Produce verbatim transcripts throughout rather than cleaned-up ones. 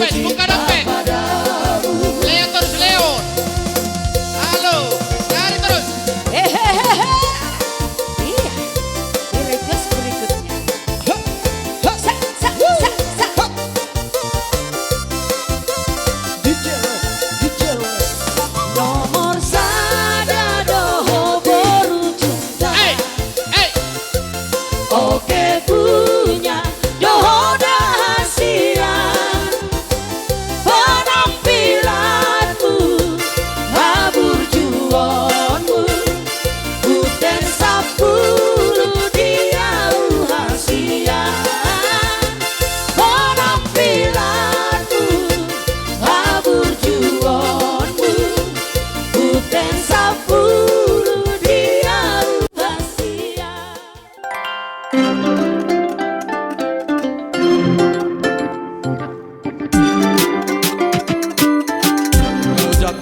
Buka dompet. Leo terus, Leo. Halo, cari terus. Hehehe. Iya. Di request berikutnya. Sa, sa, sa, sa. Nomor sada do ho boru Junta. Hei, hei. Oke punya dohot hasian, penampilanmu, haburjuonmu, hutén sampulu di au hasian, penampilanmu, haburjuonmu, hutén sampulu di au hasian. Ujak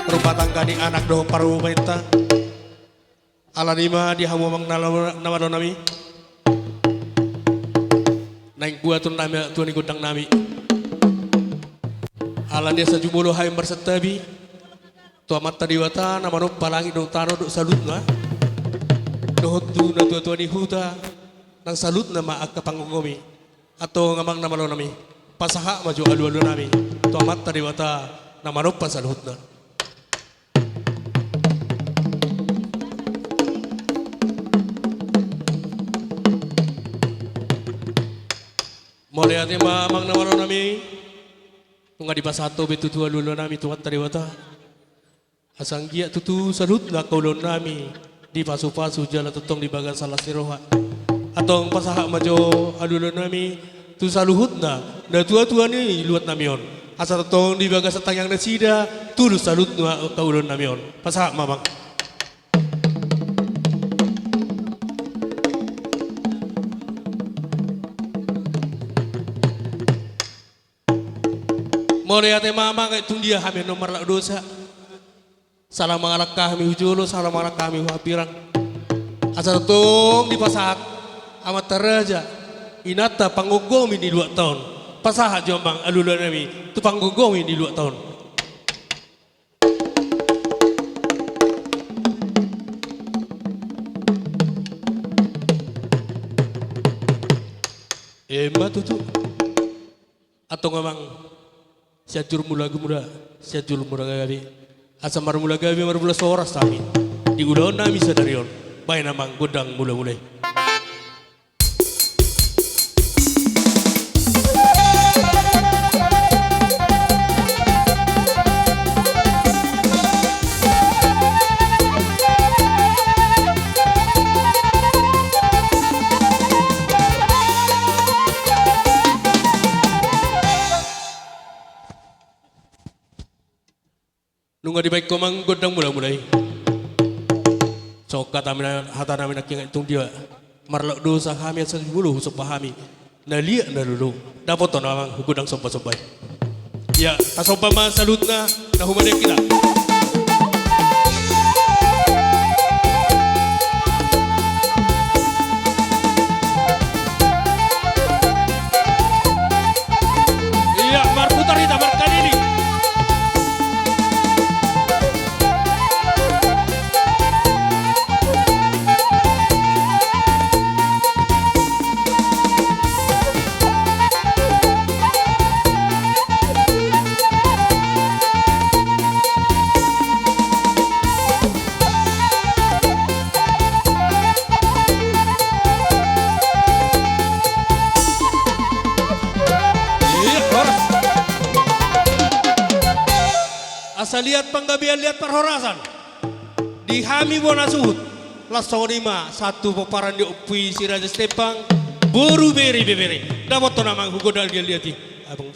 rumah tangga ni anak dohot parumaenta. Alani ma di hamu amang na, na malo nami. Naeng buaton nami tua ni gondang nami. Alani asa jumolo hami marsantabi tu Amanta Debata na manompa langit dohot tano dohot saluhutna, dohot tu natua-tua ni huta nang saluhutna ma angka panggomgomi. Antong amang na malo nami, pasahat ma jo alualu nami tu Amanta Debata na manompa saluhutna. Mauliate ma amang na malo nami. Nunga dipasahat ho be tutu alualu nami tu Amanta Debata. Asa anggiat tutu saluhutna angka ulaon nami dipasupasu jala tongtong di bagasan las ni roha. Antong pasahat ma jo alualu nami tu saluhutna natua-tua ni luat nami on. Asa tongtong di bagasan tangiang nasida tulus saluhutna angka ulaon nami on. Pasahat ma amang. Mauliate ma amang, tung dia hami annon marlaok dosa. Salang mangalangka hami hu jolo, salang mangalangka hami hu hambirang. Asa tongtong dipasahat amanta raja, inanta panggomgomi di luatta on. Pasahat jo amang alualu nami tu panggomgomi di luatta on. Ima tutu. Antong amang, Sianjur Mula Mula, Sianjur Mula Gabe. Asa marmula gabe, marmula horas hami di ulaon nami sadari on. Baen amang gondang mula mula i. Nunga dibaen ho amang gondang mula mula i. Songon hata nami, hata nami nangkin, tung dia marlaok dosa hami asa jumolo husomba hami na liat na lolo. Dapothon amang gondang somba somba i. Ia, tasomba ma saluhutna na humaliang hita. Ia, marputar hita, markeliling. Ia, horas. Asa liat panggabean, liat parhorasan di hami bona suhut. Laos songon i ma sahat tu pomparan ni ompu i si Raja Sitembang, boru bere ibebere. Dapothon amang gondang liat liat i. Abang.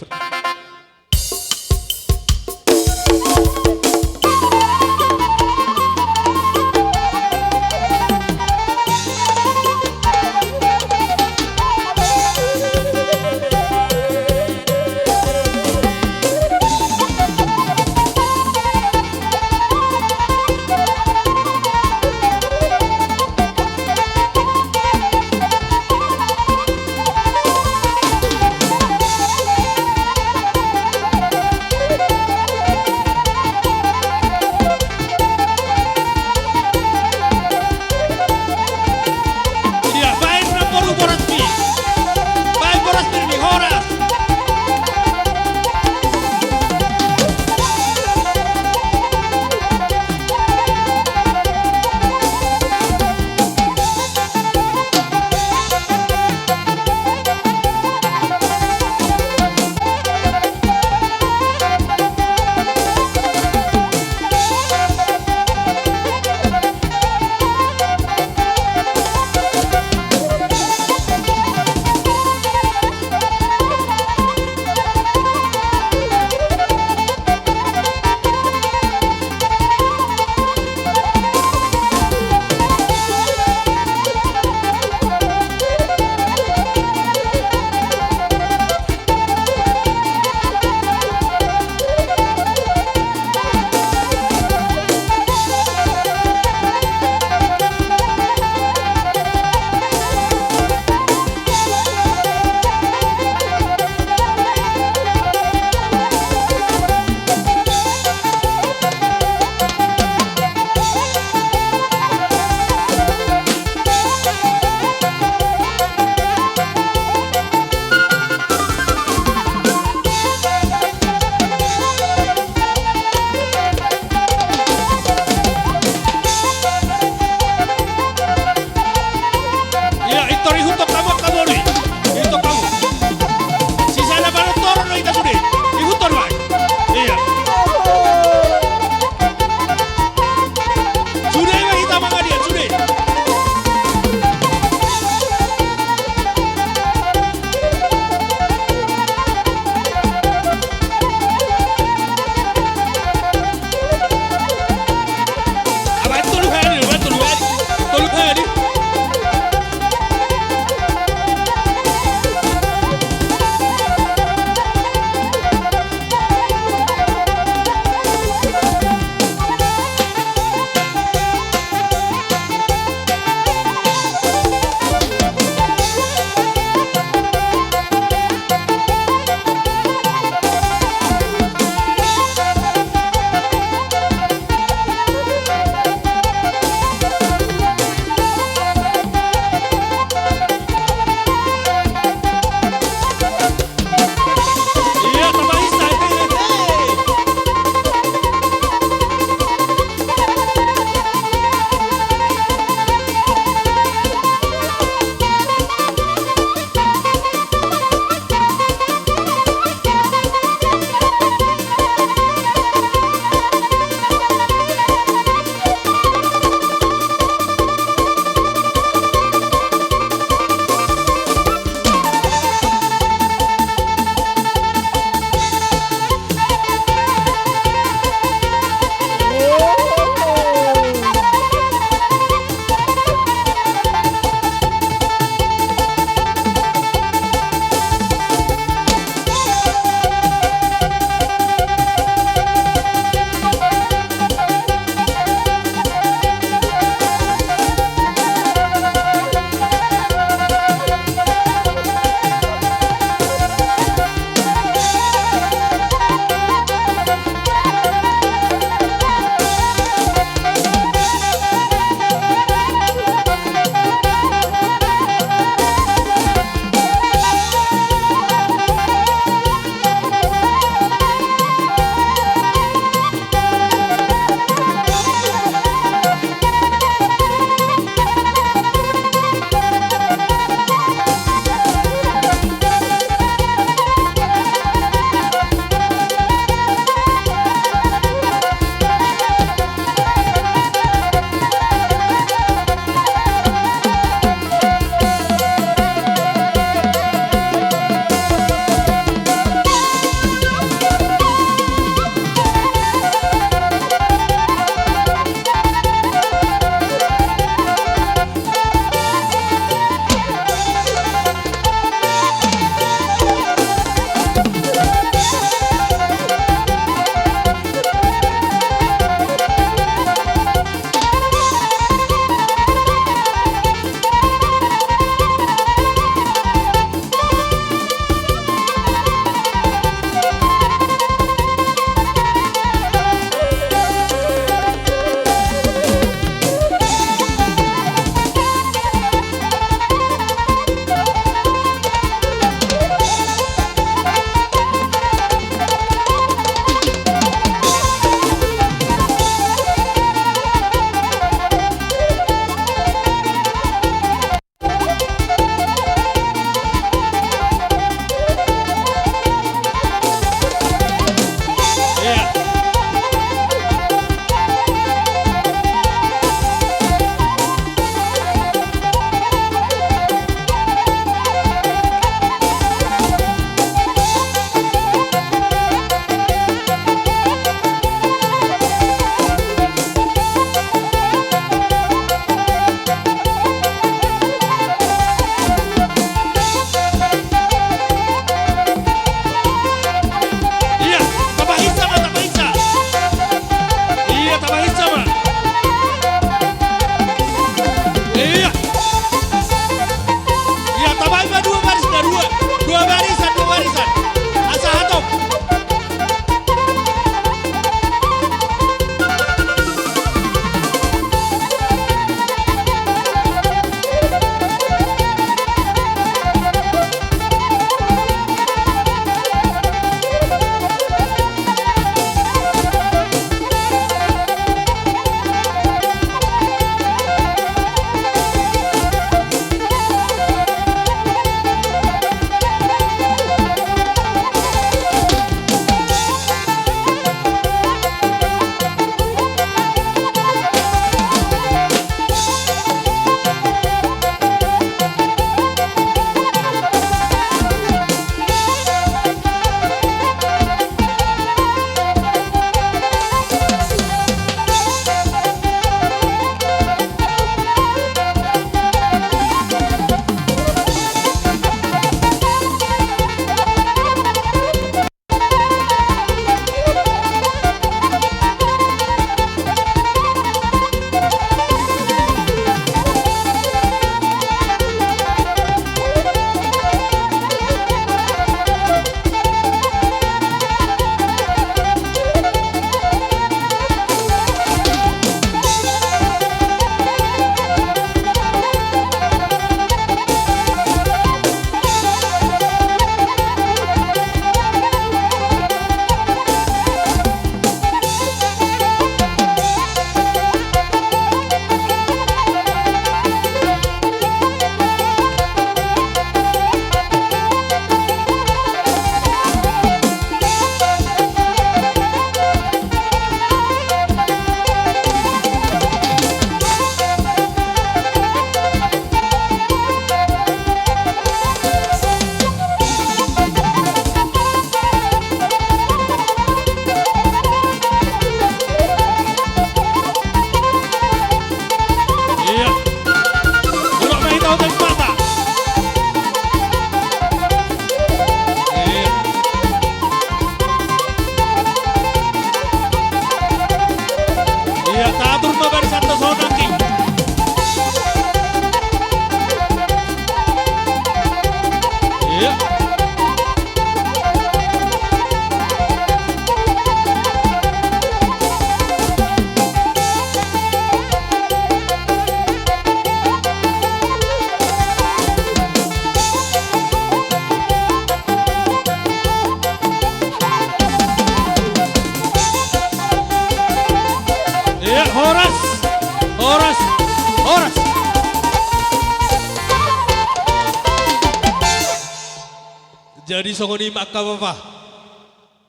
Jadi songon i ma angka bapa.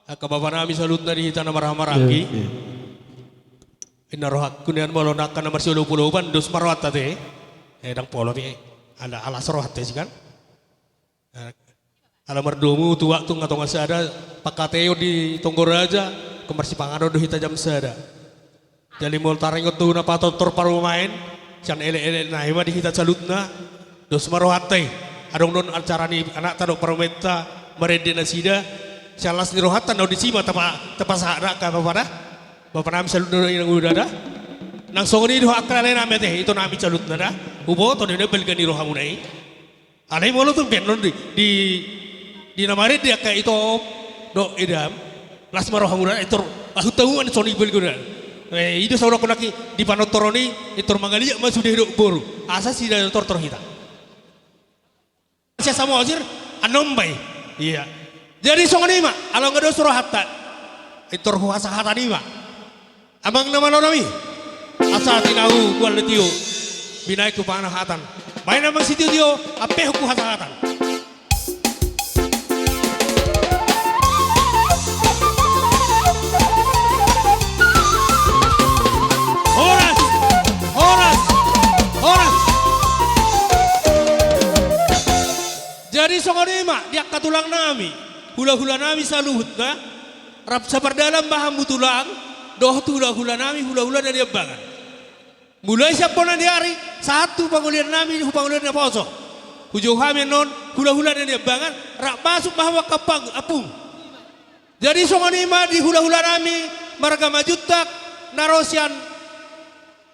Angka bapa nami saluhutna di hita na marhahamaranggi. Iya, iya. Inna rohangku nian molo na angka na marsiolopolopan dos ma rohanta te. Eh, ndang pola pe. Ala, alas rohanta i kan. Eh, ala mardomu tu waktu nga tonga sada pangkataion di tonggo raja, angka marsipanganon do hita jam sada. Jadi molo taringot tu na patortor parumaen, sian elek-elek nai ma di hita saluhutna, dos ma rohanta i. Adong do on acara ni anakta dohot parumaenta marende nasida, sian las ni rohanta na on disi ma tapa-, tapasahat da angka bapa da. Bapa nami saluhutna dohot inang uda da. Nang songon i dohot angka lae nami ate, ito nami saluhutna da. Huboto do na balga ni rohamuna i. Alai molo tung pe annon di, di, di na marende angka ito dohot edam, las ma rohamuna, intor, ah, hutamu ma songon i balga da. Eh, i do saulak-ulak i di panortoron i, intor mangaliat ma sude dohot boru. Asa sida tortor hita. Sian Samosir, annon bai. Iya. Jadi songon i ma, ala nga dos rohanta. Intor huhasahatan i ma. Amang na malo nami. Asa tinahu bual ni tio. Binaen hupanahatan. Baen amang sitiotio, ampe huhasahatan. Horas! Horas! Horas! Jadi songon i ma, di angka tulang nami, hula-hula nami saluhutna, rap sapardalan ma hamu tulang, dohot hula-hula nami, hula-hula na niambangan. Mulai sian bona ni ari, sahat tu pangolian nami, tu pangolian naposo. Hujou hami annon, hula-hula na niambangan, rap masuk ma hamu angka pang-, apung. Jadi songon i ma di hula-hula nami, marga Majuntak, na ro sian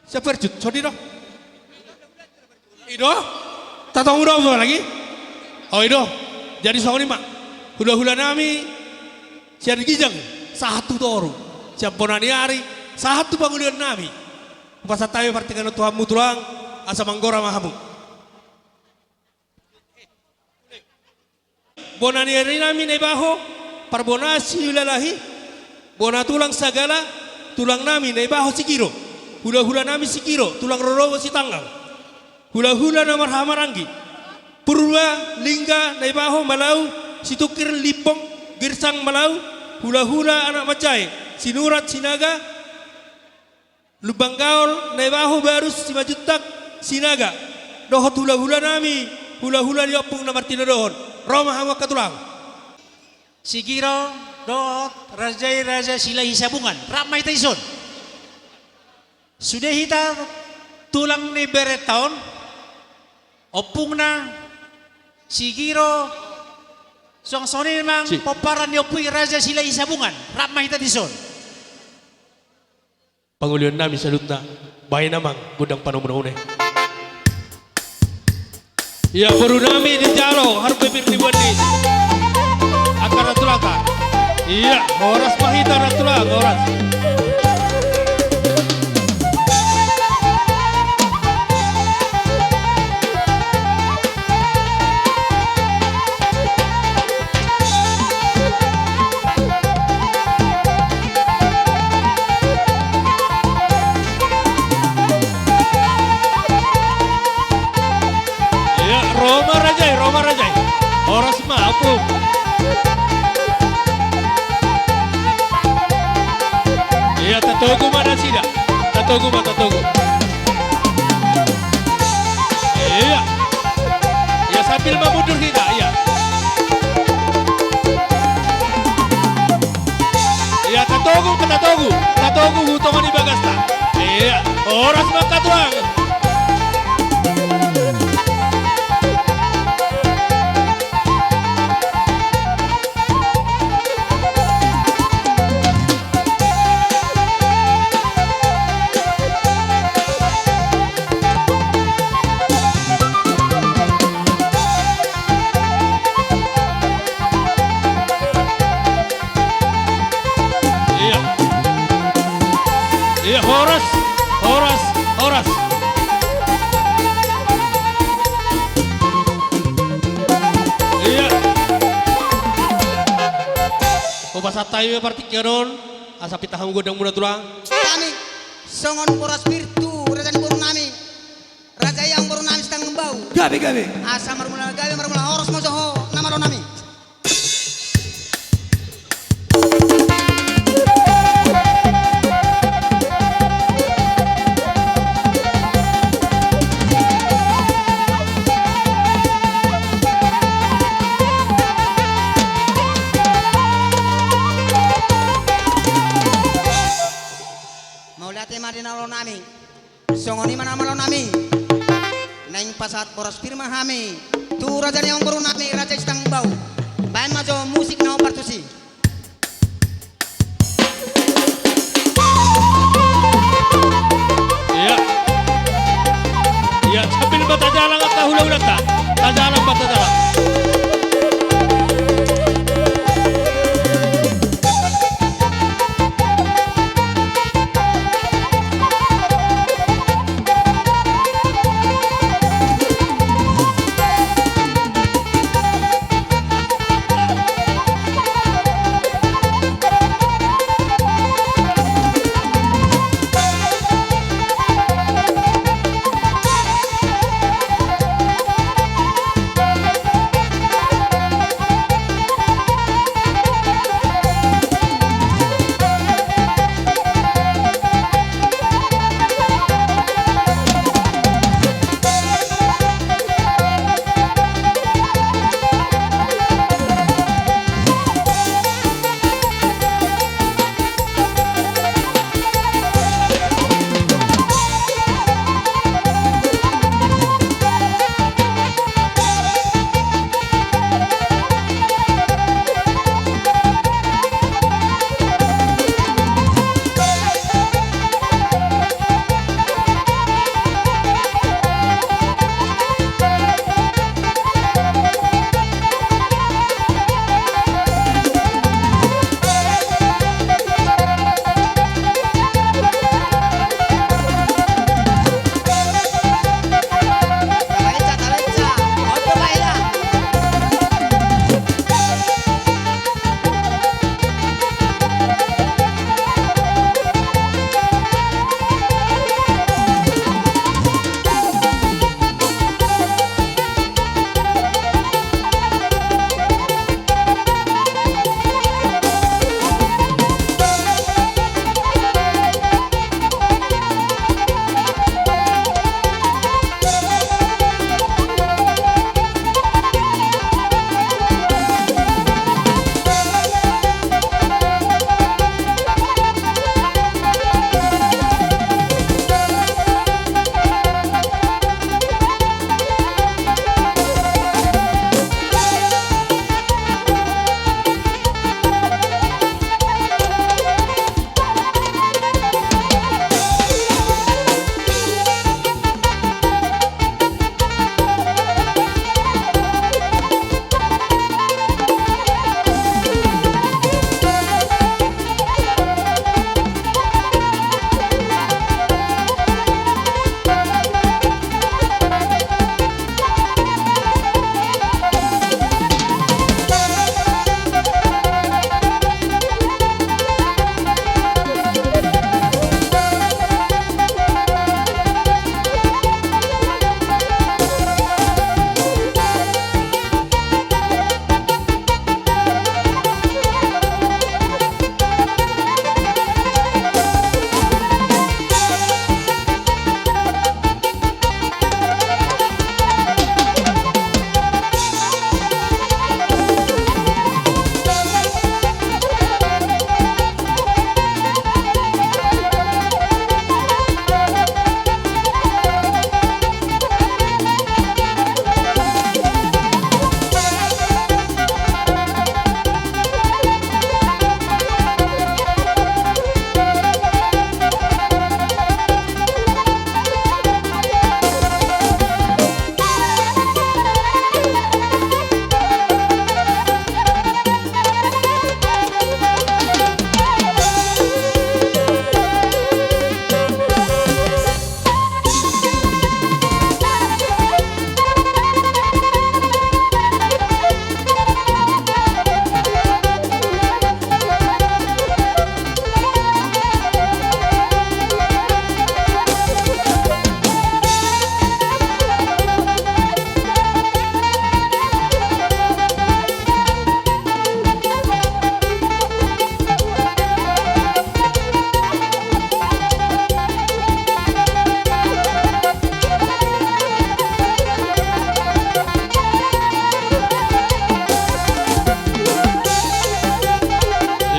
Sapercut, songon i do. I do? Tatogu do, apa lagi? Oh, i do. Jadi songon i ma. Hula-hula nami, sian ginjang, sahat tu toru. Sian bona ni ari, sahat tu pangolian nami. Hupasahat hami partingkian on tu hamu tulang, asa manggora ma hamu. Bona ni ari nami Naibaho, parbonaan Silalahi, bona tulang Sagala, tulang nami Naibaho Sigiro, hula-hula nami Sigiro, tulang rorobot Sitanggang, hula-hula na marhahamaranggi, Purba, Lingga, Naibaho, Malau, Situngkir, Limbong, Girsang, Malau, hula-hula anak manjae, Sinurat, Sinaga, Lumban Gaol, Naibaho, Barus, Simanjuntak, Sinaga, dohot hula-hula nami, hula-hula ni ompung na martinodohon. Ro ma hamu angka tulang. Sigiro dohot raja i Raja Silahi Sabungan, rap ma hita dison. Sude hita tulang ni berenta on, ompungna Sigiro, suang songon i ma si- pomparan ni ompu i Raja Silahi Sabungan, rap ma hita dison. Pangolian nami saluhutna, baen amang gondang panomunomu i. Ia boru nami dijalo, harum bibir ni boan ni angka na tulangta. Ia, horas ma hita na tulang, horas. Ia, ro ma raja i, ro ma raja i. Horas ma, ompung. Ia, tatogu ma nasida. Tatogu ma, tatogu. Ia. Ia, sambil ma mundur hita, ia. Ia, tatogu, tatogu, tatogu hu tonga ni bagasta. Ia, horas ma angka tulang. Ia. Ia, horas, horas, horas. Ia. Hupasahat hami ma partingkian on, asa pinta hamu gondangmuna tulang. Hami songon boras pir tu raja ni boru nami. Raja i amang boru nami Sitanggang Bau. Gabe, gabe. Asa marmula gabe, marmula horas ma jo ho na malo nami. Songon i ma na malo nami. Naeng pasahat boras pir ma hami tu raja ni amangboru nami, Raja Sitangbau. Baen ma jo musik na hombar tusi. Iya. Iya, sambil ma tajalang angka hulahulanta. Tajalang ma, tajalang.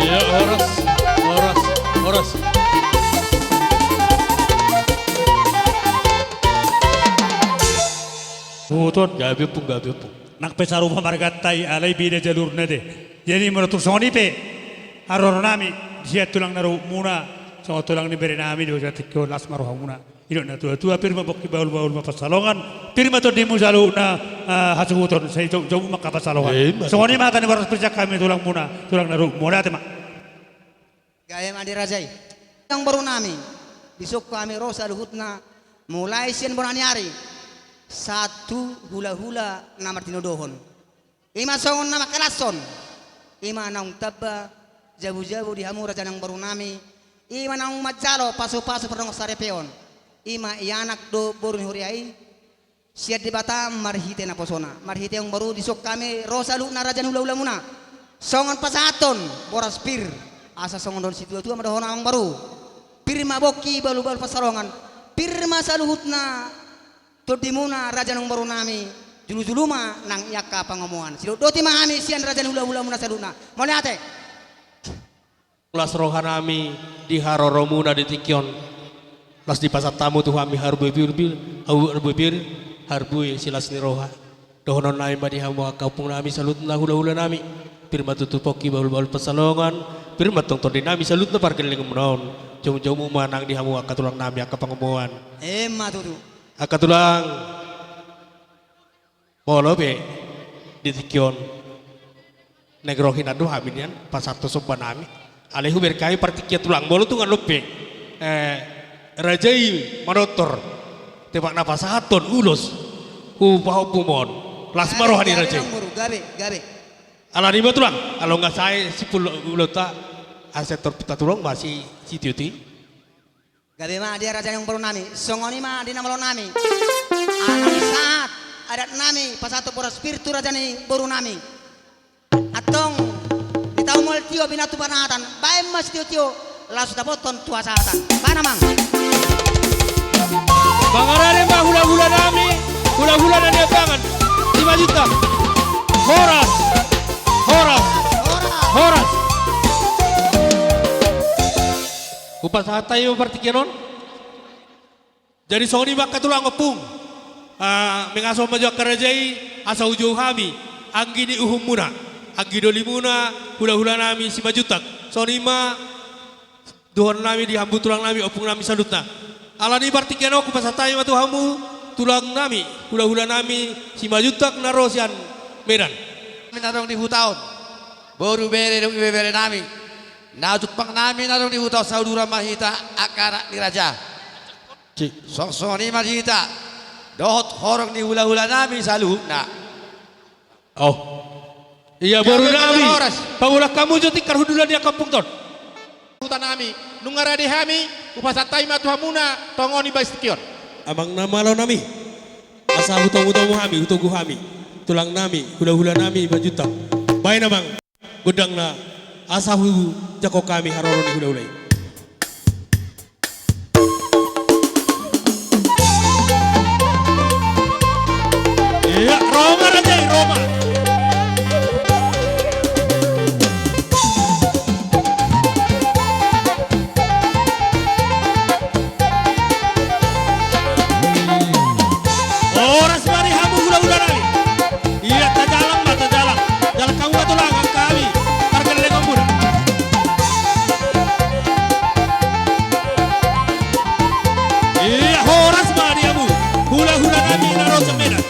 Iya, horas, horas, horas. Gabe ompung, gabe ompung. Nang pe sarupa marganta i alai beda jalurna te. Jadi molo tung songon i pe haroro nami sian tulang na dohot muna, songon tulang ni bere nami di bagasan tingki on, las ma rohamuna. Didok na tua-tua, pir ma bongki, bahul-bahul ma pansalongan, pir ma tondimu saluhutna, ah, hasuhuton, sai jou-, joujou ma angka pansalongan. Eh, ima. Songon i ma hata ni boras pir sian hami tulang muna, tulang na dohot muna, mauliate ma. Gabe ma di raja i. Amangboru nami, dison hami ro saluhutna, mulai sian bona ni ari sahat tu hula-hula na martinodohon. Ima songon na mangkalashon, ima naung tamba jabu-jabu di hamu raja ni amangboru nami, ima naung manjalo pasu-pasu pardongan saripeon, ima i anak dohot boru ni huria i, sian Debata marhite naposona. Marhite i amangboru, dison hami ro saluhutna raja ni hula-hula muna, songon pasahathon boras pir, asa songon dohon situa-tua ma dohonon amangboru. Pir ma bongki, bahul-bahul pansalongan, pir ma saluhutna tondimuna raja ni amangboru nami, julu-julu ma nang i angka pangomoan. Sidok boti ma hami sian raja ni hula-hula muna saluhutna. Mauliate. Las roha nami di haroromuna di tingki on. Las dipasahat hamu tu hami harbue pir, pir, harbue pir, harbue silas ni roha. Dohonon nami ma di hamu angka ompung nami saluhutna, hula-hula nami. Pir ma tutu bongki, bahul-bahul pansalongan, pir ma tong tondi nami saluhutna pargellengon muna on. Joujou ma nang di hamu angka tulang nami angka pangomoan. Ima tutu. Angka tulang. Molo pe di tingki on naeng ro hinan do hami nian pasahathon somba nami. Alai hubereng hami partingkian tulang, molo tung adong pe, eh, raja i manortor, tebak na pasahathon ulos, hupahompum on, las ma roha ni raja i. Gabe, gabe, gabe. Alani i ma tulang, ala nunga sae simpul ulaonta, asa tor-, tatulong ma si, sitio-tio i. Gabe ma di raja ni amangboru nami, songon i ma di na malo nami. Ala naung sahat adat nami pasahathon boras pir tu raja ni boru nami. Antong, di tau mual tio, binatu panahatan, baen ma sitio-tio, laos dapothon tu hasahatan. Baen amang. Mangarade ma hula-hula nami, hula-hula na niambangan, Simanjuntak. Horas, horas, horas. Hupasahat hami ma partingkian on. Jadi songon i ma angka tulang ompung. Ah, mangasuhon ma jo angka raja i, asa hujou hami anggi ni uhum muna, anggi doli muna, hula-hula nami Simanjuntak. Songon i ma dohonon nami di hamu tulang nami, ompung nami saluhutna. Alani i partingkian on hupasahat hami ma tu hamu tulang nami, hula-hula nami Simanjuntak na ro sian Medan. Nami na adong di huta on, boru, bere dohot ibebere nami, na jumpang nami na adong di huta on, sauduran ma hita angka anak ni raja. Song-, songon i ma di hita dohot horong ni hula-hula nami saluhutna. Oh. Ia boru nami, pangulahon hamu jo tingkar hundulan ni angka ompungta on. Huta nami, nunga rade hami, hupasahat hami ma tu hamuna tongon i bagas tingki on. Amang na malo nami, asa hutomu-tomu hami, hutogu hami, tulang nami, hula-hula nami Simanjuntak. Baen amang gondangna, asa hujangkon hami haroro ni hula-hula i. Ia, ro ma raja i, ro ma. Horas ma di hamu hula-hula nami. Ia, tajalang ma, tajalang. Jalang hamu ma tulang, angka hami pargellengon muna. Ia, horas ma di hamu hula-hula nami na ro sian Medan.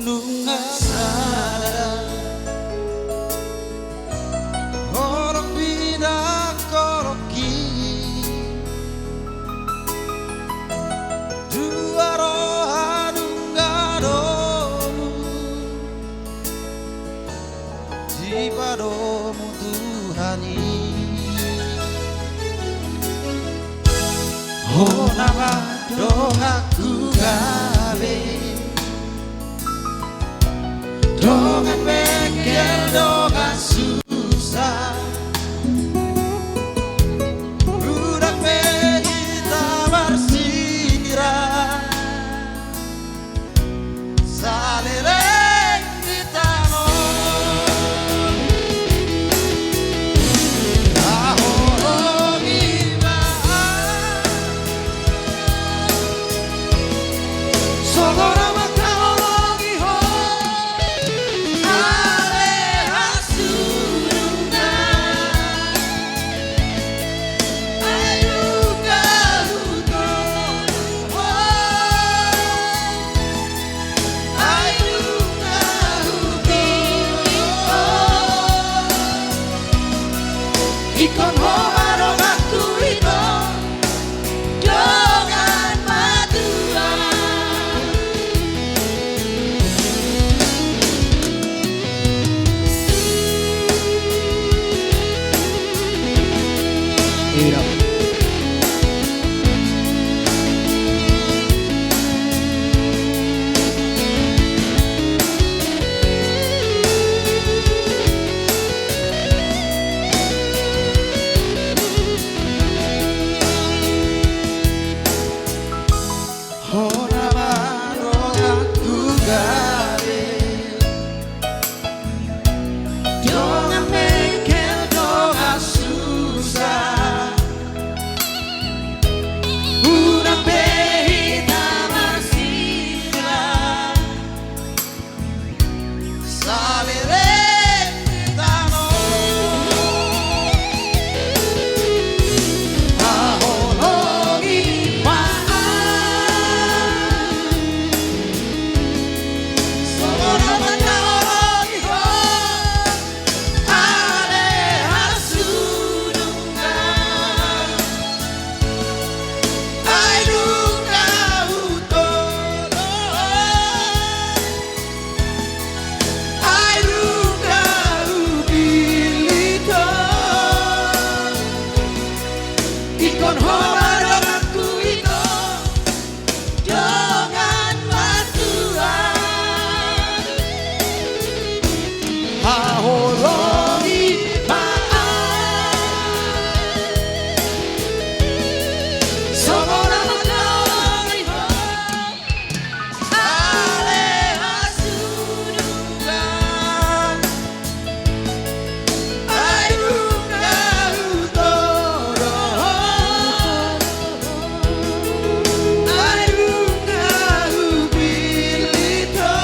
Nunga sada holong pidang holong i, dua roha nunga domu dipadomu Tuhan i. Hona ma donganku gabe, dongan bengkel dongan susah, unang be hita marsirang saleleng di tano. Haholongi ma, songon na mangkaholongi ho, ale hasudungna. Ingkon ho ma donganku ito, dongan matua. Hona ma donganku gabe, dongan bengkel dongan susah, unang be hita marsirang saleleng di tano. Haholongi ma, songon na mangkaholongi ho, ale hasudungna. Ai nunga hutoloi, ai nunga hupillit ho, ingkon ho ma donganku ito, dongan matua. Haholongi ma, songon na mangkaholongi ho, ale hasudungna. Ai nunga hutoloi, ai nunga hupillit ho,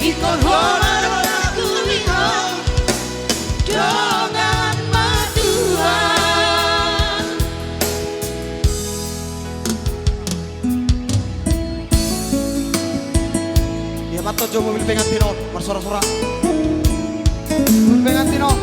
ingkon ho ma donganku ito, dongan matua. Ia mantap jo mobil pengantin on, marsorak-sorak. Mobil pengantin on.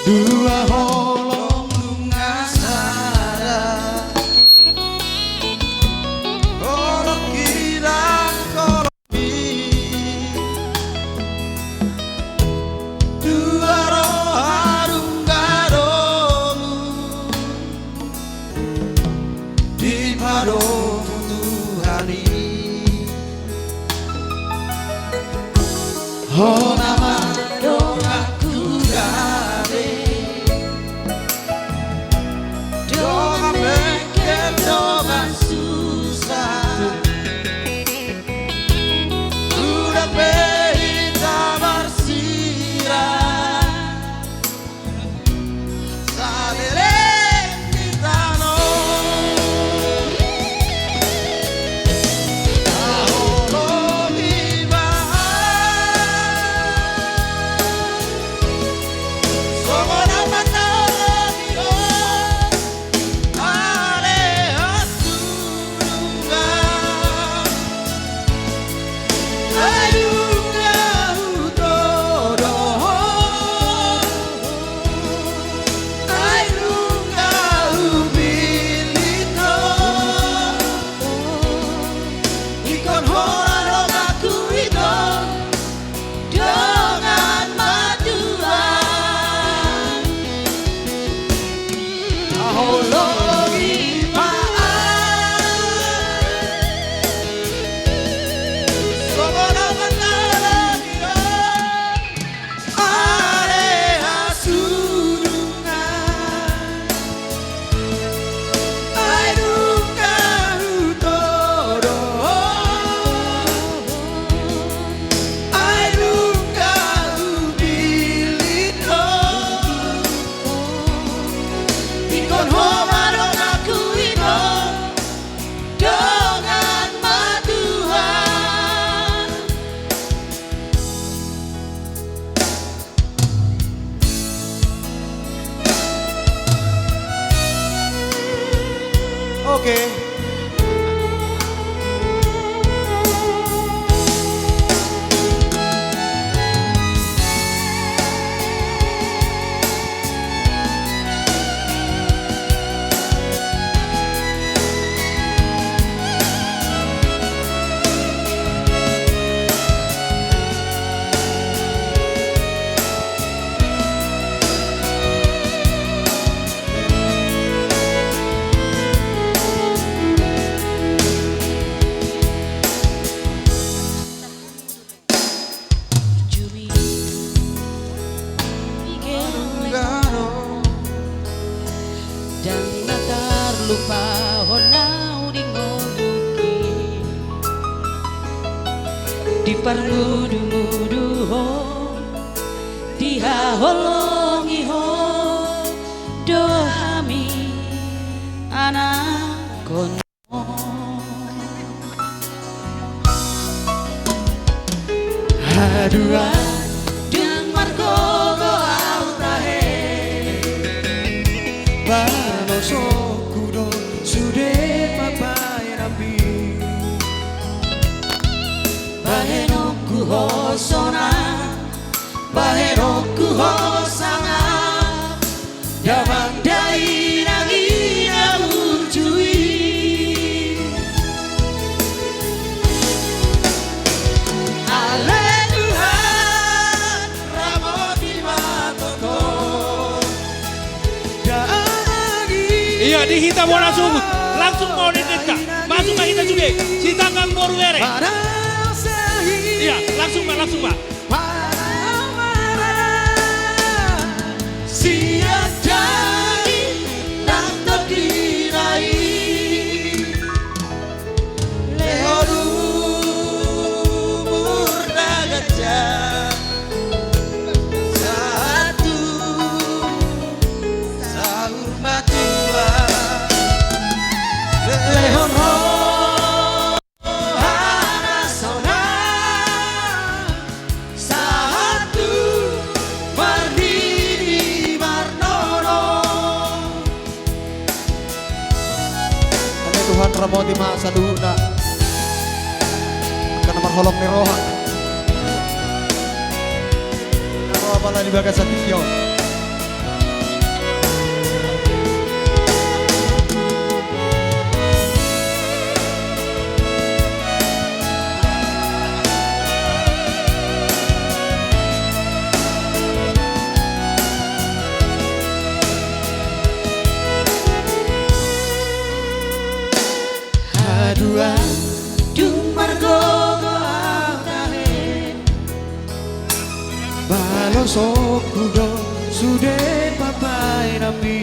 Dua holong nunga sada, holong pidang holong i, dua roha nunga domu dipadomu Tuhan i. Hona ma donganku gabe, dongan bengkel dongan susah, unang be hita marsirang saleleng di tano. Oke. Ndang na tarlupa ho na hudingolungki, diparmudumudu ho, dihaholongi ho do hami anakkon. Haduan dung margogo ahu tahe, balosonku do sude papaerambi. Bahenonku ho sonang, bahenonku ho sangap, damang dainang i na burju i. Ale Tuhan, ramoti ma tongtong damang i. Iya, di hita bona suhut. Langsung ma on endenta. Masuk ma hita sude. Sitanggang boru bere. Iya, langsung ma, langsung ma. Sian daging nang tondi na i, lehon umur na ganjang, sahat tu saur matua, lehon roha na sonang, sahat tu marnini marnono. Ale Tuhan, ramoti ma saluhutna. Angka na marholong ni roha, na ro apala di bagasan tingki on. Haduan dung margogo ahu tahe, balosonku do sude papaerambi.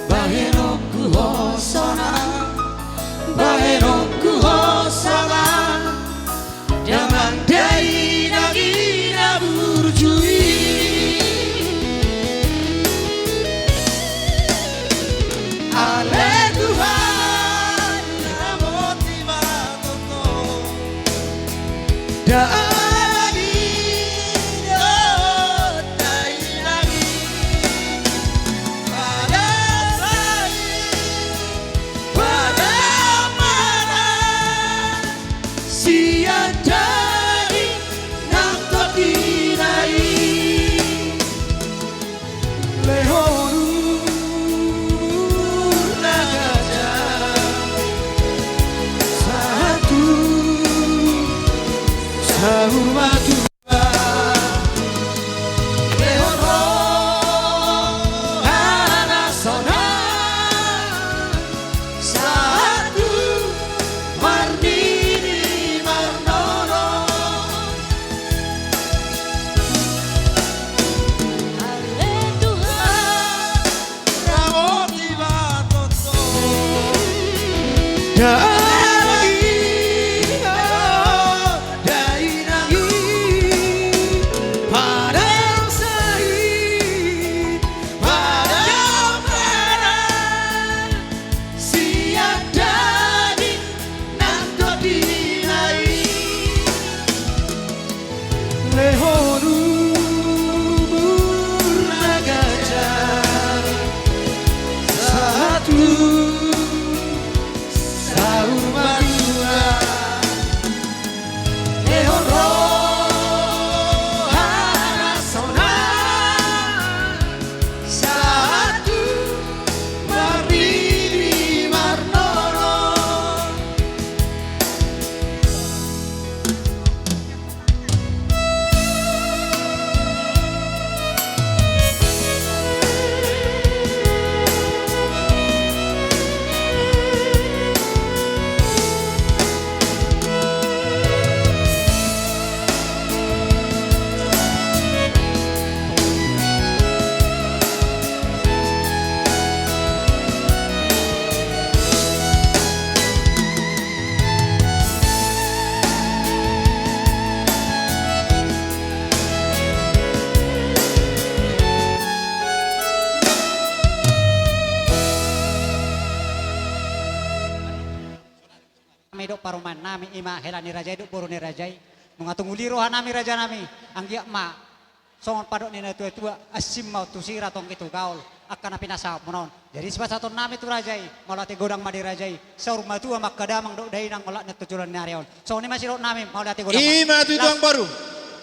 Bahenonku ho sonang, bahenonku ho sonang, damang dainang i na burju i. Ale Tuhan, ramoti ma tongtong daging dohot dainang i, padasan i, padasan i. Sian daging nang tondi na i, lehon umur na ganjang, sahat tu saur dohot parumaen nami, i ma hela ni raja i dohot boru ni raja i. Nunga tung uli roha nami raja nami, anggiat ma songon pandok ni na tua-tua, asing ma on tu sira tonggi tu gaol angka na pinasahat muna on. Jadi sipasahaton nami tu raja i, mauliate godang ma di raja i, saur matua ma angka damang dohot dainang olat na tu joloan ni ari on. Songon i ma sidohot nami, mauliate godang ma. I ma tutu, amangboru.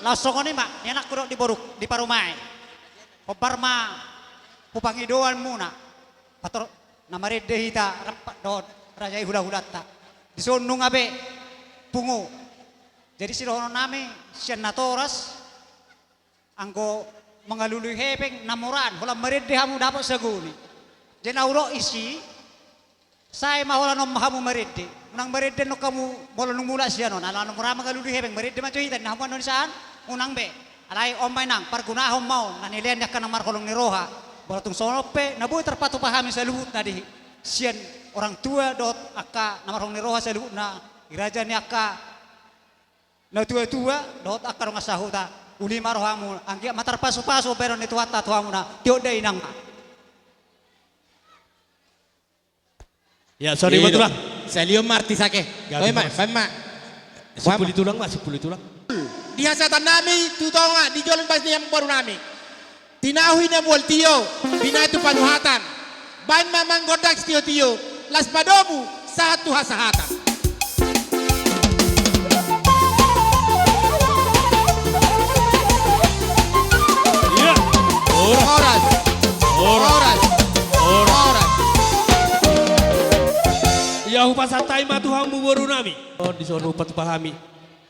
Laos songon i ma nianakku dohot di boru, di parumaen. Hombar ma tu pangidoan muna. Pator na marende hita rap dohot raja i hula-hulanta. Dison nunga be pungu. Jadi sidohonon nami sian natoras, anggo mangalului hepeng na muraan, holan marende hamu dapot sagoni. Jadi na hudok disi, sai ma holan on ma hamu marende. Unang marende annon hamu molo dung mulak sian on, ala na mura mangalului hepeng, marende ma jo hita ninna hamu annon sian, unang be. Alai on ma inang, pargunahon ma on na nilehon ni angka na marholong ni roha. Molo tung songon on pe na boi tarpatupa hami saluhutna di sian orang tua dohot angka na marholong ni roha saluhutna, di raja ni angka na tua-tua dohot angka dongan sahuta. Uli ma rohamu, anggiat ma tarpasu-pasu bahenon ni Tuhanta tu hamuna. Tio da inang ma. Ya, songon i ma tulang. Salion ma artis ake. Baen ma, baen ma. Simpuli tulang ma, simpuli tulang. Di hasahatan nami tu tonga, di jolo ni bagas ni amangboru nami. Tinahu i na mual tio, binahen tu panuhatan. Baen ma amang gondang sitio-tio, laos padomu sahat tu hasahatan. Iya. Horas. Horas. Horas. Horas. Iya, hupasahat hami ma tu hamu boru nami. On dison hupatupa hami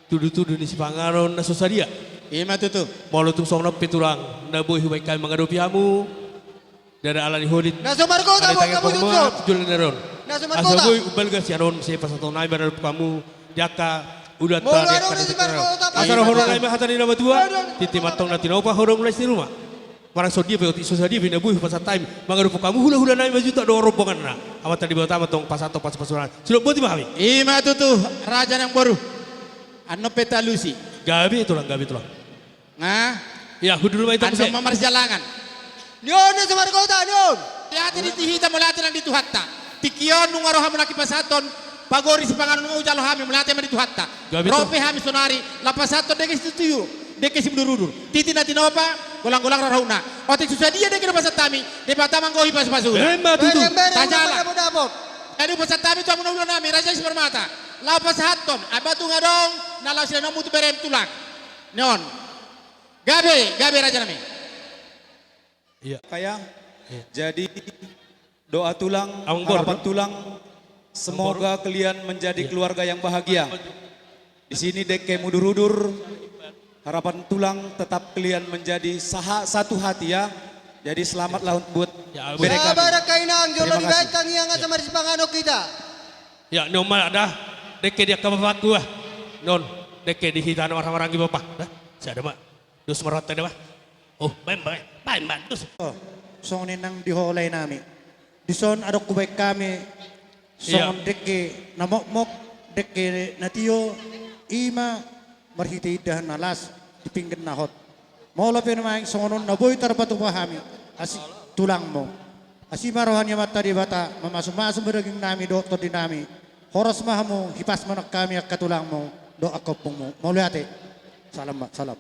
tudu-tudu ni sipanganon na so sadia. I ma tutu. Molo tung songon on pe tulang, na boi hubaen hami mangadopi hamu. Ndada ala ni holit. Na so margota, ala ni tangan boru ma tutu. Jolo ni ari on. Na so margota. Asa boi umbalga sian on muse pasahaton nami mangadopi hamu di angka ulaonta. Molo di angka adong na so margota, asa na hurang nami ma hata ni na matua. Tintin ma antong na tinopa, hurang mulai si ruma. Manang songon dia pe otik so sadia pe na boi hupasahat hami mangadopi hamu hula-hula nami Manjuntak dohot rombonganna. Amanta Debata ma antong pasahathon pasu-pasuna. Sidok boti ma hami. I ma tutu, raja nang boru. Annon pe talusi. Gabe tulang, gabe tulang. Nga. Ia, hundul ma hita muse. Annon ma marsijalangan. Ni on na so margota, ni on. Mauliate di hita, mauliate nang di Tuhanta. Tingki on nunga ro hamu nangkin pasahathon pagori sipanganon, nunga hujalo hami, mauliate ma di Tuhanta. Gabe tulang. Ro pe hami sonari laho pasahathon dengke sitio-tio, dengke simudur-udur. Tintin na tinopa, golang-golang rarahutna. Otik so sadia dengke na hupasahat hami, Debata ma anggo i pasu-pasu. Emma tutu. Bereng-bereng, tajala. Dapot-dapot. Jadi hupasahat hami tu hamu na hula nami, Raja Simarmata. Laho pasahathon, aba tung adong na laho sidaenonmu tu berem tulang. Ni on. Gabe, gabe raja nami. Iya. Kaya. Iya. Jadi doa tulang, amang boru, harapan tulang, semoga kalian menjadi keluarga yang bahagia. Di sini dengke mudur-udur, harapan tulang tetap kalian menjadi saha-, satu hati ya. Jadi selamatlah untuk buat mereka. Sabar, Kainang, jolo dibaen tangiang asa marsipanganon hita. Ya, ni on ma da, dengke di angka bapakku, ah. Ni on, dengke di hita na marhahamaranggi bapa. Dah, sada ma. Dos ma rohanta da, bah. Oh, baen, baen, baen, baen, dos. Oh, songon i nang di ho lae nami. Dison adong hubaen hami, iya, songon dengke na mokmok, dengke na tio, i ma marhite indahan na las di pinggan na hot. Molo pe nuaeng songon on na boi tarpatupa hami, asi tulangmu. Asi ma roha ni Amanta Debata, mamasu-masu ma daging nami dohot tondi nami. Horas ma hamu, hipas ma nang hami angka tulangmu dohot angka ompungmu. Mauliate. Salam, ma, salam.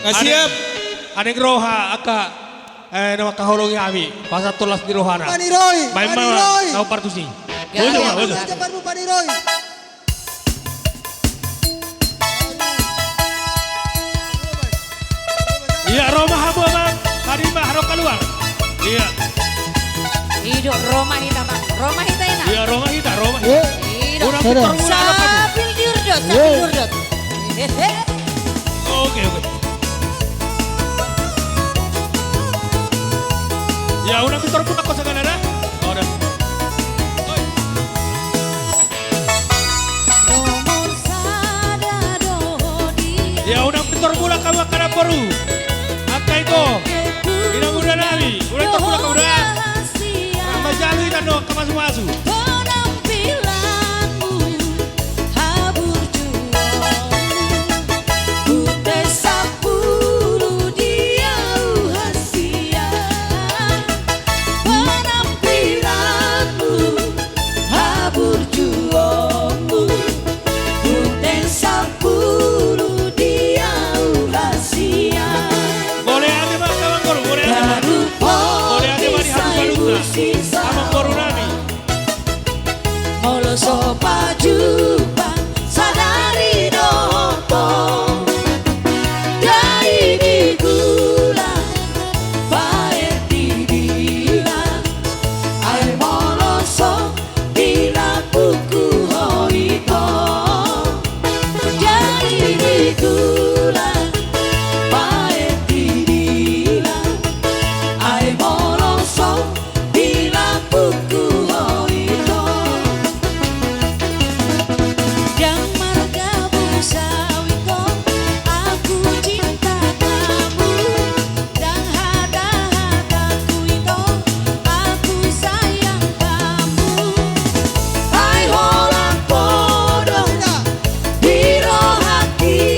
Siap. Aning roha angka, eh, na mangkaholongi hami, pasahat tolhas ni rohana. Paniroi, baen ma, paniroi. Naung partusi. Gabe, gabe. Ojo ma, ojo. Gabe, gabe. Iya, ro ma hamu, Amang. Tadi ma, ro kaluar. Iya. Ido, ro ma hita, Bang. Ro ma hita, Ina. Iya, ro ma hita, ro ma hita. Iya. Ido. Unang pintor mulak hamu. Sambil diurdot, sambil diurdot. Hehe. Oke, oke. Ya, unang pintor mulak ho saganna. Ora. Oi. Nomor sada do di. Ya, unang pintor mulak hamu angka namboru. Angka ito. Ina muda nami. Unang pintor mulak hamu da. Rahasia. Raja Lui tano angka masu-masu. Penampilanmu, haburjuonmu. Hute sampulu dia au hasian. Penampilanmu, haburjuonmu, hute sampulu dia au hasian. Mauliate ma, Amang Boru, mauliate ma. Mauliate ma di hamu saluhutna, Amang Boru nami. Molo so pajumpang sadari dohot ho, dai di gula, baen di dila. Ai molo so di lambungku ho ito, dai di gula, baen di dila. Ai molo so di lambungku ho ito. Ndang margabus au ito, aku cinta kamu. Ndang hata-hataku ito, aku sayang kamu. Ai holan podo di rohangki.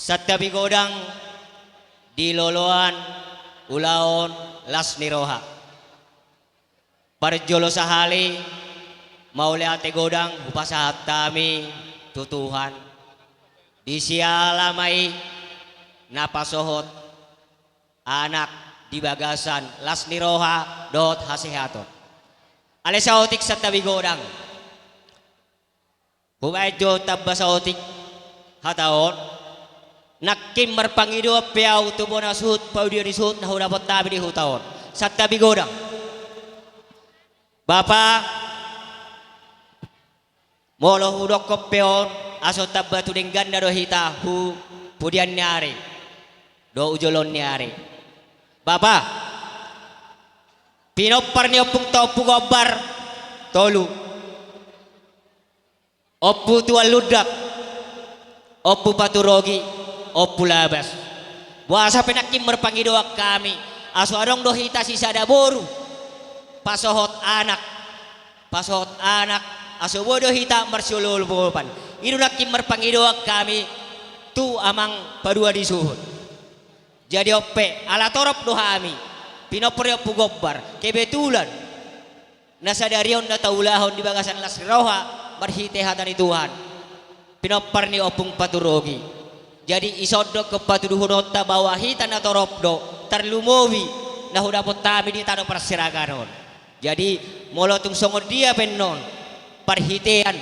Santabi godang di loloan ulaon las ni roha. Parjolo sahali, mauliate godang hupasahat hami tu Tuhan. Di siala ma i na pasohot anak di bagasan las ni roha dohot hasehaton. Alai saotik santabi godang. Hubaen jo tamba saotik hata on, nangkin marpangidoan pe ahu tu bona suhut, paulian ni suhut na hudapot hami di huta on. Santabi godang. Bapa, molo hudokkon pe on, asa tamba tu dengganna do hita hu pudian ni ari dohot hu joloan ni ari. Bapa, pinompar ni ompungta Ompu Gombar, tolu. Ompu Tuan Lundak, Ompu Paturogi, Ompu Labas. Boasa pe nangkin marpangidoan hami, asa adong do hita sisada boru, pasohot anak, pasohot anak, asa boi do hita marsioloolopan. I do nangkin marpangidoan hami tu amang padua ni suhut. Jadi on pe, ala torop do hami, pinompar ni Ompu Gombar, kebetulan na sadari on na taulahon di bagasan las ni roha, marhite hata ni Tuhan, pinompar ni Ompung Paturogi. Jadi, i songon dohonon patuduhononta bahwa hita na torop do, tarlumobi na hudapot hami di tano parseragan on. Jadi, molo tung songon dia pe annon parhitean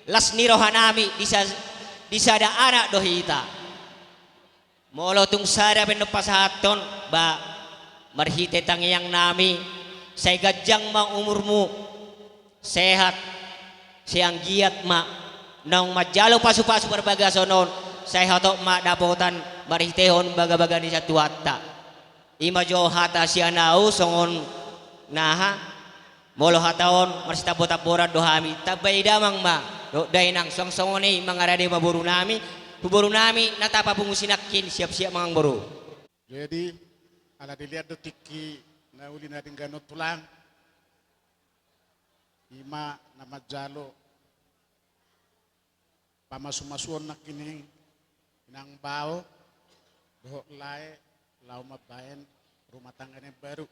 las ni roha nami di sa-, di sada anak do hita. Molo tung sada pe annon pasahathon, ba, marhite tangiang nami, sai ganjang ma umurmu, sehat, sai anggiat ma naung manjalo pasupasu parbagason on, sai hatop ma dapotan marhitehon bagabaga ni sian Tuhanta. I ma jo hata sian ahu songon na aha, molo hata on marsitambotamboran do hami, tambai damang ma dohot dainang, suang songon i mangarade ma boru nami, tu boru nami na tapapungu sinangkin, siap-siap mangan boru. Jadi, ala dilehon do tingki na uli na denggan on tulang, i ma na manjalo pamasumasuon nangkining inang bao dohot lae laho mambaen rumah tangga na imbaru.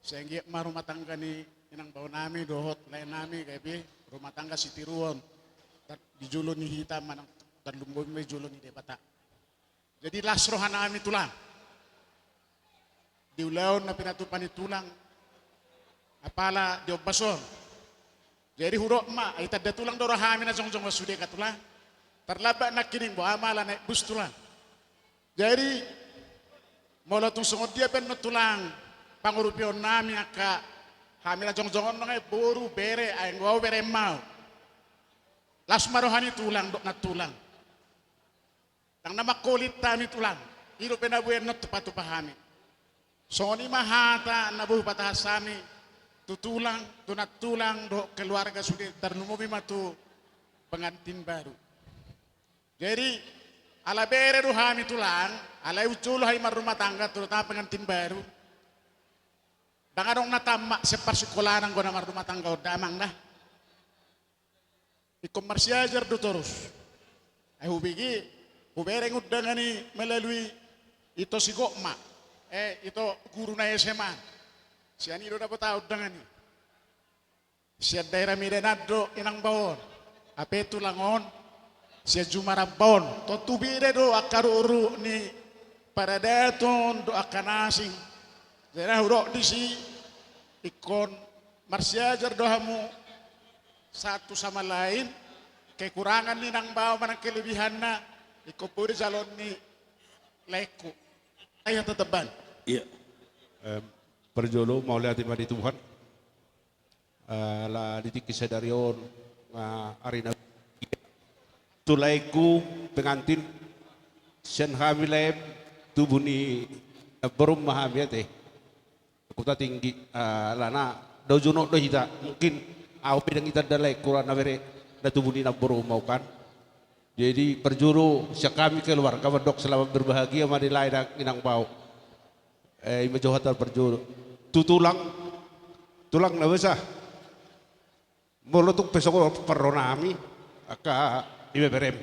Sai anggiat ma rumah tangga ni inang bao nami dohot lae nami gabe rumah tangga sitiruon tar-, di jolo ni hita manang tarlumobi ma di jolo ni Debata. Jadi las roha nami tulang di ulaon na pinatupa ni tulang apala di ombas on. Jadi hudok ma, ai tanda tulang do roha nami na jongjong on sude ka tulang. Tarlambat nangkining boha ma ala naek bus tulang. Jadi molo tung songon dia pe annon tulang pangurupion nami angka hami na jongjong on, nunga boru bere, ai anggo ahu bere ma ahu. Las ma roha ni tulang, dok na tulang. Ndang na mangkolit hami tulang, i dope na boi annon tupatupa hami. Songon i ma hata na boi hupatahan hami tu tulang, tu nantulang dohot keluarga sude, tarlumobi ma tu pengantin baru. Jadi ala bere do hami tulang, alai hu jolo hami marrumah tangga, terutama pengantin baru. Ndang adong na tamat sian parsikolaan anggo na marrumah tangga on damang da. Ingkon marsiajar do torus. Ai hubege, hubereng undangan i melalui ito si Gokma, eh, ito guru na S M A. Sian i do dapot ahu undangan i. Sian daerah Medan an do inang bao on. Hape tulang on sian Jumaramba on. Tontu beda do angka ruhut ni paradaton dohot angka na asing. Jadi na hudok disi, ingkon marsiajar do hamu satu sama lain, kekurangan ni inang bao manang kelebihanna, ingkon boi do jaloon ni laengku. Ai hata tamba. Iya. Em, parjolo mauliate ma di Tuhan. Eh, ala di tingki sadari on, eh, ari na tu laengku pengantin, sian hami lae tubu ni namboru ma hami ate. Huta Tinggi, eh, alana dao junok do hita. Mungkin ahu pe ndang hutanda laengku ra na bere na tubu ni namboru ma ahu kan. Jadi parjolo sian hami keluarga mandok selamat berbahagia ma di lae nang inang bao. Eh, i ma jo hata parjolo. Tu tulang, tulang na basa. Molo tung pe songon parro nami angka ibeberem,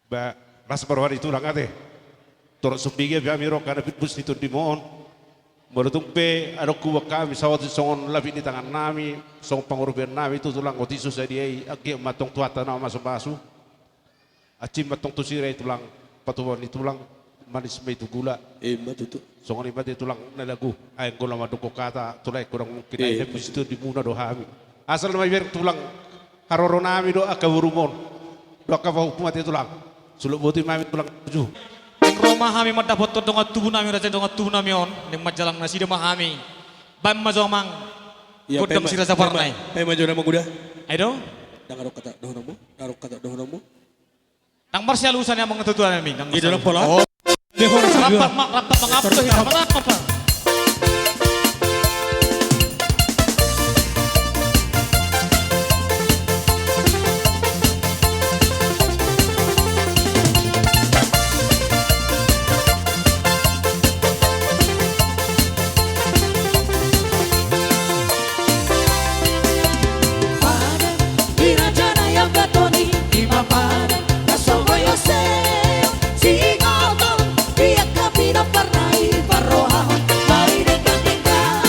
Ba, las ma roha ni tulang ate. Torop sumbing pe hami ro angka na pinpus ni tondimuna on. Molo tung pe adong huboan hami saotik songon lapik ni tangannami, songon pangurupionnami tu tulang otik so sadia i, anggiat ma antong Tuhanta na mamasumasu. Hansit ma antong tu sira i tulang, patupaon ni tulang, manis ma i tu gula. Ima tutu. Songon i ma ate tulang na lagu, ai anggo na mandok hata, tulang, kurang mungkin, ai na pinpus ni tondimuna do hami. Asal ma ibereng tulang, haroronami do angka borumuna on. Do angka pahompu ma ate tulang. Suluk botima hami tulang tuju. Naeng ro ma hami mandapothon dongan tubunami, raja ni dongan tubunami on, naeng manjalang nasida ma hami. Baen ma jo amang. Ia, gondang si Raja Parna i. Baen ma jo amang uda. Ai do. Ndang adong hata dohononmu, ndang adong hata dohononmu. Ndang marsialusan i amang na tuatua nami, ndang marsialusan. Rampak ma, rampak ma, rampak ma, rampak ma. Di raja na i ambaton i, di mamana na songon i ose, singoton di angka pinompar na i parrohahon, marinenggan-nenggan.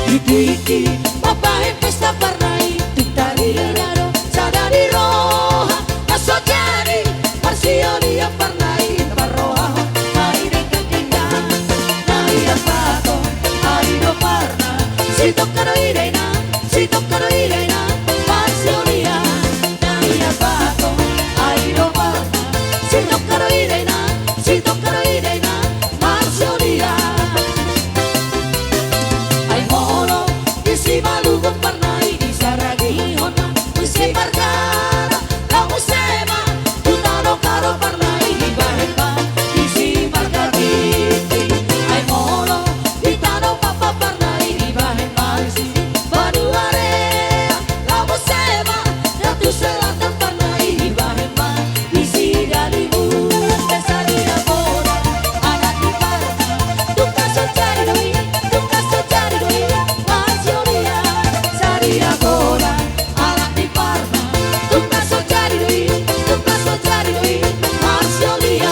Di tingki mambahen pesta parna i, tung tarida do sada di roha na so jadi, marsiolian parna i parrohahon, marinenggan-nenggan. Na i ambaton, ai do parna, sitongka do i dainang, sitongka do i dainang, marsiolian. Na i ambaton, ai do parna, sitongka do i dainang, sitongka do i dainang, marsiolian. Ai molo di Simalungun parna i disaragihon ma, di Simargara laho muse ma, tu Tano Karo parna i dibahen ma, di Simarga Ginting. Ai molo di Tano Papa parna i dibahen ma, di Sibanuarea laho muse ma, da tu selatan parna i dibahen ma, di Sidalimun. Sadia godang anak ni parna, tung na so jadi do i, tung na so jadi do i, marsiolian. Sadia godang anak ni parna, tung na so jadi do i, tung na so jadi do i, marsiolian.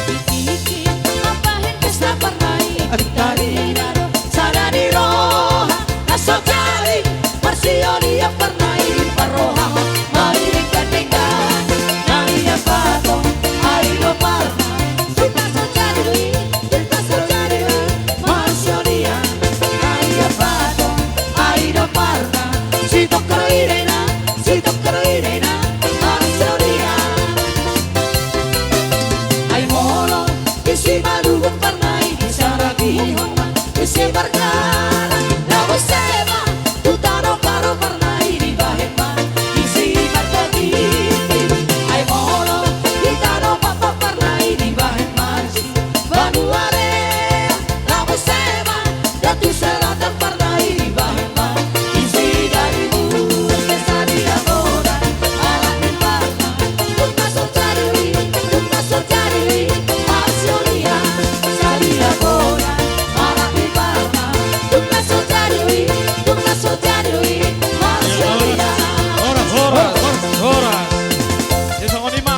Di tingki mambahen pesta parna i, tung tarida do sada di roha na so jadi, marsiolian parna i parrohahon, marinenggan-nenggan. Na i ambaton, ai do parna, tung na so jadi do i, tung na so jadi do i, marsiolian. Na i ambaton, ai do parna, sitongka do i dainang, sitongka do i dainang, marsiolian. Ai molo di Simalungun parna i disaragihon ma, di Simargara laho muse ma, tu Tano Karo parna i dibahen ma, di Simarga Ginting. Ai molo di Tano Papa parna i dibahen ma, di Sibanuarea laho muse ma, da tu selatan parna i dibahen ma, di Sidalimun. Sadia godang anak ni parna, tung na so jadi do i, tung na so jadi do i, marsiolian. Sadia godang anak ni parna, tung na so jadi do i, tung na so jadi do i, marsiolian. Horas, horas, horas, horas. Jadi songon i ma,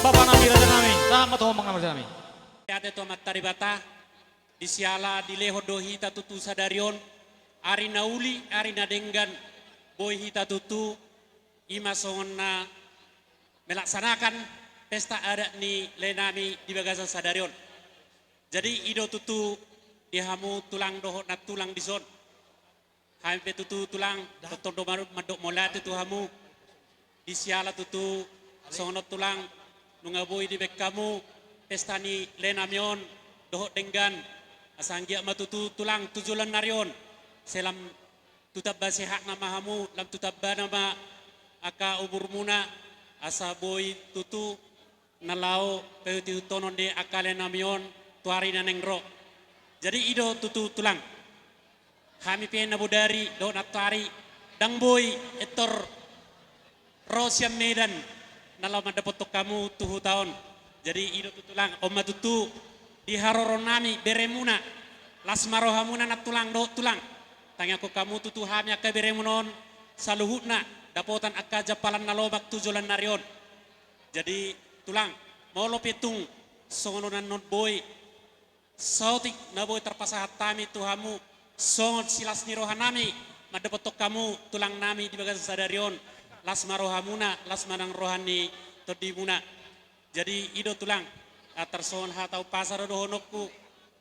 bapa nami, raja nami, sahat ma tu hamu amang nami, raja nami. Ate tu Amanta Debata, di siala dilehon do hita tutu sadari on ari na uli, ari na denggan, boi hita tutu i ma songon na melaksanakan pesta adat ni lae nami di bagasan sadari on. Jadi i do tutu di hamu tulang dohot nantulang dison. Hami pe tutu tulang, tongtong do mandok mauliate tu hamu. Di siala tutu songon on tulang, nunga boi dibahen hamu pesta ni lae nami on dohot denggan. Asa anggiat ma tutu tulang tu joloan ni ari on, sai lam tu tamba sehatna ma hamu, lam tu tambana ma angka umurmuna, asa boi tutu na laho paihut-ihuthon on di angka lae nami on tu ari na naeng ro. Jadi i do tutu tulang. Hami pe na bodari dohot nantoari ndang boi pintor ro sian Medan na laho mandapothon hamu tu huta on. Jadi i do tutu tulang, on ma tutu di haroro nami beremuna. Las ma rohamuna nantulang dohot tulang. Tangiangkon hamu tutu hami angka beremuna on saluhutna dapotan angka jampalan na lomak tu joloan ni ari on. Jadi tulang, molo pe tung songon on annon boi saotik na boi tarpasahat hami tu hamu songon silas ni roha nami mandapothon hamu tulang nami di bagasan sadari on, las ma rohamuna, las ma nang roha ni tondimuna. Jadi i do tulang, antar songon hata umpasa do dohononku,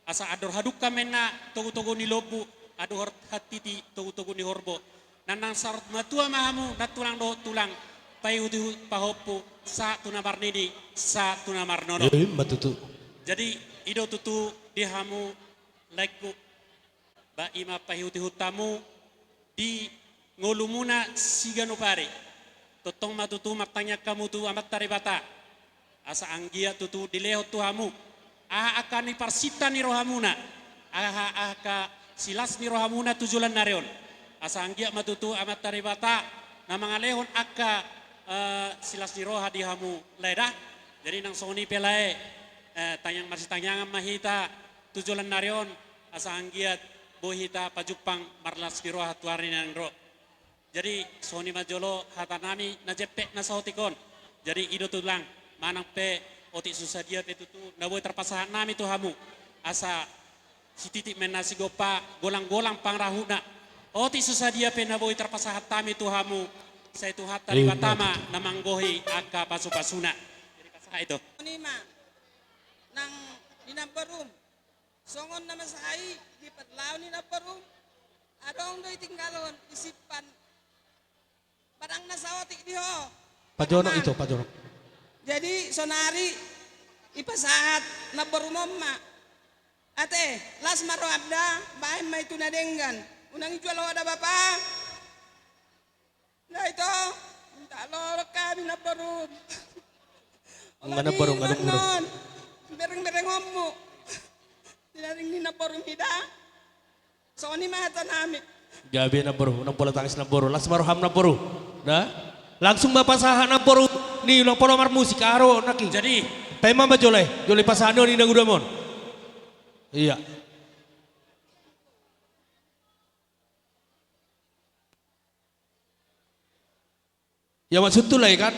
asa andor hadungka ma inna togutogu ni lombu, andor hatiti togutogu ni horbo. Nang saur matua ma hamu nantulang dohot tulang, paihutihut pahompu, sahat tu na marnini, sahat tu na marnono. Ima tutu. Jadi i do tutu di hamu laengku, ba ima paihutihut hamu di ngolumuna siganup ari. Tongtong ma tutu martangiang hamu tu Amanta Debata asa anggiat tutu dilehon tu hamu aha angka ni parsinta ni rohamuna, aha angka silas ni rohamuna tu joloan ni ari on. Asa anggiat ma tutu Amanta Debata na mangalehon angka, eh, silas ni roha di hamu lae da. Jadi nang songon i pe lae, eh, tangiang marsitangiangan ma hita tu joloan ni ari on, asa anggiat boi hita pajumpang marlas ni roha tu ari na naeng ro. Jadi songon i ma jolo hata nami na jempek na saotik on. Jadi i do tulang, manang pe otik so sadia pe tutu na boi tarpasahat nami tu hamu, asa sititi ma inna sigompa, golanggolang pangarahutna. Otik so sadia pe na boi tarpasahat hami tu hamu, sai Tuhanta Debata ma na manggohi angka pasupasuna. Jadi pasahat i tu. Songon i ma nang di namborum. Songon na masa i di parlao ni namborum, adong do i tinggalhon i simpan padang na saotik di ho. Pajonok i tu, pajonok. Jadi sonari ipasahat namborum on ma. Ate, las ma roham da, bahen ma i tu na denggan. Unang ijual ho da bapa. Na i tu, minta lolok hami namborum. Nga namborum, nga namborum. Berengberengonmu. Di naring ni namborum i da. Songon i ma hata nami. Gabe namboru, unang pola tangis namboru, las ma roham namboru. Da? Langsung ma pasahat namboru ni, unang pola marmusik, aha ro nangkin. Jadi. Paima ma jolo i, jolo i pasahat ni on di na godang on. Iya. Ia maksudhu lae kan,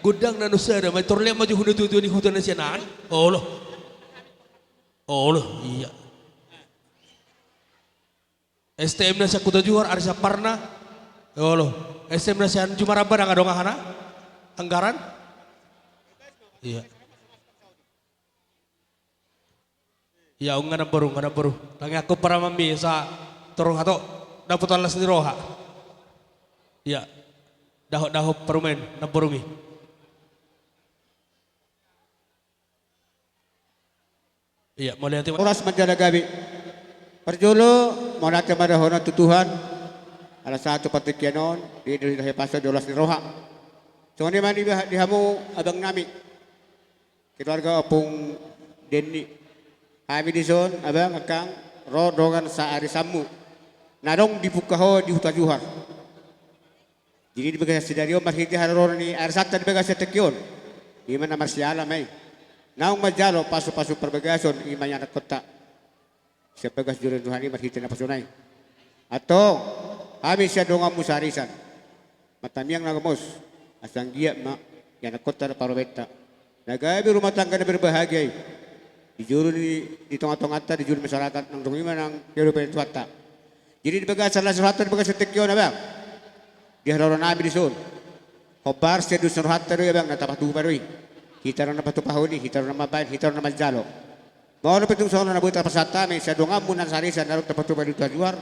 gondang na nusa da, mantor lean ma jo hu na tuatua ni huta na sian an. Olo. Olo, iya. S T M na sian Huta Johar, ari Samparna. Olo. S T M na sian Jumaramba, ndang adong ahana? Anggaran? Iya. Ia, unang namboru, unang namboru. Tangiangkon paramanmi, asa torus hatop dapot las ni roha. Ia. Dahot, dahot parumaen namborumi. Ia, mauliate. Horas manjalo gabe. Parjolo, mauliate ma dohonon tu Tuhan. Ala sahat tu partingkian on, di, di, di, di las ni roha. Songon i ma di, di hamu abang nami. Keluarga Ompung Denny. Hami dison, abang, angkang, ro dongan saarisanmu na adong di pungka ho di Huta Johar. Jadi di bagasan sadari on marhite haroro ni arisanta di bagasan tingki on. Ima na marsiala ma i. Naung manjalo pasupasu parbagason ima ianakkonta. Sian bagas jolo ni roha ni marhite naposona i. Antong, hami sian donganmu saarisan. Martamiang na gomos, asa anggiat ma ianakkonta dohot parumaenta na gabe rumah tangga na berbahagia i. Di jolo ni, di tongatonganta, di jolo ni masyarakat, nang songon i ma nang di adopan ni Tuhanta. Jadi di bagasan las ni rohanta di bagasan tingki on, abang. Di haroro nami dison. Hombar sian dos ni rohanta do i, abang, na tapatupa do i. Hita do na patupahon i, hita do na mambahen, hita do na manjalo. Molo pe tung songon na boi tarpasahat hami sian donganmu na saarisan na adong tapatupa di Huta Johar,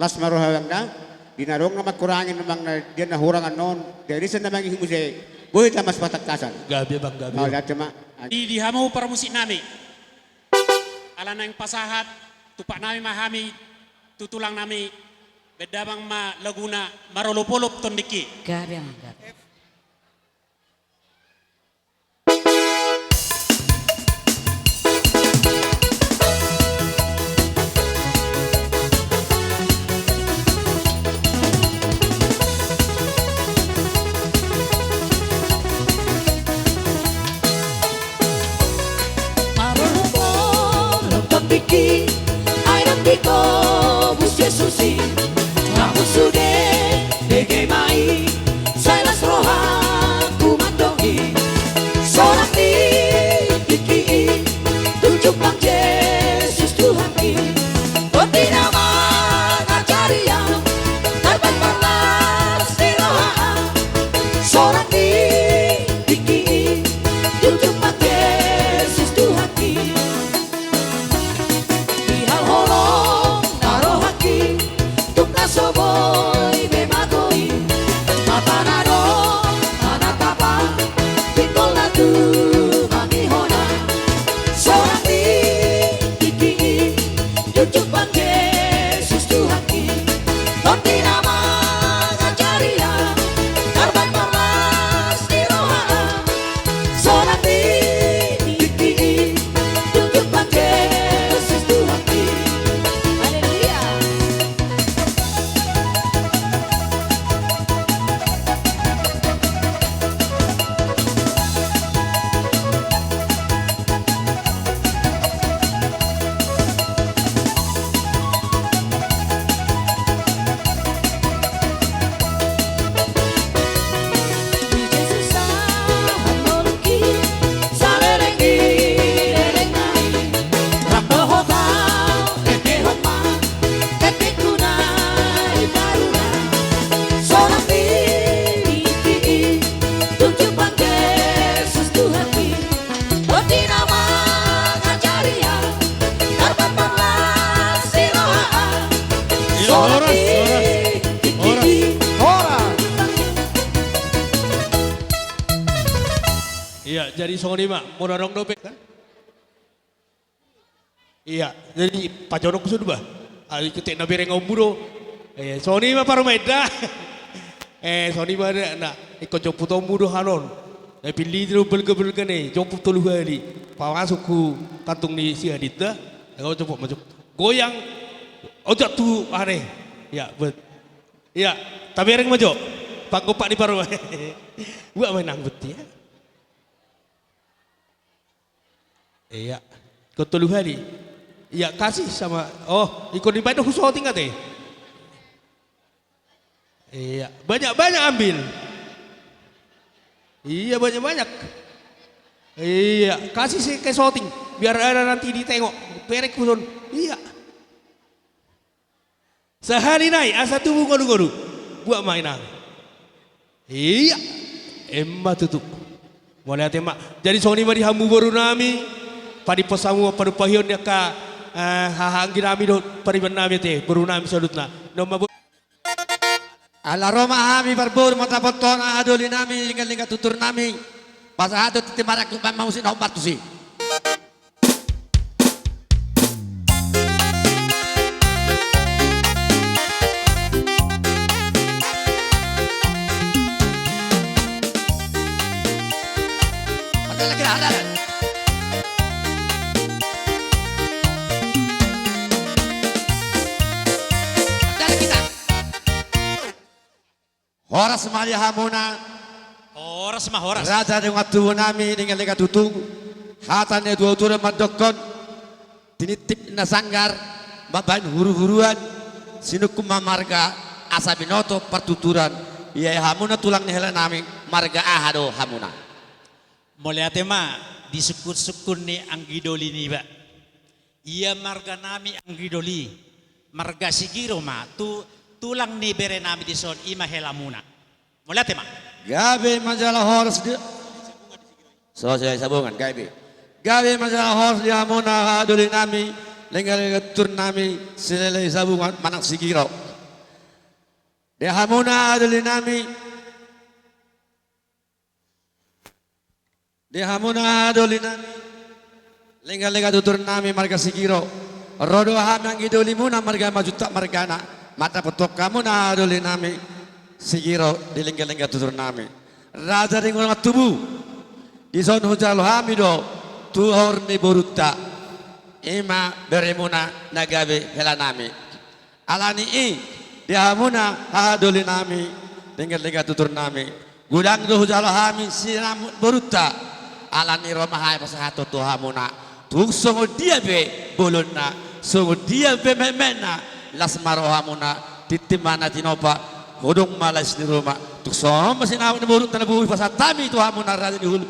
las ma roha, abang, da. Di na adong na mangkurangi, manang na dia na hurang annon, di arisan na mangihut muse, boi hita marsipahatangkasan. Gabe, abang, gabe. Mauliate ma. Di, di hamu parmusik nami. Ala naeng pasahat, tumpak nami ma hami tu tulang nami, baen damang ma laguna Marolopolop Tondingki. Gabe, abang, gabe. Sai las rohangku mandok i, sonang ni tingki i, tu Jumpang Jesus Tuhanki. Tondi na mangajari au, tarbat marlas ni roha au, sonang ni tingki i, tu Jumpang Jesus Tuhanki. Di hal holong na rohangki, tung na so boi be mago i. Mata na dong manatap au, pinggol na tumangihon au, sonang ni tingki i, tu Jumpang Jesus Tuhanki. Tondi na mangajari au, tarbat marlas ni roha au, sonang ni tingki i, tu Jumpang Jesus Tuhanki. Haleluya. Tondi na mangajari au, tarbat marlas ni roha au. Iya, horas, horas, horas, horas. Iya, jadi songon i ma, molo adong dope, kan? Iya, jadi pajonok sude bah. Ai ketek na bereng ombu do. Eh, songon i ma parumaen da. Eh, songon i ma da, na, ingkon jomput ombu do hanon. Na pillit do belga-belga ni, jomput tolu hali. Pamasuk tu kantung ni si Adit da. Ingkon jomput, masuk. Goyang. Ojak tu, aha ni. Iya, bet. Iya, tabereng ma jo. Panggompa ni parumaen. Buat main anggut ya. Iya. Ingkon tolu hali. Iya, kasih sama, oh, ingkon dibaen do husoting ate. Iya, banyak-banyak ambil. Iya, banyak-banyak. Iya, kasih si ke soting. Biar ada nanti ditengok. Perek huson. Iya. Sahali nai, asa tubu ngolu-ngolu. Buat ma inang. Iya. Emma tutu. Mauliate ma. Jadi songon i ma di hamu boru nami. Padimpos hamu padupahion ni angka, eh, haha anggi nami dohot pariban nami ate. Boru nami saluhutna. Noma bo- Ala ro ma hami parboru mandapothon aha doli nami, lingga-lingga tutur nami. Pasahat do tintin marangkup ma musik na hombar tusi. Horas ma di hamuna. Horas ma, horas. Raja dongan tubu nami, lingga-lingga tutur. Hata ni natuatua mandokkon, tinitip na sanggar, mambahen huru-huruan, sinungkun ma marga asa binoto partuturan. Ia hamuna tulang ni hela nami, marga aha do hamuna? Mauliate ma, disungkun-sungkun ni anggi doli niba. Ia marga nami anggi doli, marga Sigiro ma, tu, tulang ni bere nami dison, i ma helamuna. Mauliate ma. Gabe ma jala horas di. So, so, Sabungan, gabe. Gabe ma jala horas di hamuna, aha doli nami, lingga-lingga tutur nami, Silele Sabungan, manang Sigiro. Di hamuna, aha doli nami. Di hamuna, aha doli nami, lingga-lingga tutur nami marga Sigiro. Ro do hami anggi doli muna marga Simanjuntak margana. Mandapothon hamuna, aha doli nami, Sigiro di lingga-lingga tutur nami. Raja ni dongan tubu. Dison hujalo hami do tuhor ni borunta. I ma beremuna na gabe hela nami. Ala ni i, di hamuna, aha doli nami, lingga-lingga tutur nami. Godang do hujalo hami sinamot borunta. Ala ni i ro ma hami pasahathon tu hamuna. Tung songon dia pe bolonna, songon dia pe metmetna, las ma rohamuna, tintin ma na tinompa, Godang ma las ni ruma. Tung songon i ma sinamot ni borunta na boi, pasahat hami tu hamuna raja ni hulu,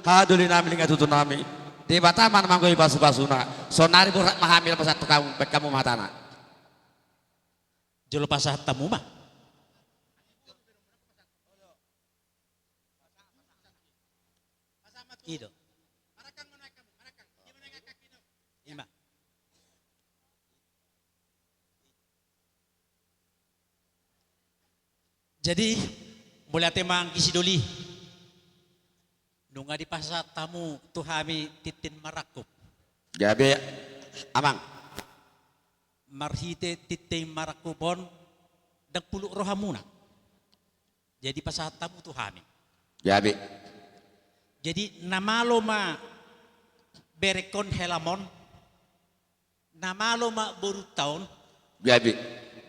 hadolinami, lingga tutunami. Debata ma na manggohi pasupasuna. Saonari borhat ma hami laho pasahat tu hamu, baen hamu ma hatana. Jolo pasahat hamu ma. I do. Ima. Jadi, mauliate ma anggi sidoli. Nunga dipasahat hamu tu hami tintin marangkup. Gabe, amang. Marhite tintin marangkup on, ndang pulut rohamuna. Jadi pasahat hamu tu hami. Gabe. Jadi na malo ma berengkon helamon, na malo ma borunta on. Gabe.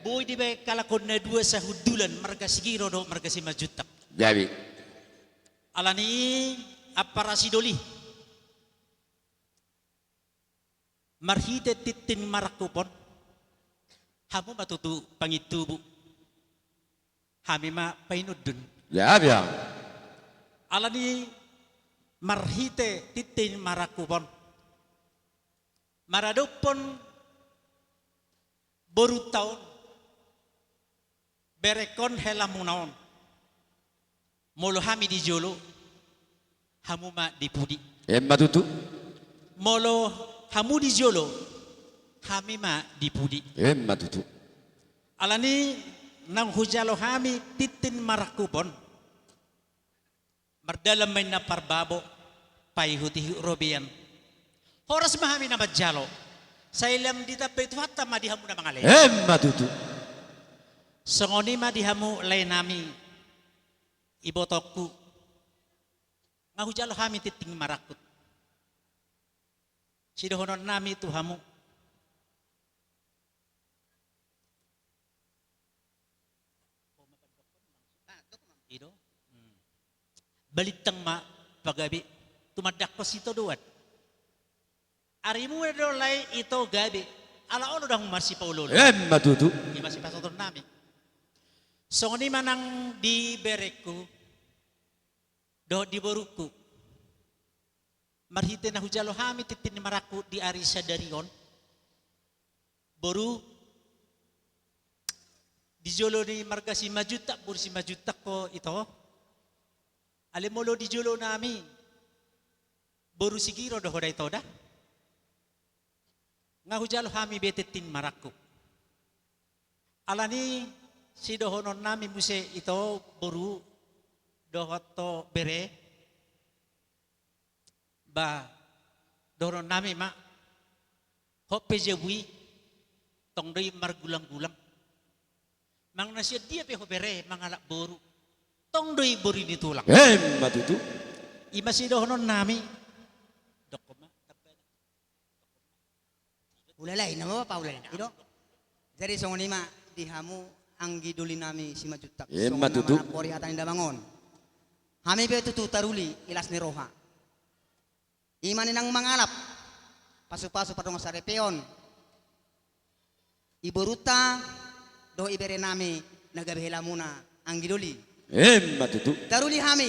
Boi dibaen halak on na dua sahundulan, marga Sigiro dohot marga Simanjuntak. Gabe. Alani i ampara sidoli. Marhite tintin marangkup on, hamu ma tutu pangintubu, hami ma painundun. Gabe. Alani marhite tintin marangkup on, maradophon borunta on, berengkon helamuna on. Molo hami di jolo, hamu ma di pudi. Emma tutu. Molo hamu di jolo, hami ma di pudi. Emma tutu. Alani naung hujalo hami tintin marangkup on, mardalan ma inna parbabo, paihutihut robean. Horas ma hami na manjalo. Sai lam ditambai Tuhanta ma di hamu na mangalean. Emma tutu. Songon i ma di hamu laenami, ibotongku. Nga hujalo hami tintin marangkup. Sidohononnami tu hamu. I do. Hmm. Balintang ma pagabe, tumandangkon sitodoan. Arimuna do lae ito gabe, ala olo do hamu marsipaoloolo. Emma tutu. I ma sipasahatonnami. Songon i ma nang di berengku dohot di borungku. Marhite na hujalo hami tintin ni marangkup di ari sadari on. Boru, di jolo ni marga Simanjuntak, boru Simanjuntak ho ito. Alai molo di jolonami, boru Sigiro do ho da ito da. Nga hujalo hami be tintin marangkup. Alani sidohononnami muse ito boru dohot ho bere. Ba, dohononnami ma, hot pe jabu i, tong do i margulanggulang. Manang na sian dia pe ho bere mangalap boru, tong do i boru ni tulang. Emma tutu. I ma sidohononnami. Dokkon ma, tampana. Hulalai nama bapa, hulalai. I do. Jadi songon i ma di hamu anggi dolinami Simanjuntak. Emma tutu. Songon na manapori hata ni damang on. Hami pe tutu taruli i las ni roha. I ma na naung mangalap pasupasu pardongansaripeon iborunta dohot iberenami na gabe helamuna anggi doli. Emma tutu. Taruli hami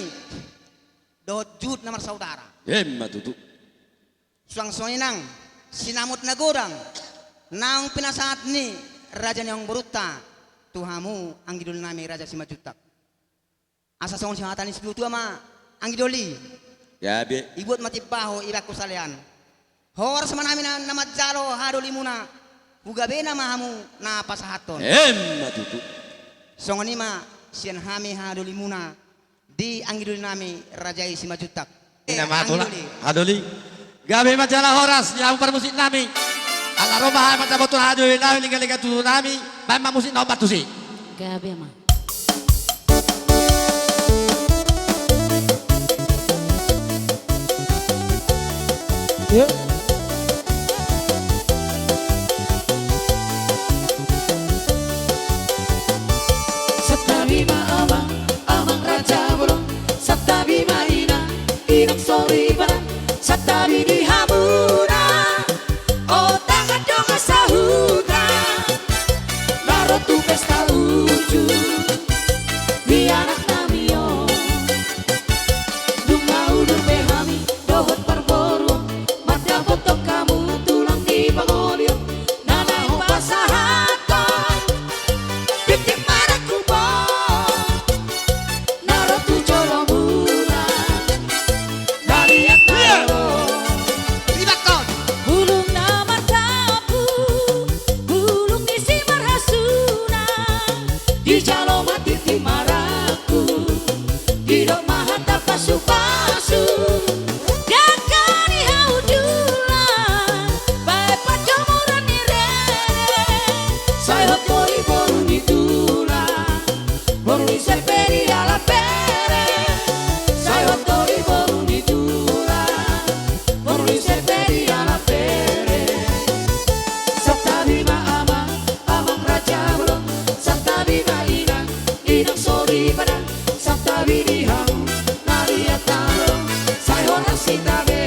dohot juhut na marsaudara. Emma tutu. Suang songon i nang sinamot na godang naung pinasahat ni raja ni amangborunta tu hamu anggi dolinami Raja Simanjuntak. Asa songon sihata ni situatua ma anggi doli. Gabe. Ibuat ma timbaho ibakku salean. Horas ma hami na, na manjalo hadolimuna. Hugabena ma hamu na pasahathon. Emma tutu. Songon i ma sian hami hadolimuna di anggi dolinami raja i Simanjuntak. Ina ma tulang. Anggi doli. Hadoli. Gabe ma jala horas di hamu parmusiknami. Ala ro ma hami manjamothon hadolinami, lingga-lingga tutunami. Baen ma musik na hombar tusi. Gabe ma. Santabi ma amang, amang raja bolon. Santabi ma inang, inang soripada. Santabi di hamuna, ondang dongan sahuta. Na ro tu pesta uju. Tabi di hau na liat talo, sai horas hita be.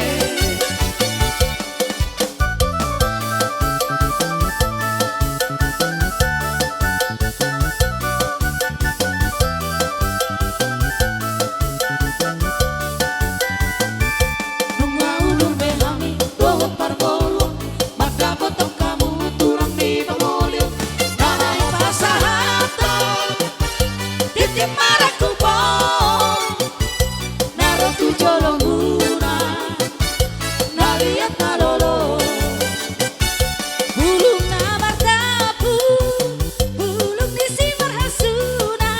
Nunga udur be hami dohot parngoluon, mandapothon hamu tulang ni pangoli on. Na naeng pasahathon tintin marangkup on, na ro tu jolomuna, na liat na lolo. Bulung na mardapu, bulung ni simarhasuna,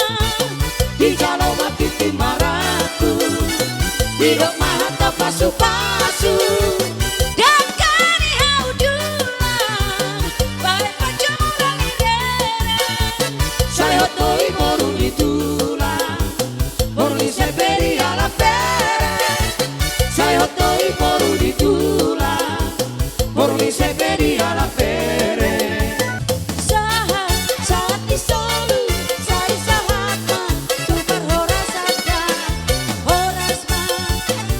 dijalo ma tintin marangkup, didok ma hata pasupasu. Dangka ni hau tulang, baen panjomuran ni rere. Sai hot do i boru ni tulang, boru ni Sepedi halak Bere. Sai hot do i boru ni tulang, boru ni Sepedi halak Bere. Sahat, sahat ni solu, sai sahat ma tu parhorasan da. Horas ma,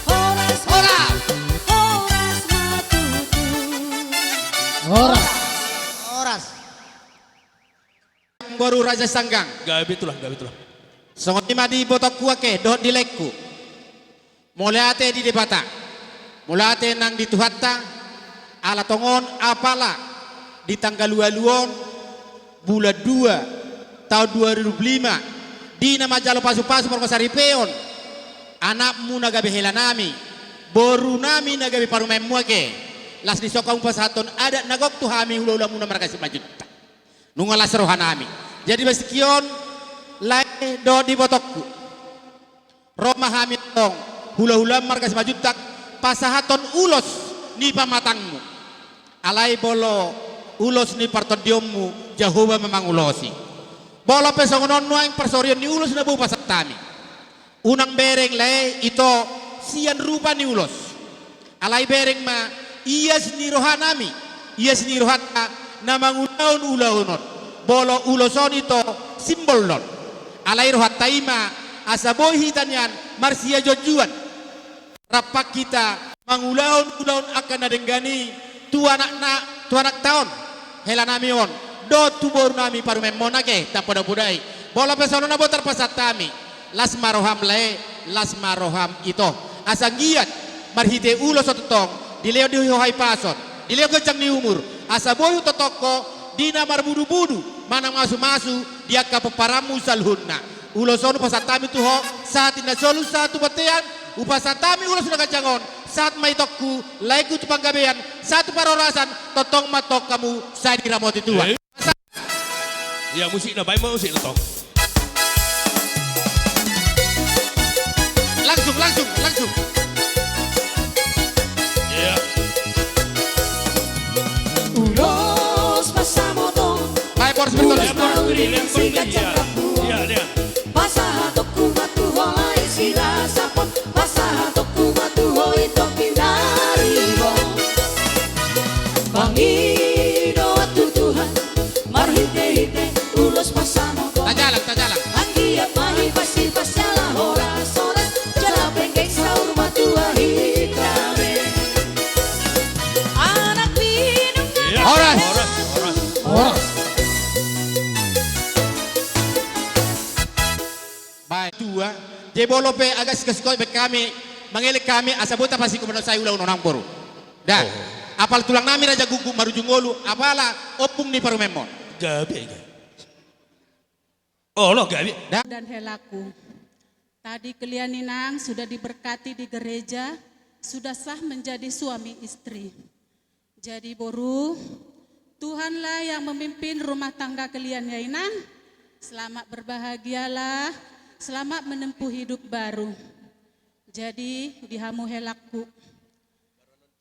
horas ma, horas, horas ma tutu. Horas. Horas. Boru Raja Sanggang. Gabe tulang, gabe tulang. Songon i ma di ibotongku ate dohot di laengku. Mauliate di Debata, mauliate nang di Tuhanta, ala tongon apala di tanggal ualu on, bulan dua, taon dua ribu lima, di na manjalo pasupasu marga saripeon, anakmu na gabe helanami, borunami na gabe parumaenmu ate, las disi hamu pasahathon adat na gok tu hami hulahulamuna marga Simanjuntak. Nunga las rohanami. Jadi, di bagasan on, lae dohot ibotongku, ro ma hami antong, hulahulam marga Simanjuntak, pasahathon ulos ni pamatangmu. Alai molo ulos ni partondionmu, Jahowa ma mangulosi. Molo pe songon on nuaeng parsorion ni ulos na boi hupasahat hami. Unang bereng lae ito sian rupa ni ulos. Alai bereng ma ias ni rohanami, ias ni rohanta na mangulahon ulaon on. Molo ulos on ito simbol do on. Alai rohanta i ma asa boi hita nian marsiajoanjoan. Rap hita mangulahon ulaon angka na denggan i tu anakna, tu anakta on, helanami on, dohot tu borunami parumaenmuna ate, tampodapodai. Molo pe songon on na boi tarpasahat hami, las ma roham lae, las ma roham ito. Asa anggiat marhite ulos on tongtong, dilehon di ho hahipason, dilehon ganjang ni umur, asa boi hutongtong ho di na marbudubudu manang masumasu di angka pomparanmu saluhutna. Ulos on hupasahat hami tu ho, sahat i na solu sahat tu bontean, hupasahat hami ulos na ganjang on, sahat ma itongku, laengku tu panggabean, sahat tu parhorasan, tongtong ma antong hamu sai diramoti Tuhan. Eh? Ia, musikna, baen ma musikna tong. Langsung, langsung, langsung. Ia. Ulos pasamoton. Baen, boros, ulos betul. Mauli, siganjang, ia, ia. Pasahatonku ma tu ho lae Silasapon, pasahatonku ma tu ho ito Pinaribot. Pangidoan tu Tuhan, marhitehite ulos pasamoton. Tajalang, tajalang. Anggiat ma hipas-hipas jala horas-horas, jala penggeng saur matua hita be. Anak pinungka. Horas. Horas, horas. Horas. Baen tua, jadi molo pe agak sikosikot baen hami, mangelek hami, asa boi tapasingkop mansai ulaon on, amang boru. Da. Oh. Apala tulangnami Raja Guguk marujung ngolu, apala ompung ni parumaenmon. Gabe, gabe. Olo, gabe. Da. Dan helaku. Tadi kalian, Inang, sudah diberkati di gereja, sudah sah menjadi suami istri. Jadi boru, Tuhanlah yang memimpin rumah tangga kalian ya, Inang. Selamat berbahagialah, selamat menempuh hidup baru. Jadi di hamu helakku,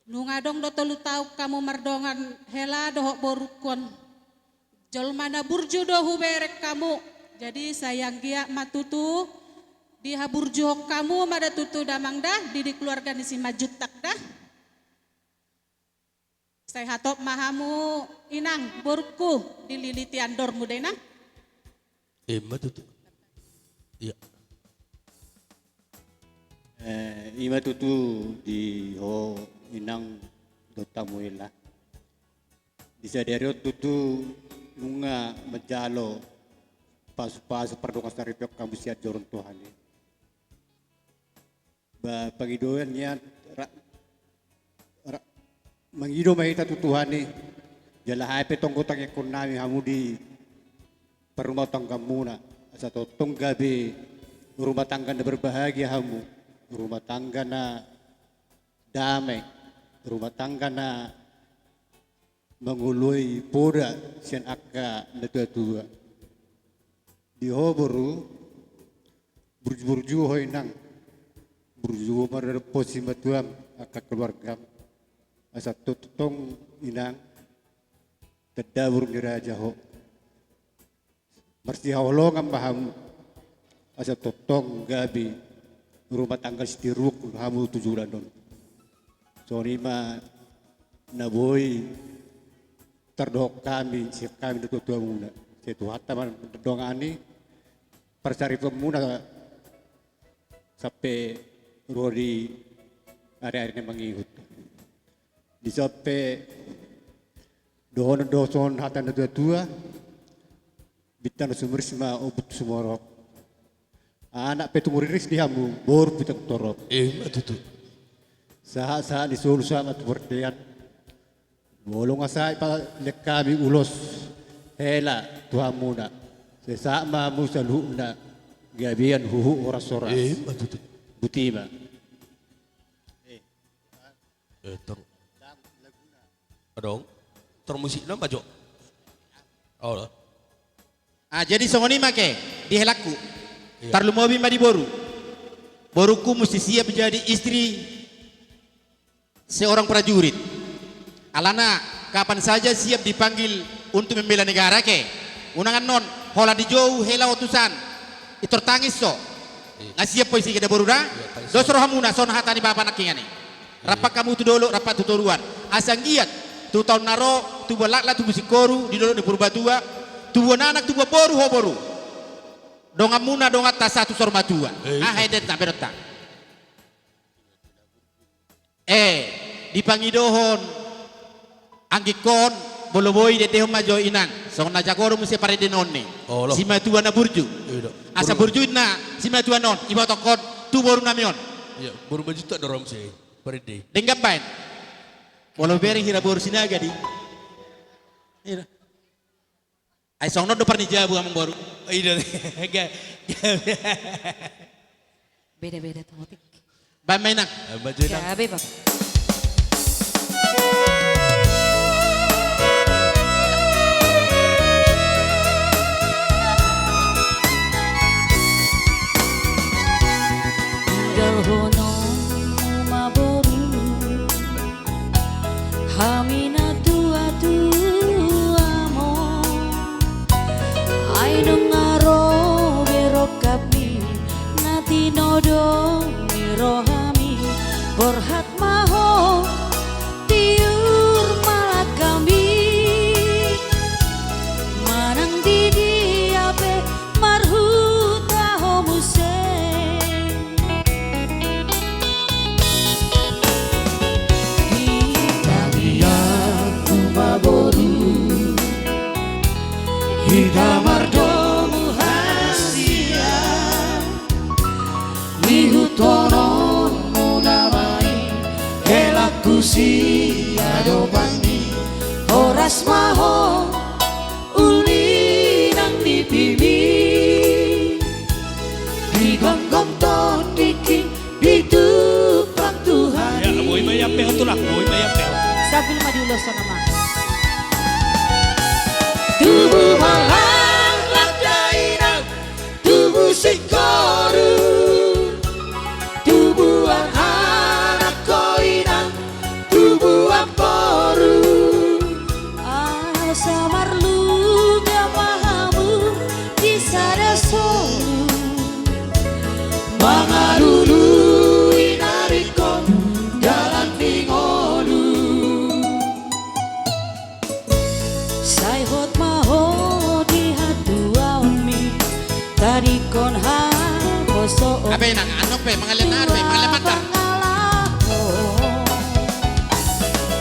nunga adong do tolu taon hamu mardongan hela dohot borungkon. Jolma na burju do hubereng hamu. Jadi sai anggiat ma tutu dihaburjuhon hamu ma da tutu damang da di, di keluarga ni Simanjuntak da. Sai hatop ma hamu, Inang, borungku, dililiti andormu da, Inang. Ima tutu. Ia. Eh, ima tutu di ho inang dohot hamu hela. Di sadari on tutu nunga manjalo pasu-pasu pardongansaripeon hamu sian joro ni Tuhan i. Ba, pangidoan nian ra-, ra-, mangido ma hita tu Tuhan i, jala hape tonggo tangiangkon nami hamu di parrumatanggaonmuna, asa tongtong gabe rumah tangga na berbahagia hamu, rumah tangga na dame, rumah tangga na mangoloi poda sian angka na tua-tua. Di ho boru, burju-burju ho inang, burju ma dohot simatuam, angka keluargam, asa tongtong inang, tanda boru ni raja ho. Marsihaholongan ma hamu, asa tongtong gabe rumah tangga sitiruon hamu tu joloan on. Songon i ma na boi tardohon hami sian hami na tua-tuamuna. Sai Tuhanta ma na mandongani parsaripeonmuna sampe ro di ari-ari na mangihut. Dison pe dohonon do songon hata na tua-tua, bintang na sumurus ma ombun sumorop. Anak pe tung riris di hamu, boru pe tung torop. Ima tutu. Sahat-sahat ni solu sahat ma tu bontean. Molo nga sahat palean hami ulos hela tu hamuna, sai sahat ma hamu saluhutna gabean huhut horas-horas. Ima tutu. Botima. Eh, tor-, adong, tor musikna ma jo. Olo. Ah, jadi songon i ma ke di helangku. Iya. Tarlumobi ma di boru. Borungku musti siap jadi istri seorang prajurit. Alana kapan saja siap dipanggil untuk membela negara ke. Unang annon, holan dijou hela utusan. Pintor tangis ho. Iya. Nga siap ho isi ke da boru da. Iya, tangis. Dos rohamuna, songon hata ni bapa nangkiningan i. Iya. Rap hamu tu dolok, rap tu toruan. Asa anggiat tu taon na ro, tubuan laklak, tubu singkoru di dolok ni Purbatua, tubuan anak, tubuan boru ho boru. Donganmuna donganta sahat tu saur matua. Iya. Aha ende sampe dohot Eh, dipangidohon anggingkon, molo boi diendehon ma jo inang. Songon na jago do muse parendeon ni. Olo. Simatua na burju. Iya, do. Asa burju inna simatua on, ibotohon tu boru nami on. Iya, boru Manjuntak do ro muse parende. Denggan baen. Molo bereng hira boru Sinaga di. Iya. Ai songon on do par ni jabu amang boru. Ida. Ga-, ga-, beda-beda totik. Baen ma inang. Baen ma jo inang. Gabe, Bang. Tinggalhononmu ma boru. Hami na tua-tuamon, ai nunga ro be rongkapmi, na tinodo ni rohami, borhat ma ho tiur ma langkami. Manang di dia pe marhuta ho muse. Di tangiangku ma boru, hita mardomu hasian. Ihuthononmuna ma i helangku sian adopanmi, horas ma ho uli nang nipimi. Digomgom tondingki, ditumpang Tuhan i. Ya, boi ma i ampe ho tulang, boi ma i ampe ho. Sambil ma diuloshon nama. Tubu ma laklak da inang, tubu singkoru, tubuan anak ho inang, tubuan boru. Asa marluga ma hamu di sada solu, mangalului na ringkot dalan ni ngolu. Sai hot ma ho Ape inang, anu pe, mangalian, anu pe, mangalian mandar.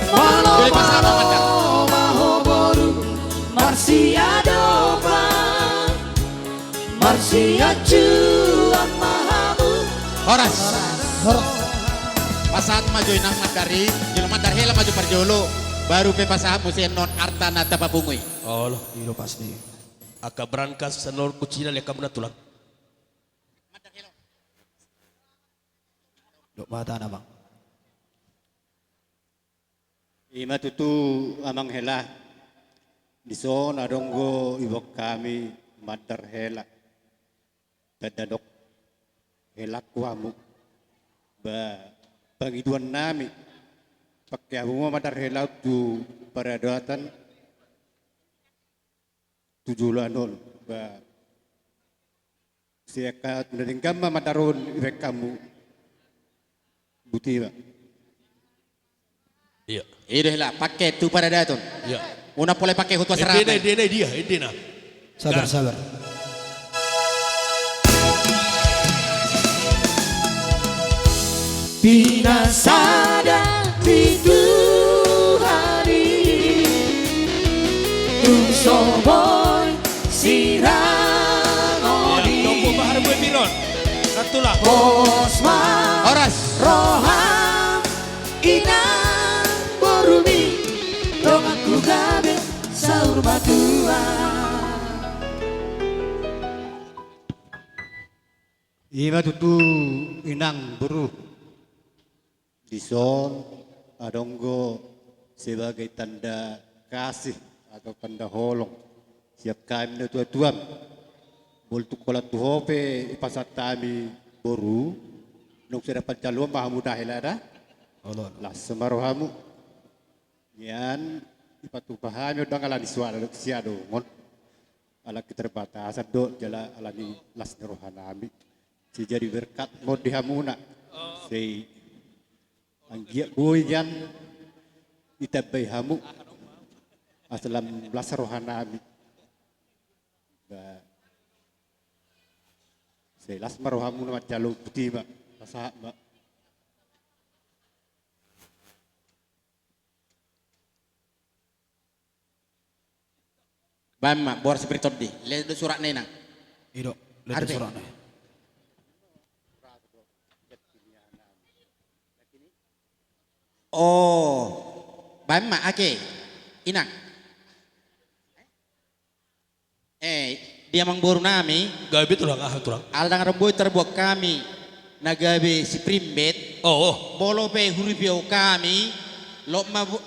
Molo, molo, molo, molo, molo, molo, marsiadopan. Marsiacuan ma hamu. Horas. Horas. Pasahat ma jo inang mandar i, jolo mandar hela ma jo parjolo, baru pe pasahat muse annon arta na tapapungu i. Olo, i do pasti. Angka berangkas annon kuncina, liat hamuna tulang. Dok mata na bang. Ima tutu amang hela, dison adong do iboan hami mandar hela. Tanda dok hela tu hamu. Ba pangidoan nami, pake hamu ma mandar hela tu paradaton tu joloan on. Ba sian angka na denggan ma mandar on ibaen hamu. Botima. Iya. I do hela, pake tu paradaton. Iya. Unang pola pake hutua serahan. Endena, endena dia, endena. Sabar, sabar. Pinasada di Tuhan i, tung so boi sirang. Iya, odi. Tunggu bahar gue Miron. Nantulah. Pos ma. Horas. Roham inang borumi, donganku gabe saur matua. Ima tutu inang boru. Dison adong do sebagai tanda kasih atau tanda holong sian hami natuatuam. Molo tung holan tu ho pe ipasahat hami boru, nunga sada panjaloan ma hamu da hela da. Olo, olo. Las ma rohamu. Nian ipatupa hami on ndang alani so adong on. Ala keterbatasan do jala alani las ni roha nami. Sai jadi berkat ma on di hamuna. Sai anggiat boi nian ditambai hamu asa lam las roha nami. Ba sai las ma rohamuna manjalo, botima. Pasahat ma. Baen ma, boras si Pir Tondi. Let do suratna inang. I do, let do suratna. Oh, baen ma ake inang. Eh, di amang boru nami. Gabe tulang, aha tulang? Ala ndang adong boi tarbuat hami na gabe si primbet. Oh, oh. Molo pe huripio hami, lot ma bo-,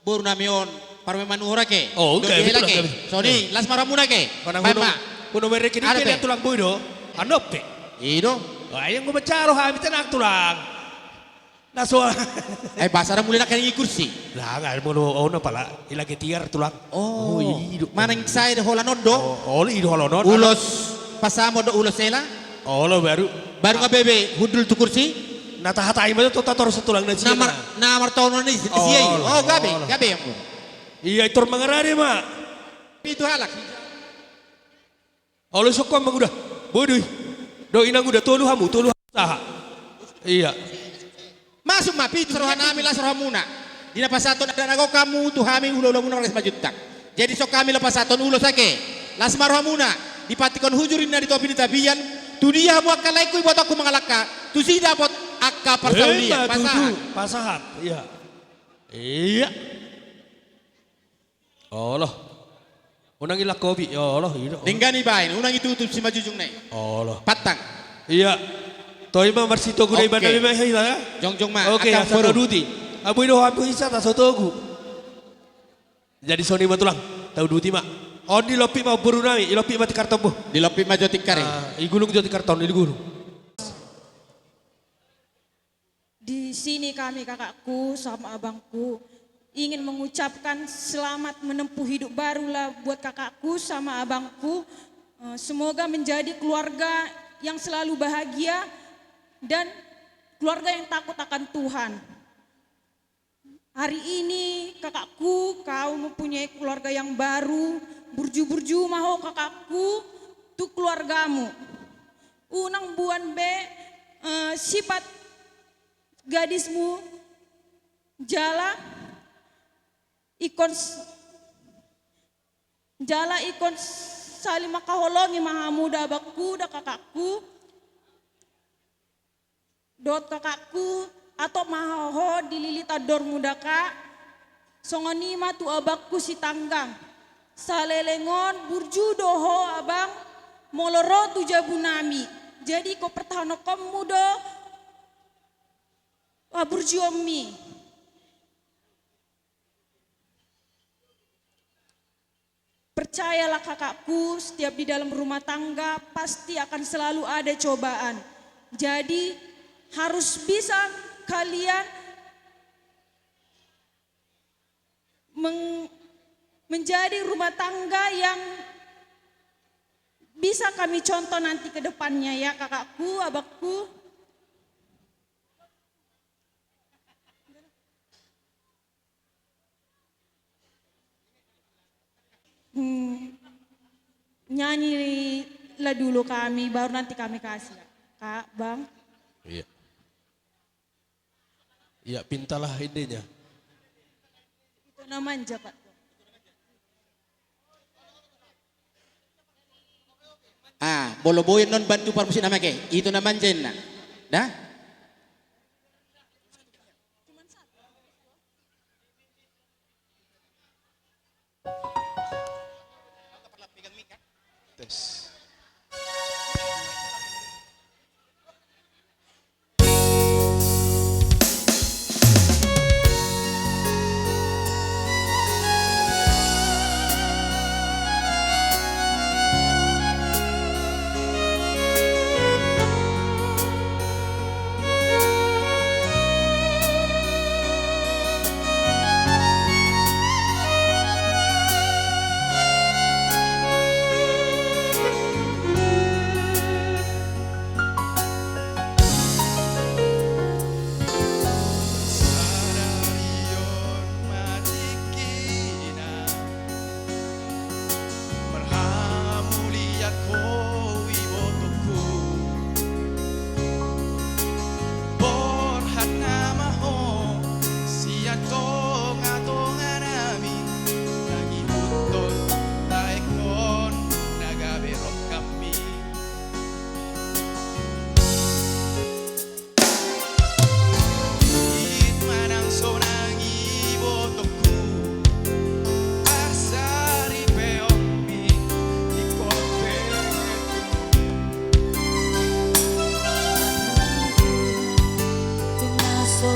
boru nami on parumaen manuhor ake. Oh, gabe tulang, gabe. Soni, las ma rohamuna ake. Baen ma. Kuno merek ini pe tulang boi do. Anop pe. I do. Wah, yang gue mencaro hami tenang tulang. Na so. Eh, bahasa na mulai na kena i kursi. Lah, nggak mau, oh, na pala, i lagi tiar tulang. Oh, i do. Manang sai do holan on do. Oh, i do holan on. Ulos pasamot do ulos hela. Olo baru. Baru nga bebe hundul tu kursi. Na tahatai ma tu tator satulang na sia. Na martono ni sia. Oh, gabe, gabe yang. Iya, itor mangarade ma. Pitu halak. Olo, sokko amang uda. Boi do i. Do inang uda, tolu hamu, tolu hamu saha. Iya. Masuk ma pitu saroha nami, las rohamuna. Di na pasahathon adat na gok hamu tu hami, ulaula muna marlas majutak. Jadi so hami laho pasahathon ulos ake. Las ma rohamuna. Dipantikhon hujur ninna di topi ni tapian. Tu dia hamu angka laengku, ibotohonku mangalangka. Tusi dapot angka parsaulian. Pasahat. Pasahat. Iya. Iya. Olo. Unang ilak kopi, olo, i do. Denggan i baen, unang itutup simanjujung na i. Olo. Pantang. Iya. Toe ma marsitogu na i bana. Oke. Jongjong ma. Oke, asa tauduti. Abui do hamu hisa ta so togu. Jadi soni ma tulang. Tauduti ma. On dilompit ma boru nami, ilompit ma tikar tombo. Dilompit ma jo tikar i. Ah, igulung jo tikar ton, igulung. Di sini kami, kakakku sama abangku, ingin mengucapkan selamat menempuh hidup barulah buat kakakku sama abangku. Eh, semoga menjadi keluarga yang selalu bahagia dan keluarga yang takut akan Tuhan. Hari ini, kakakku, kau mempunyai keluarga yang baru. Burju-burju ma ho, kakakku, tu keluargamu. unang buan be, eh, sifat gadismu, jala ingkon s-, jala ingkon saling mangkaholongi ma hamu da abangku, da kakakku. Dohot kakakku, atop ma ho dililita andormu da kak. Songon i ma tu abangku si Tanggang. Saleleng on burju do ho abang, molo ro tu jabunami. Jadi ingkon pertahanonmu do haburjuonmi. Percayalah kakakku, setiap di dalam rumah tangga pasti akan selalu ada cobaan. Jadi harus bisa kalian meng-, menjadi rumah tangga yang bisa kami contoh nanti ke depannya ya kakakku, abangku. Hmm, nyanyilah dulu kami, baru nanti kami kasih ya. Kak, Bang. Iya. Iya, pintalah idenya. Itu namanya, Pak. Ah, molo boi annon bantu parmusik nama ke. Itu namanya inna. Da? Tes. Marhamuliak ho ibotongku. Borhat nama ho sian tongatonganami, na ihuthon taengkon na gabe rongkapmi. Lit manang sonang ibotongku, arsaripeonmi di kope. Tung na so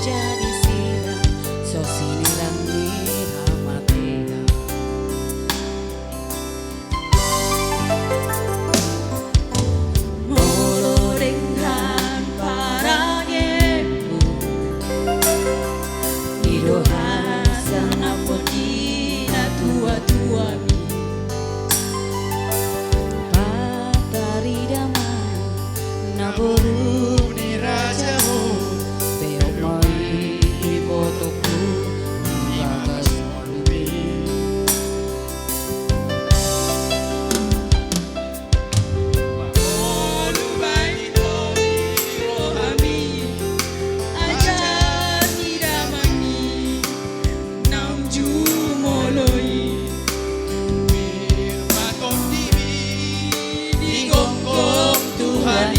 jadi sirang, so sinirang ni hamatean. Molo denggan parangenmu, i do hasangapon ni natuatuami. Patarida ma naboru ni rajamu, peop ma i ibotongku di bagas ngolumi. Molo baen i tondi rohami, ajar ni damang i naung jumolo i. Pir ma tondimi digonggom Tuhan i.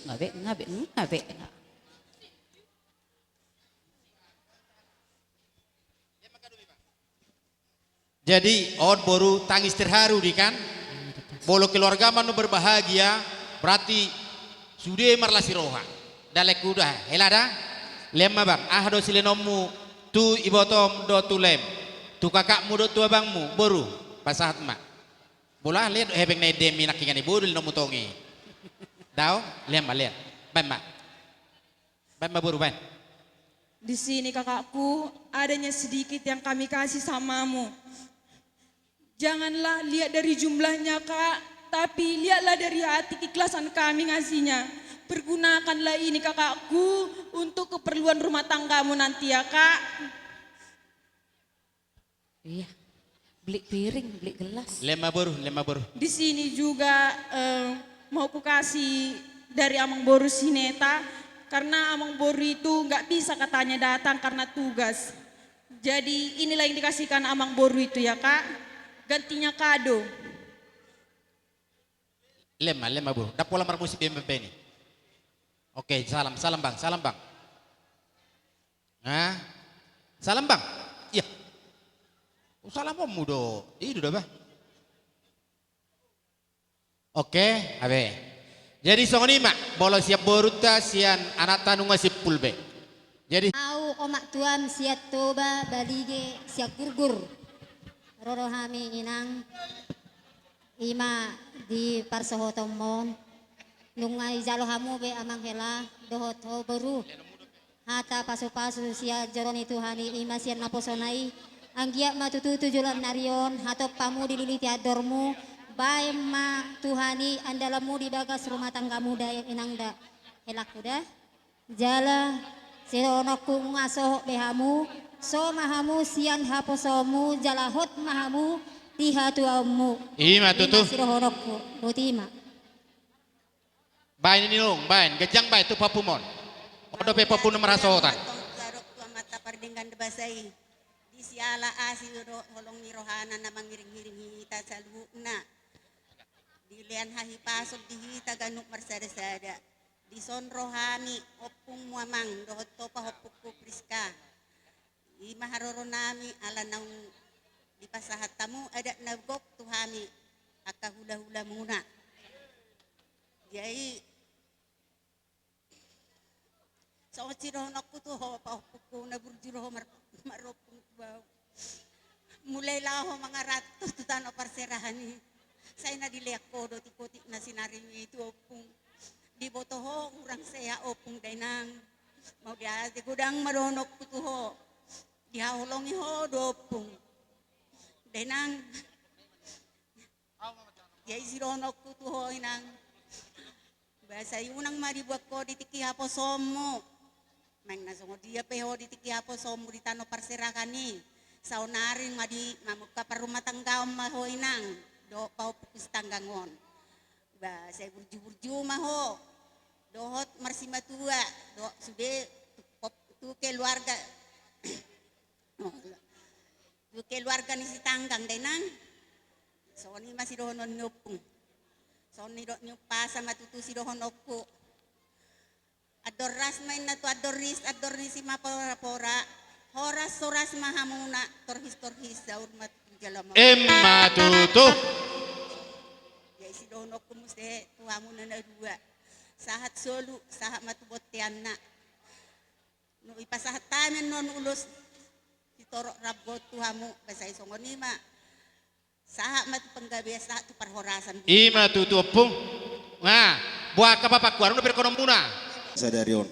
Ngabe, ngabe, ngabe. Jadi, on boru tangis terharu di kan? Molo keluarga ma na berbahagia, berarti sude marlas ni roha. Dalek uda, hela da? Lean ma bang, aha do sileanonmu tu ibotom dohot tu laem, tu kakakmu dohot tu abangmu, boru, pasahat ma. Bola lean do hepeng na endemi nangkingan i bodo leanonmu tongi. Dao, lean ma, lean. Baen ma. Baen ma boru, baen. Di sini, kakakku, adanya sedikit yang kami kasih samamu. Janganlah lihat dari jumlahnya, Kak, tapi lihatlah dari hati keikhlasan kami ngasihnya. Pergunakanlah ini, kakakku, untuk keperluan rumah tanggamu nanti ya, Kak. Iya. Beli piring, beli gelas. Lean ma boru, lean ma boru. Di sini juga, eh, mau kukasih dari Amang Boru si Neta, karena Amang Boru itu nggak bisa katanya datang karena tugas. Jadi inilah yang dikasihkan Amang Boru itu ya, Kak. Gantinya kado. Lean ma, lean ma boru. Ndang pola marmusik be, be, be ni. Oke, salam, salam bang, salam bang. Nah, salam bang. Iya. Oh, salam ommu do. I do da bah. Oke, abe. Jadi songon i ma, molo sian borunta, sian anakta nunga simpul be. Jadi au omak tuam sian Toba, Balige, sian Gurgur. Ro do hami inang. I ma di parsohotonmon. Nunga dijalo hamu be amang hela dohot ho boru. Hata pasupasu sian joro ni Tuhan i, i ma sian naposona i. Anggiat ma tutu tu joloan ni ari on hatop hamu dililiti andormu. Baen ma Tuhan i andalanmu di bagas rumah tanggamu da inang da. Helangku da. Jala sidohononku nunga sohot be hamu, so ma hamu sian haposoonmu jala hot ma hamu di hatuaonmu. I ma tutu. I ma sidohononku. Boti ma. Baen inong, baen, ganjang baen tu pahompumon. On dope pahompu na marhasohotan. Antong tu adong tu Amanta Pardenggan Basa i. Di siala asi do holong ni rohana na mangiring-iring hita saluhutna. Dilean hahipason di hita ganup marsada-sada. Dison ro hami ompungmu amang dohot ho pahompungku Priska. I ma haroronami ala naung dipasahat hamu adat na gok tu hami angka hulahulamuna. Jadi songon sidohononku tu ho pahompungku na burju do ho mar-, marompung tu ahu. Mulai laho mangaranto tu tano parserahan i. Sai na dilean ho do tikotik na sinaring i tu ompung. Diboto ho hurang sehat ompung da inang. Mauliate godang ma dohononku tu ho. Dihaholongi ho do ompung. Da inang. Jadi sidohononku tu ho inang. Ba sai unang ma dibuat ho di tingki haposoonmu. Naeng na songon dia pe ho di tingki haposoonmu di tano parserahan i. Saonari ma di mamungka parrumatanggaon ma ho inang. Dohot pahompungku sitanggang on. Ba sai burju-burju ma ho. Dohot marsimatua. Dohot sude tu, tu keluarga. Tu keluarga ni sitanggang da inang. Songon i ma sidohonon ni ompung. Songon i do ni umpasa ma tutu sidohononku. Andor ras ma inna tu andor ris, andor ni simapora-pora. Horas-horas ma hamuna, torhis-torhis saur matua jala ma. Emma tutu. Jadi sidohononku muse tu hamuna na dua. Sahat solu, sahat ma tu bonteanna. Nunga dipasahat hami annon ulos sitorop rambu tu hamu, ba sai songon i ma. Sahat ma tu panggabean, sahat tu parhorasan. I ma tutu ompung. Nah, boha angka papakuarmu na berkonomuna. Sadari on.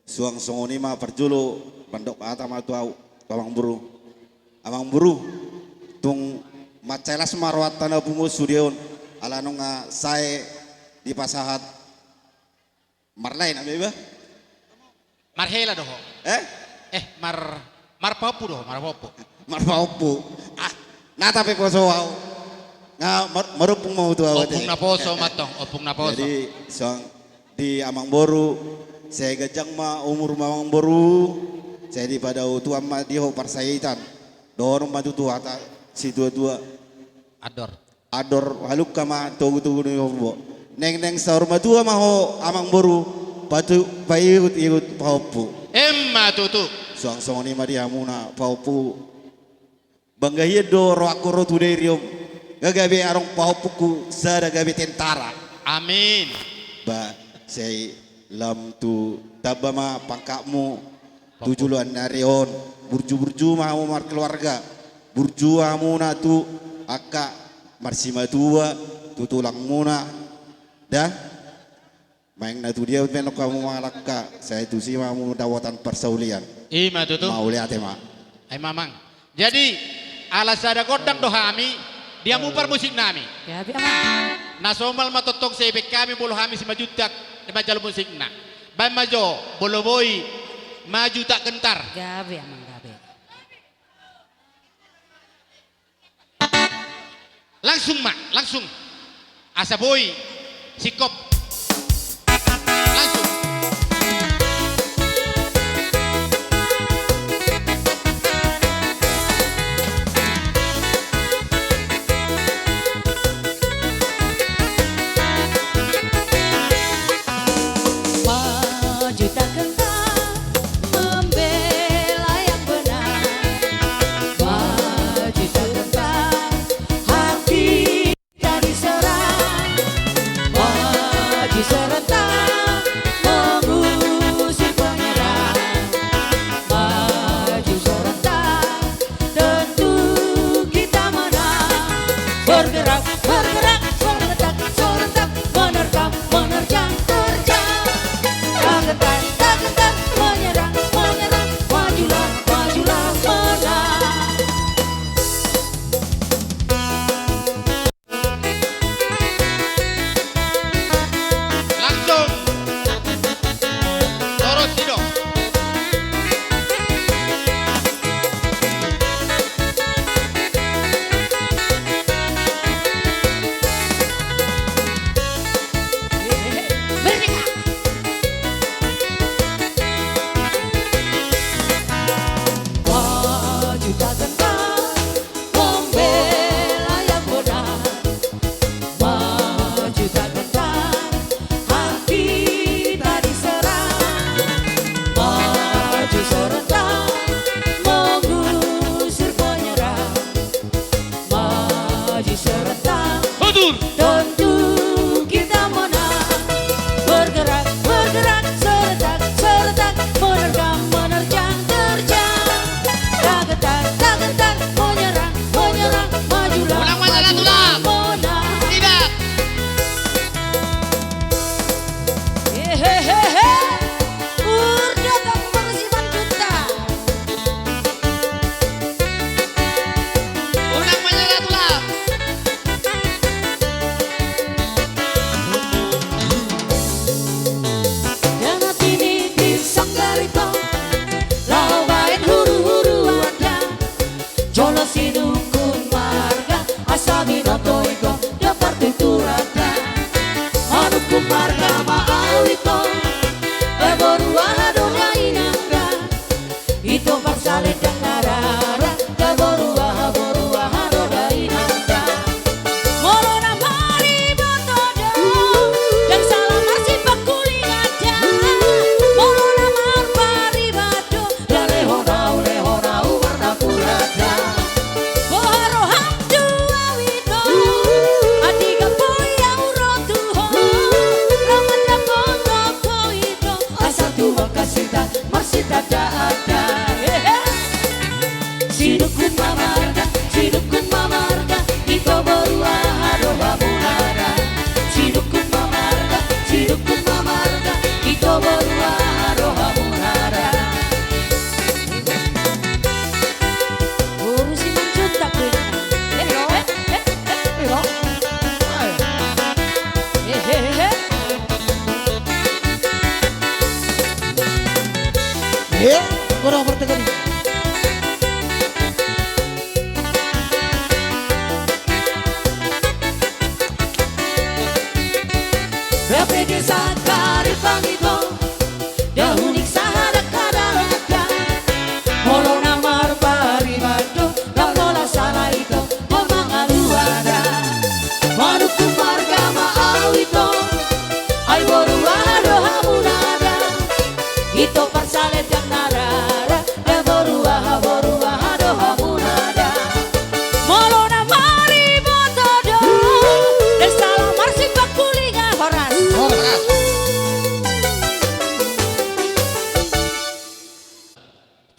Suang songon i ma parjolo, mandok hata ma tu ahu, tu amang boru. Amang boru, tung mansai las ma rohanta na pungu sude on, ala nunga sae dipasahat. Marlae na be iba? Marhela do ho. Eh? Eh, mar-, marpahompu do ho, marpahompu. Marpahompu. Ah, nata pe poso ahu. Nga mar-, marompung ma tu ahu. Ompung na poso ma tong, ompung na poso. Jadi, suang di amang boru, sai ganjang ma umur ma amang boru, sai dipadao Tuhan ma di ho parsahitan. Dohonon ma tutu hata situa-tua. Andor. Andor halumpang ma togu-togu ni ombo. Naeng-naeng saur matua ma ho amangboru, patu-, paihut-ihut pahompu. Emma tutu. Suang songon i ma di hamuna pahompu. Bangga hian do rohangku ro tu Dairi on. Nga gabe adong pahompungku sada gabe tentara. Amin. Ba, sai lam tu tamba ma pangkatmu tu joloan ni ari on. Burju-burju ma hamu markeluarga. Burju hamuna tu angka marsimatua, tu tulangmuna. Da? Maeng na tu dia pe nang hamu mangalangka, sai tusi ma hamu dapotan parsaulian. Ima tutu. Mauliate ma. Ai mamang. Jadi, ala sada gondang do hami, di hamu parmusiknami. Gabe, amang. Na somal ma tongtong sai baen hami molo hami Simanjuntak, na manjalo musikna. Baen ma jo, molo boi, maju tak gentar. Gabe, amang, gabe. Langsung ma, langsung. Asa boi, singkop. Langsung. Maju tak gentar membela yang benar. Maju tak gentar hak kita diserang. Maju serentak mengusir penyerang. Maju serentak, tentu kita menang. Bergerak, bergerak, serentak, serentak, menerkam, menerjang, terjang. Tak gentar, tak gentar, menyerang, menyerang, majulah, majulah, menang. Langsung. Torus, Sido. Maju tak gentar membela yang benar. Maju tak gentar hak kita diserang. Maju serentak mengusir penyerang. Maju serentak, hadur, tentu kita menang. Bergerak, bergerak, serentak, serentak, menerkam, menerjang, terjang. Tak gentar, tak gentar, menyerang, menyerang, majulah, ulang, majulah, majulah, menang. Tidak. Hehehe. Urdot hamu parsi Manjuntak. Unang manyala tulang. Dana tiniti sanggarito, laho baen huru-huru anda. Jolo sinungkun marga, asa binoto ito, dapat tuturata. Manungkun marga ma au ito, e boru aha do da inang da. Ito parsalendang na rara, da boru aha, boru aha do da inang da. Molo na mariboto do, ndang sala marsipakuling anda. Molo na marpariban do, da lehon au, lehon au marnapuran da. Boha roham tu au ito, andigan boi au ro tu ho, ro mandapothon ho ito. Asa tu bangkas hita marsitanda-tanda. Sinungkun ma marga, sinungkun ma marga, ito boru aha do hamu nara. Sinungkun ma marga, sinungkun ma marga, ito boru aha do hamu nara. Boru Simanjuntak do i. Eh, eh, eh, eh, eh. Eh, eh, eh, eh. Eh, kurang pertengkar. Gabe desa kari pangito, da unik sahadang-hadang anda. Molo na marpariban do, da lola sala ito, molo mangalualuhon. Manungkun marga ma au ito.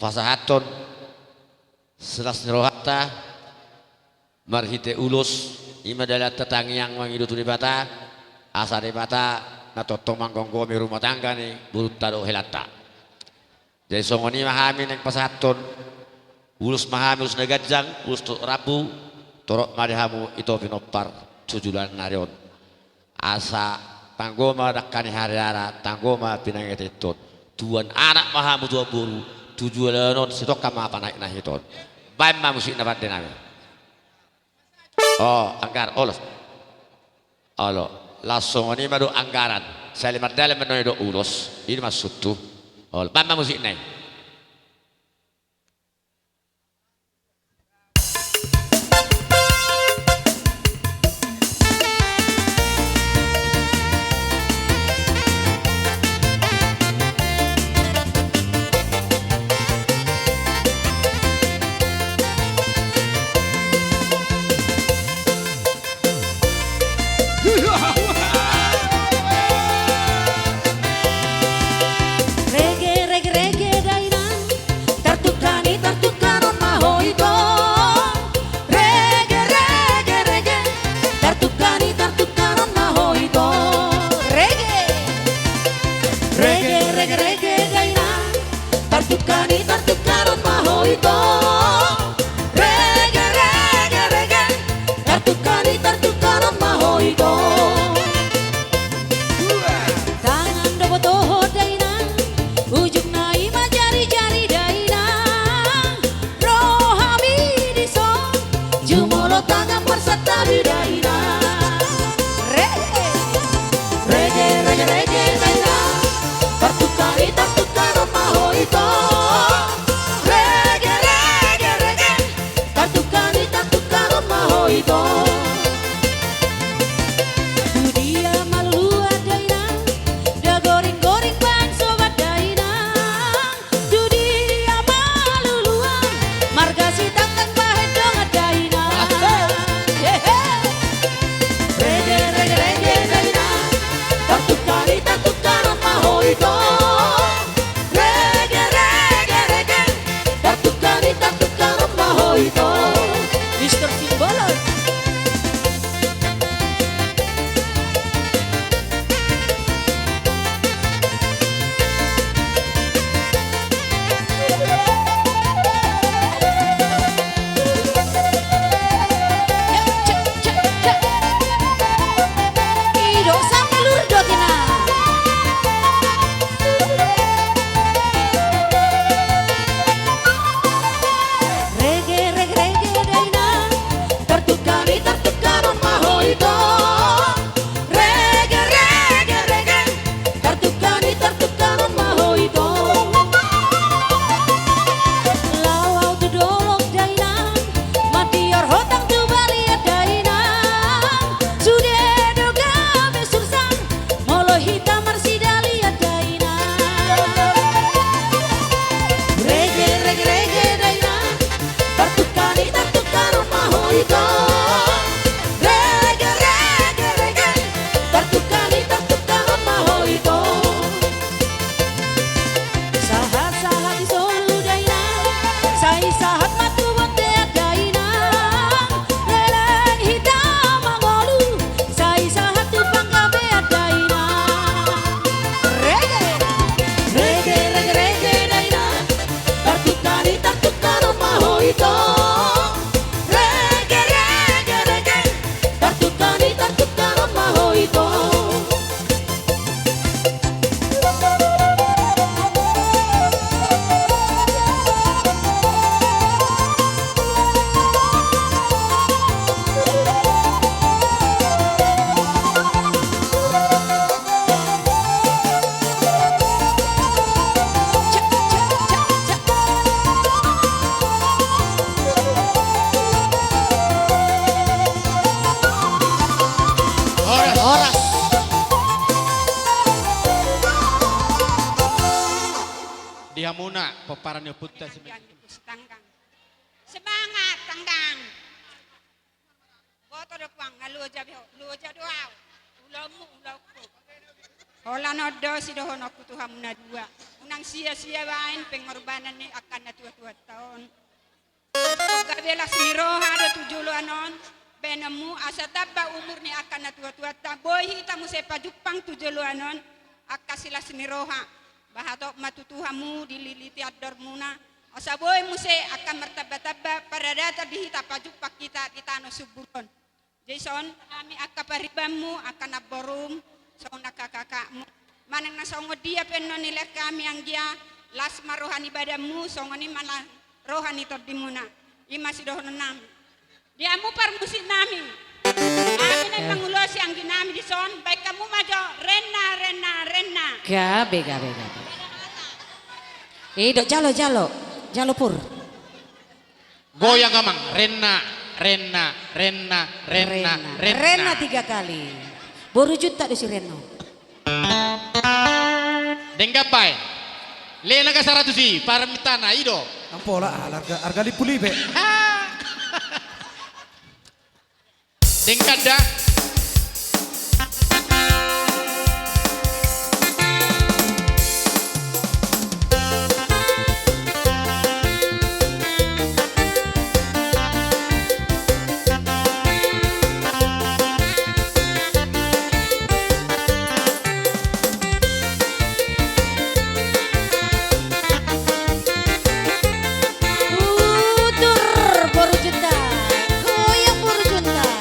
pasahathon silas ni rohanta marhite ulos, i ma dalanta tangiang mangido tu Debata, asa Debata na tongtong manggomgomi rumah tangga ni borunta dohot helanta. Jadi songon i ma hami naeng pasahathon ulos ma hami, ulos na ganjang, ulos torop rambu, torop ma di hamu ito pinompar tu joloan ni ari on. Asa tanggo ma dangka ni hariara, tanggo ma pinangido-idoon. Tubuan anak ma hamu, tubuan boru, tu joloan on sitongka ma panaek na hita on. Baen ma musikna pande nami. O, anggaran, olo. Olo, laos songon i ma do anggaran. Sahali mardalan ma nuaeng do ulos, i do maksudhu. Olo, baen ma musikna i. Rege, rege, rege, dainang. Tartukani, tartukanon ma ho ito. Rege, rege, rege. Tartukani, tartukanon ma ho ito. Rege. Rege, rege, rege, dainang. Tartukani, tartukanon ma ho ito. Rege, rege, rege. Tartukani, tartukanon ma ho ito. Tangan do boto ho dainang, ujungna i ma jari-jari dainang. Ro hami dison, jumolo tangan marsantabi dainang. Rege. Rege, rege, rege dainang. Tartukani, tartukanon ma ho ito. Rege, rege, rege. Tartukani, tartukanon ma ho ito. Tu dia maluluan dainang, da goring-goring baen sobat dainang. Tu dia maluluan, marga Sitanggang bahen dongan dainang. Hehe. Rege, rege, rege dainang. Tartukani, tartukanon ma ho ito. Rege, rege, rege. Tartukani, tartukanon ma ho ito. Mister Simbolon. Cek, cek, cek, cek. I do sampe lur do tina. Rege, rege, rege, dainang. Tartukani, tartukanon ma ho ito. Rege, rege, rege. Tartukani, tartukanon ma ho ito. Laho au tu dolok dainang. Mandior hotang tu balian dainang. Sude do gabe sursang. Molo hita marsidalian dainang. Rege, rege, rege dainang. Tartukani, tartukanon ma ho ito. Rege, rege, rege. Tartukani, tartukanon ma ho ito. Sahat-sahat di solu dainang. Sai sahat ma tu bontean dainang. Leleng hita mangolu, sai sahat tu panggabean dainang. Rege. Rege, rege, rege dainang. Tartukani, tartukanon ma ho ito. Rege, rege, rege. Tartukani, tartukanon ma ho ito. Horas. Horas. Di hamuna pomparan ni ompunta Simanjuntak. Semangat, Tanggang. Boto do, Puang, nga loja be ho, loja do au. Ulaonmu, ulaonku. Holan on do sidohononku tu hamu na dua. Unang sia-sia baen pengorbanan ni angka na tua-tuanta on. Gabe las ni roha do tu joloan on, baenonmu asa tamba umur ni angka na tua-tuanta, boi hita muse pajumpang tu joloan on angka silas ni roha. Bahatop ma tutu hamu dililiti andormuna, asa boi muse angka martamba-tamba paradatan di hita, pajumpang hita di tano subur on. Jadi songon hami angka paribanmu, angka namborum, songon angka kakakmu. Manang na songon dia pe annon nilehon hami, anggia las ma roha ni badanmu, songon i ma las roha ni tondimuna. I ma sidohononnami. Di hamu parmusiknami. Hami na mangulosi angginami dison, baen hamu ma jo, renna, renna, renna. Gabe, gabe, gabe. Eh, dok, jalo, jalo. Jalo, Pur. Goyang, Amang. Renna, renna, renna, renna, renna. Renna tiga kali. Boru Juntak do si Renna. Denggan bae. Lehon angka saratus i, parmintana, i do. Ampola, ah, arga, arga lima puluh i be. Denggan da. Utur boru Juntak, goyang boru Juntak.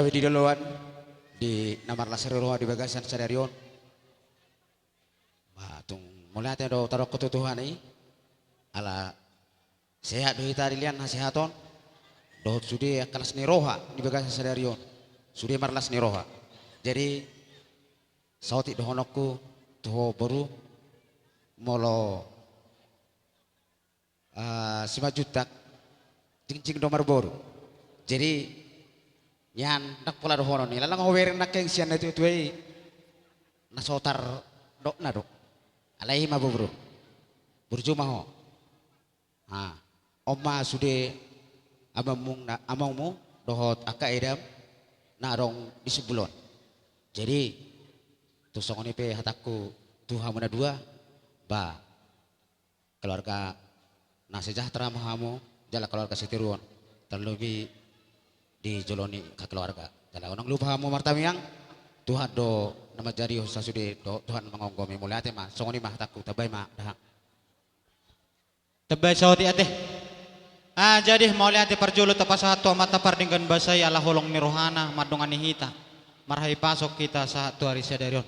Di dolok on, di na marlas ni roha di bagasan sadari on. Ba tung mauliate do tadokkon tu Tuhan i, ala sehat do hita dilehon hasehaton, dohot sude angka las ni roha di bagasan sadari on, sude marlas ni roha. Jadi saotik dohononku tu ho boru, molo Ah, Simanjuntak, jingjing do marboru. Jadi nian ndang pola dohonon i, lalang ho bereng nangkin sian natuatua i, na so tardokna do. Alai i ma boru, burju ma ho. Ah, on ma sude amangmu na, amangmu dohot angka edam na adong di Sibolon. Jadi tung songon i pe hatangku tu hamu na dua, ba keluarga na sejahtera ma hamu, jala keluarga sitiruon, terlebih di jolo ni keluarga. Jala unang lupa hamu martangiang, Tuhan do na manjadi ho sasude do, Tuhan mangonggomi. Mauliate ma, songon i ma hatangku, tambai ma dahahang. Tambai saotik ate. Ah, jadi mauliate parjolo tapasahat tu Amanta Pardenggan Basa i ala holong ni rohana mandongani hita, marhahipason hita sahat tu ari sadari on.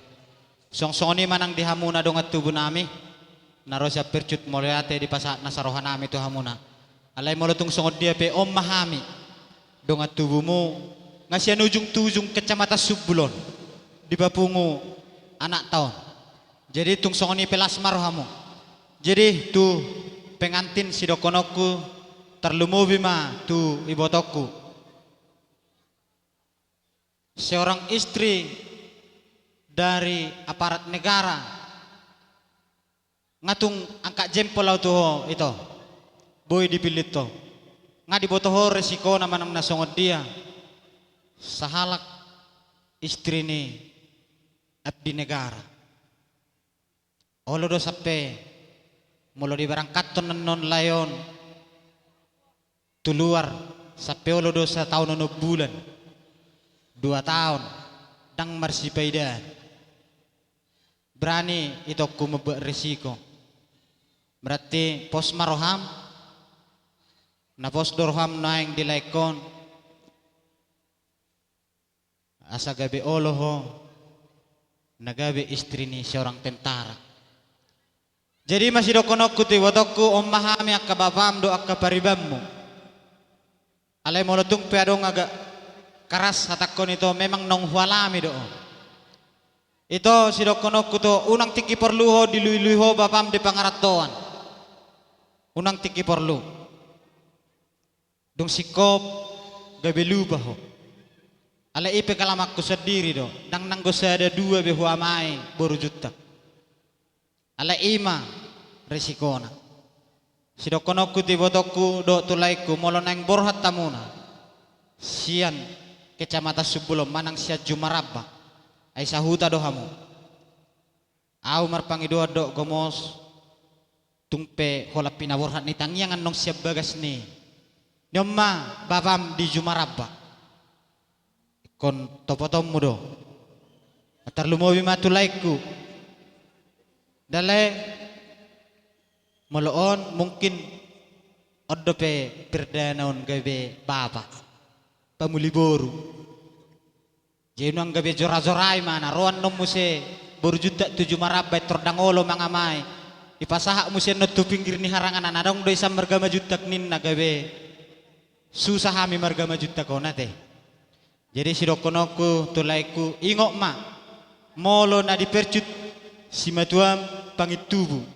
Songon i ma nang di hamuna dongan tubu nami, na ro sian Percut, mauliate dipasahat nasa roha nami tu hamuna. Alai molo tung songon dia pe on ma hami dongan tubumu, nga sian ujung tu ujung Kecamatan Sibolon, dipapungu anakta on. Jadi tung songon i pe las ma rohamu. Jadi tu pengantin sidohononku, tarlumobi ma tu ibotongku, seorang istri dari aparat negara. Nga tung angkat jempol au tu ho ito, boi dipillit ho. Nga diboto ho resikona manang na songon dia, sahalak istri ni abdi negara. Olo do sampe molo diberangkathon annon lae on tu luar, sampe olo do sataon onom bulan, dua taon, ndang marsipaidaan. Berani itongku mambuat resiko. Berarti pos ma roham, na pos do roham nuaeng di laengkon, asa gabe olo ho na gabe istri ni seorang tentara. Jadi ma sidohononku tu ibotongku, on ma hami angka bapam dohot angka paribanmu. Alai molo tung pe adong agak keras hatangkon ito, memang naung hualami do on. Ito sidohononku tu ho, unang tingki porlu ho diluilui ho bapam di pangarantoan. Unang tingki porlu. Dung singkop gabe lupa ho. Alai i pengalamanku sandiri do, ndang nanggo sada dua be huamai boru Juntak. Alai i ma resikona. Sidohononku tu ibotongku dohot tu laengku, molo naeng borhat hamuna sian Kecamatan Sibolon manang sian Jumaramba, ai sahuta do hamu. Au marpangidoan dohot gomos, tung pe holan pinaborhat ni tangiang annon sian bagas ni, ni on ma bapam di Jumaramba. Ingkon topotonmu do. Tarlumobi ma tu laengku. Dale, molo on mungkin on dope perdana on gabe bapa, pamuli boru. Jadi nuaeng gabe jorajorai ma na ro annon muse boru Juntak tu Jumaramba, intor ndang olo mangamai. Dipasahat muse annon tu pinggir ni harangan, na adong do i sian marga Manjuntak ninna, gabe susah hami marga Manjuntak on ate. Jadi sidohononku tu laengku, ingot ma, molo na di Percut simatuam pangintubu,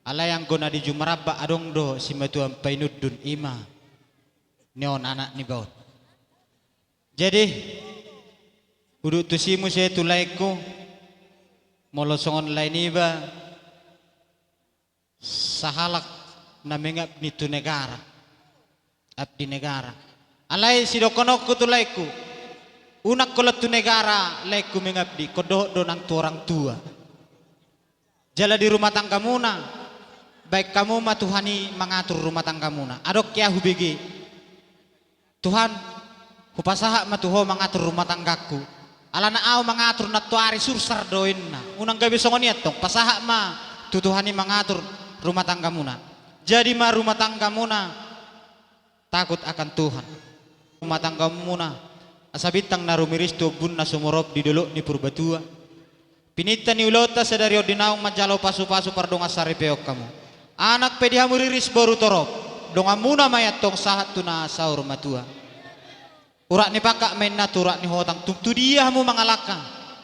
alai anggo na di Jumaramba adong do simatuam painundun, i ma ni on anak niba on. Jadi hudok tusi muse tu laengku, molo songon lae niba, sahalak na mengabdi tu negara, abdi negara. Alai sidohononku tu laengku, unang holan tu negara laengku mengabdi, ingkon dohot do nang tu orang tua. Jala di rumah tanggamuna, baen hamu ma Tuhan i mangatur rumah tanggamuna. Adong ke ahu bege, Tuhan, hupasahat ma tu ho mangatur rumah tanggangku. Alana au mangatur nantoari sursar do inna. Unang gabe songon i antong, pasahat ma tu Tuhan i mangatur rumah tanggamuna. Jadi ma rumah tanggamuna takut akan Tuhan. Rumah tanggamuna Asa bintang na rumiris tu ombun na sumorop di dolok ni Purbatua. Pininta ni ulaonta sadari on di naung manjalo pasu-pasu pardongan saripeon hamu. Anak pe di hamu riris, boru torop. Donganmuna ma i antong sahat tu na saur matua. Urat ni pangkat ma inna tu urat ni hotang, tung tu dia hamu mangalangka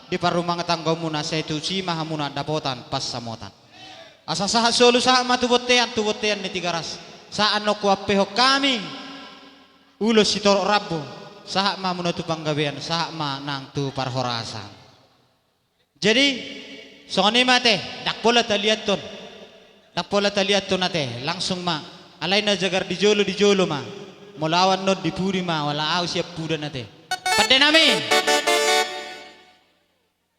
di parrumatanggaonmuna, sai tusi ma hamuna dapotan pansamotan. Asa sahat solu, sahat ma tu bontean, tu bontean ni Tigaras. Sahat annon huampehon hami ulos sitorop rambu, sahat ma hamuna tu panggabean, sahat ma nang tu parhorasan. Jadi, songon i ma ate, ndang pola taliathon. Ndang pola taliathon ate, langsung ma. Alai na jagar di jolo, di jolo ma. Molo au annon di pudi ma, wala au sian pudan ate. Pande nami.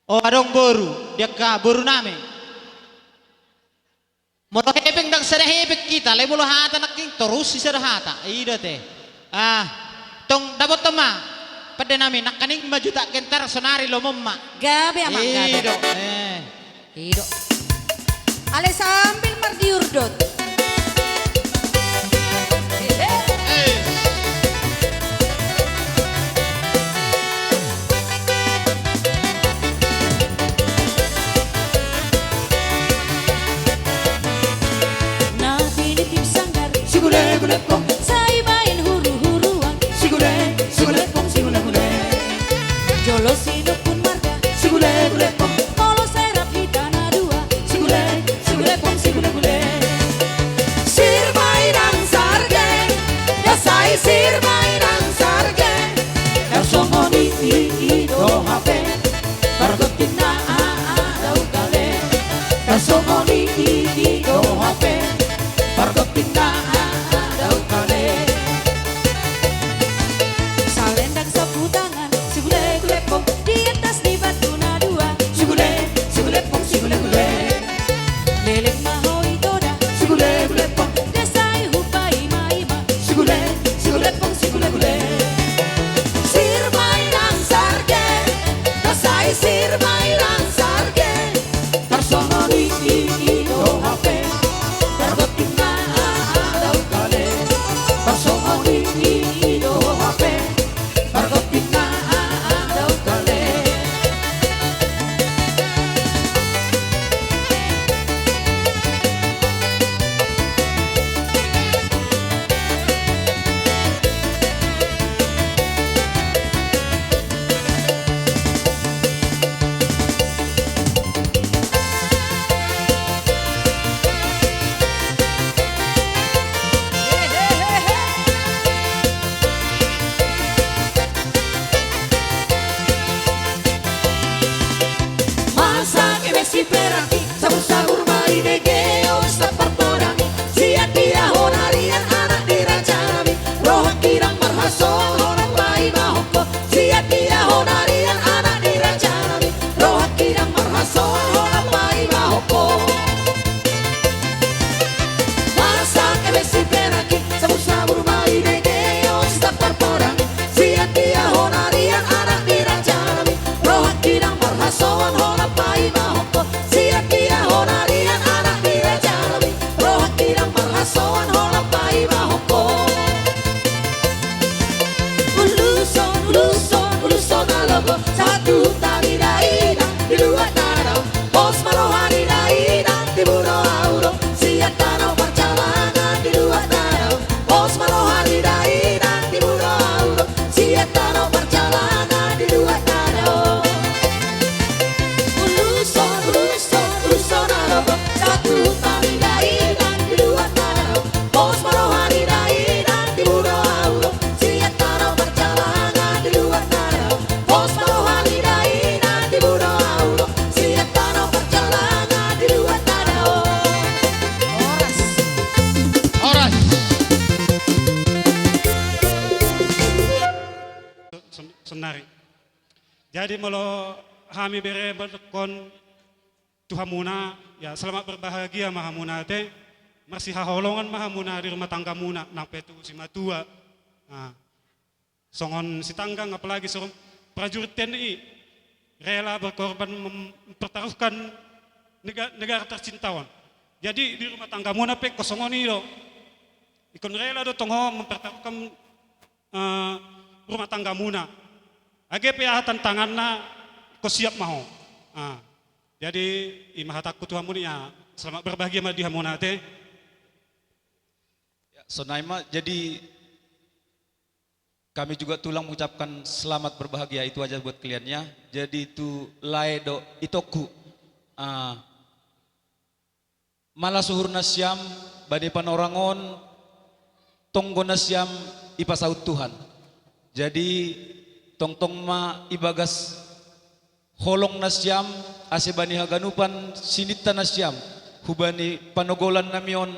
O, adong boru, di angka boru nami. Molo hepeng ndang sada hepeng hita, alai molo hata nangkin torus i sada hata. I do ate. Ah, tong dapothon ma. Pande nami, nangkaning ma jutak gentar, sonari lomom ma. Gabe, amang, gabe. I do. Eh. I do. Alai sambil mardiur do. Na tinitim sanggar, sigulegule pong, sai baen huru-huruan, sigule, sigule pong, sigulegule. Jolo sinumpun marga, sigulegule pong, molo sai rap hita na dua, sigule, sigule pong, sigulegule. Sir ma inang sarge, da sai sir ma inang sarge. Tarsongon i, i, i do hape. Pargontingna, a, a, daukale. Tarsongon i, i, i do hape. Pargontingna, a, a, daukale. Salendang sapu tangan, sigulegule pong, di atas ni batu na dua. Sigule, sigule pong, sigulegule. Leleng ma ho ito da. Sigulegule pong. Da sai hupaima-ima. Sigule, sigule pong, sigulegule. Sir ma inang sarge. Da sai sir ma inang sarge. Tarsongon i, i, i do hape. Pargontingna, a, a, daukale. Tarsongon i, i, i do hape. Pargontingna, a, a, daukale. Masak eme siperak i, sabur-sabur ma i, dege os taparpodangi. Sian dia ho na rian anak ni raja nami, rohangki ndang marhasoan holan paimahon ho. Sian dia ho na rian anak ni raja nami, rohangki ndang marhasoan holan paimahon ho. Masak eme siperak i, sabur-sabur ma i, dege os taparpodangi. Sian dia ho na rian anak ni raja nami, rohangki ndang marhasoan holan paimahon ho. Sian dia ho na rian anak ni raja nami, rohangki ndang marhasoan holan paimahon ho. Uluson, uluson, uluson na logo, sahat tu huta ni dainang di luat na dao. Pos ma roha ni dainang, tibu do au do, sian tano parjalangan di luat na dao. Pos ma roha ni dainang, tibu do au do, sian tano parjalangan di luat na dao. Uluson, uluson, uluson na logo, sahat tu huta ni dainang di luat na dao. Pos ma roha ni dainang, tibu do au do, sian tano parjalangan di luat na dao. Pos ma roha ni dainang, tibu do au do, sian tano parjalangan di luat na dao. Horas. Horas. Sen-, sennari. Jadi molo hami bere mandokkon tu hamuna, ya, selamat berbahagia ma hamuna ate. Marsihaholongan ma hamuna di rumah tanggamuna, nang pe tu simatua. Nah, songon sitanggang, apalagi songon prajurit T N I, rela berkorban mem-, mempertaruhkan nega-, negara tercinta on. Jadi di rumah tanggamuna pe ingkon songon i do. Ingkon rela do tong ho mempertaruhkan eh, rumah tanggamuna. Age pe aha tantanganna, ingkon siap ma ho. Ah. Jadi, i ma hatangku tu hamu, ninna, selamat berbahagia ma di hamu nate. Ya, sonai ma, jadi kami juga tulang mengucapkan selamat berbahagia itu aja buat kalian ya. Jadi tu lae dohot itongku. Ah, malas uhur nasiam, bani panorang on, tonggo nasiam dipasaut Tuhan. Jadi, tongtong ma ibagas holong nasiam, ase bani haganupan sininta nasiam, hubani panogolan nami on,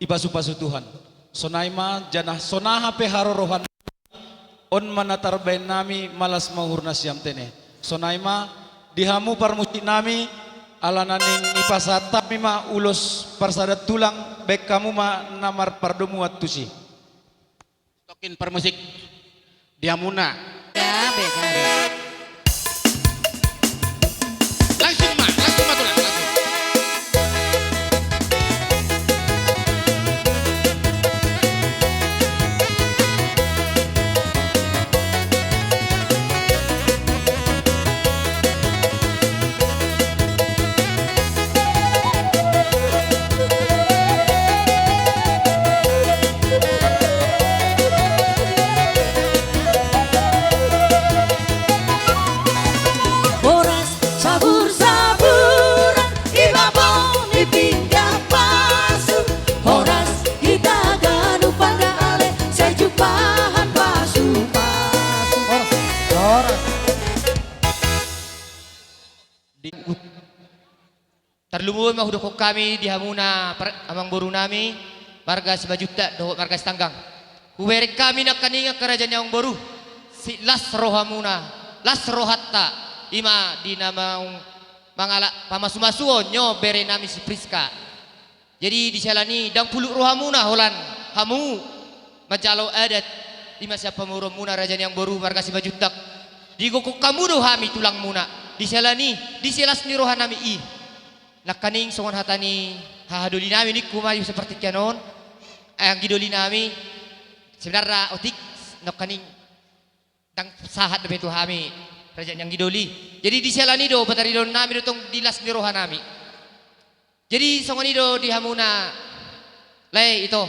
dipasupasu Tuhan. Sonai ma, janah sonaha pe haroroan on ma na tarbaen nami, malas ma uhur nasiam tene. Sonai ma, di hamu parmusik nami, alana naeng dipasahat hami ma ulos parsada tulang, baen hamu ma na marpardomuan tusi. Tokin parmusik. Di hamuna. Ya, beda. Langsung ma, langsung ma tulang, langsung. Horas sabur-saburan, di babo, di pinggan pasu. Horas hita ganup pangga ale, sai jumpang pasu-pasu. Horas, horas. Di ut-, tarlumobi ma hudokhon hami di hamuna par-, amangboru nami, marga Simanjuntak dohot marga Sitanggang. Hubereng hami nangkaning angka raja ni amangboru, silas rohamuna, las rohanta, i ma di na mang-, mangalap pamasumasuon nyo bere nami si Priska. Jadi, di siala ni i, ndang pulut rohamuna holan hamu manjalo adat, i ma sian pamoruonmuna raja ni amangboru marga Simanjuntak. Digokhon hamu do hami tulangmuna. Di siala ni i, di silas ni roha nami i. Nangkaning songon hata ni hahadoli nami ningku ma di partingkian on. Eh, anggidoli nami, sebenarna otik, nangkaning ndang sahat dope tu hami, raja ni anggidoli. Jadi, di siala ni i do, pataridaon nami do tong di las ni roha nami. Jadi, songon i do di hamuna, lae, ito.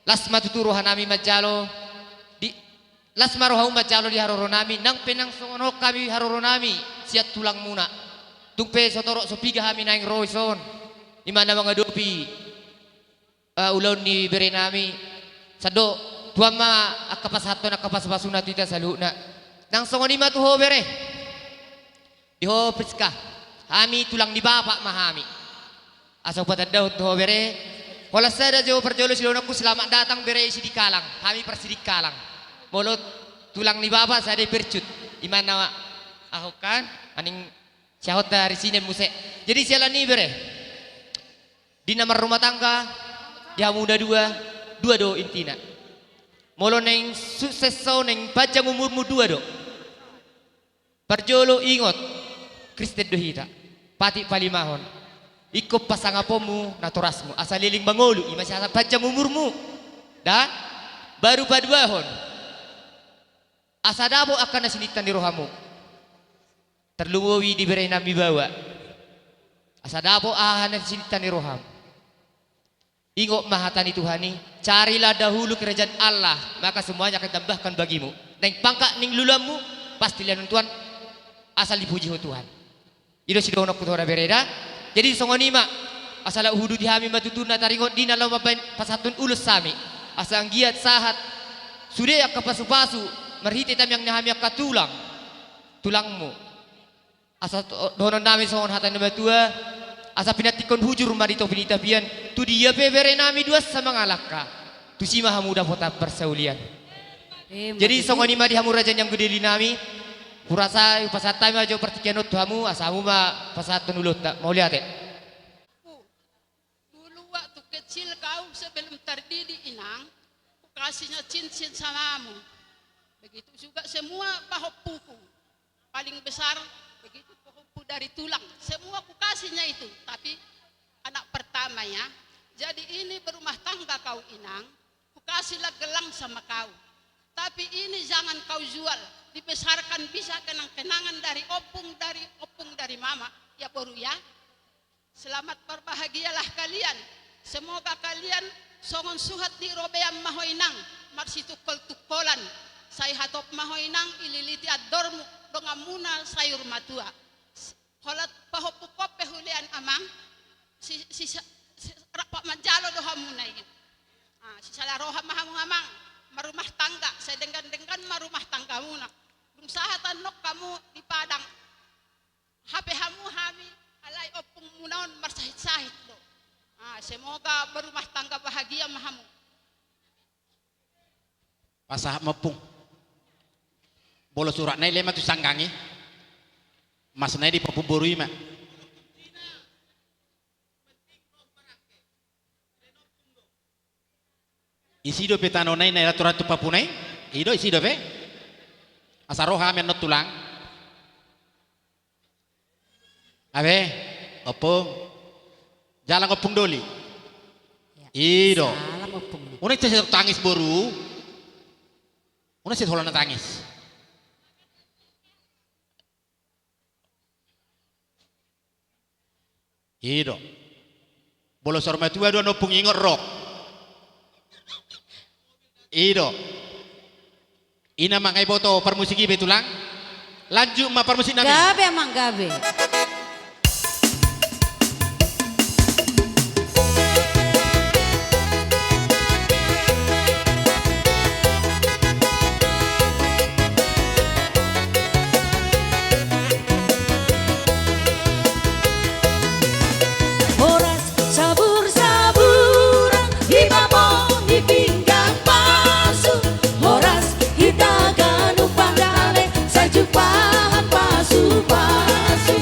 Las ma tutu roha nami manjalo, di, las ma rohamu manjalo di haroro nami, nang pe nang songon on hami haroro nami, sian tulangmuna. Tung pe so torop so piga hami naeng ro dison, i ma na mangadopi eh, ulaon ni bere nami. Sandok, tuan ma angka pasahathon angka pasupasuna tu hita saluhutna. Nang songon i ma tu ho bere. Di ho Priska. Hami tulang ni bapak ma hami. Asa hupatandahon tu ho bere. Holan sada jo parjolo sidohononku selamat datang bere Sidikalang. Hami par Sidikalang. Molo tulang ni bapak sada i Percut. I ma na, ahu kan, aning siahonta ari Sinen muse. Jadi siala ni i bere. Di na marrumah tangga, di hamu na dua, dua do intina. Molo naeng sukses ho, naeng panjang umurmu, dua do. Parjolo ingot, Kristen do hita. Patik palimahon. Ingkon pasangaponmu natorasmu. Asa leleng mangolu, i ma asa panjang umurmu. Da? Baru paduahon. Asa dapot angka na sininta ni rohamu. Tarlumobi di bere nami baoa. Asa dapot aha na sininta ni roham. Ingot ma hata ni Tuhan i, carilah dahulu kerajaan Allah, maka semuanya akan ditambahkan bagimu. Naeng pangkat naeng luluanmu, pasti lehonon Tuhan, asal dipuji ho Tuhan. I do sidohononku tu ho da bere da. Jadi songon i ma, asa laho huuduti hami ma tutu na taringot di na laho mambaen pasahathon ulos hami. Asa anggiat sahat, sude angka pasupasu, marhite tangiang ni hami angka tulang. Tulangmu. Asa to-, dohonon nami songon hata ni natuatua, asa pinantikhon hujur ma di topi ni tapian, tu dia pe bere nami duansa mangalangka, tusi ma hamu dapotan parsaulian. Eh, jadi, ma tutu. Songon i ma di hamu raja ni anggidoli nami, hurasa hupasahat hami ma jo partingkian on tu hamu, asa hamu ma pasahathon ulaonta, mauliate. Dulu waktu kecil kau sebelum terdidik, Inang, kukasihnya cincin samamu. Begitu juga semua pahompuku. Paling besar, begitu pahompu dari tulang. Semua kukasihnya itu. Tapi anak pertama ya. Jadi ini berumah tangga kau, Inang. Kukasihlah gelang sama kau. Tapi ini jangan kau jual. dibesarkan bisa kenang-kenangan dari ompung, dari ompung, dari mama. Ya boru ya. Selamat berbahagialah kalian. Semoga kalian songon suhat ni robean ma ho inang, marsitungkol-tungkolan. Sai hatop ma ho inang, ililiti andormu, donganmuna sayur matua. Holan pahompungkon pe hulean amang, si, si, si, rap manjalo do hamuna i. Ah, sisala roha ma hamu amang, marumah tangga, sai denggan-denggan ma rumah tanggamuna. Dung sahat annon hamu di Padang, hape hamu hami, alai ompungmuna on marsahit-sahit do. Ah, semoga berumah tangga bahagia ma hamu. Pasahat ma ompung. Molo suratna i lema tu sanggang i. Masna i di pahompung boru i ma. Isi dope tanona i na i ratu-ratu papuna i. I do isi dope. Asa roha hami annon tulang. Abe, ompung. Jalang ompung doli. Ya. I do. Salam ompung. Unang sai tangis boru. Unang sai holan na tangis. I do. Molo saur matua do annon ompung ingot ro. I do. Ina ma nga iboto parmusik i be tulang. Lanjut ma parmusik nami. Gabe amang gabe. Horas sabur-saburan, di babo, di pinggan pasu. Horas hita ganup panggaleh, sai jumpang pasu-pasu.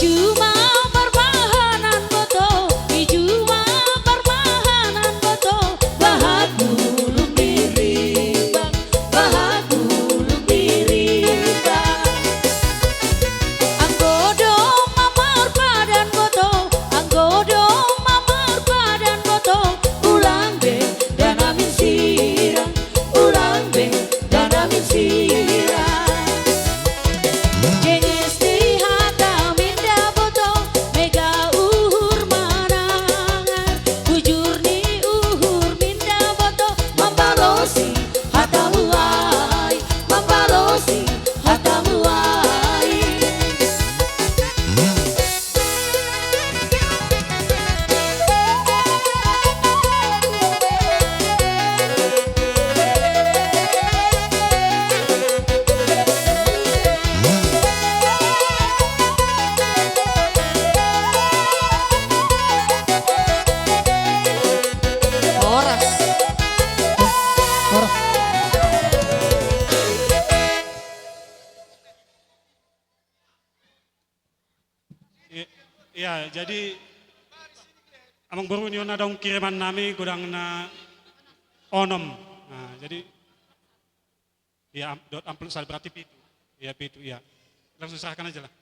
Juma parbahanan boto, i juma parbahanan boto, bahat bulung ni rimbang, bahat bulung ni rimbang. Anggo domma marpadan boto, anggo domma marpadan boto, ulang be dana minsirang, ulang be dana minsirang. Genges ni hata minda boto, mega uhur manangar, bujur ni uhur minda boto, mambalosi hatamu ai, mambalosi hatamu ai. Horas. Horas. I-, iya, jadi amangboru, on na adong kiriman nami, godang na onom. Nah, jadi, iya, am-, dohot amplop sada, berarti pitu. Iya, pitu, iya. Langsung serahkan aja lah.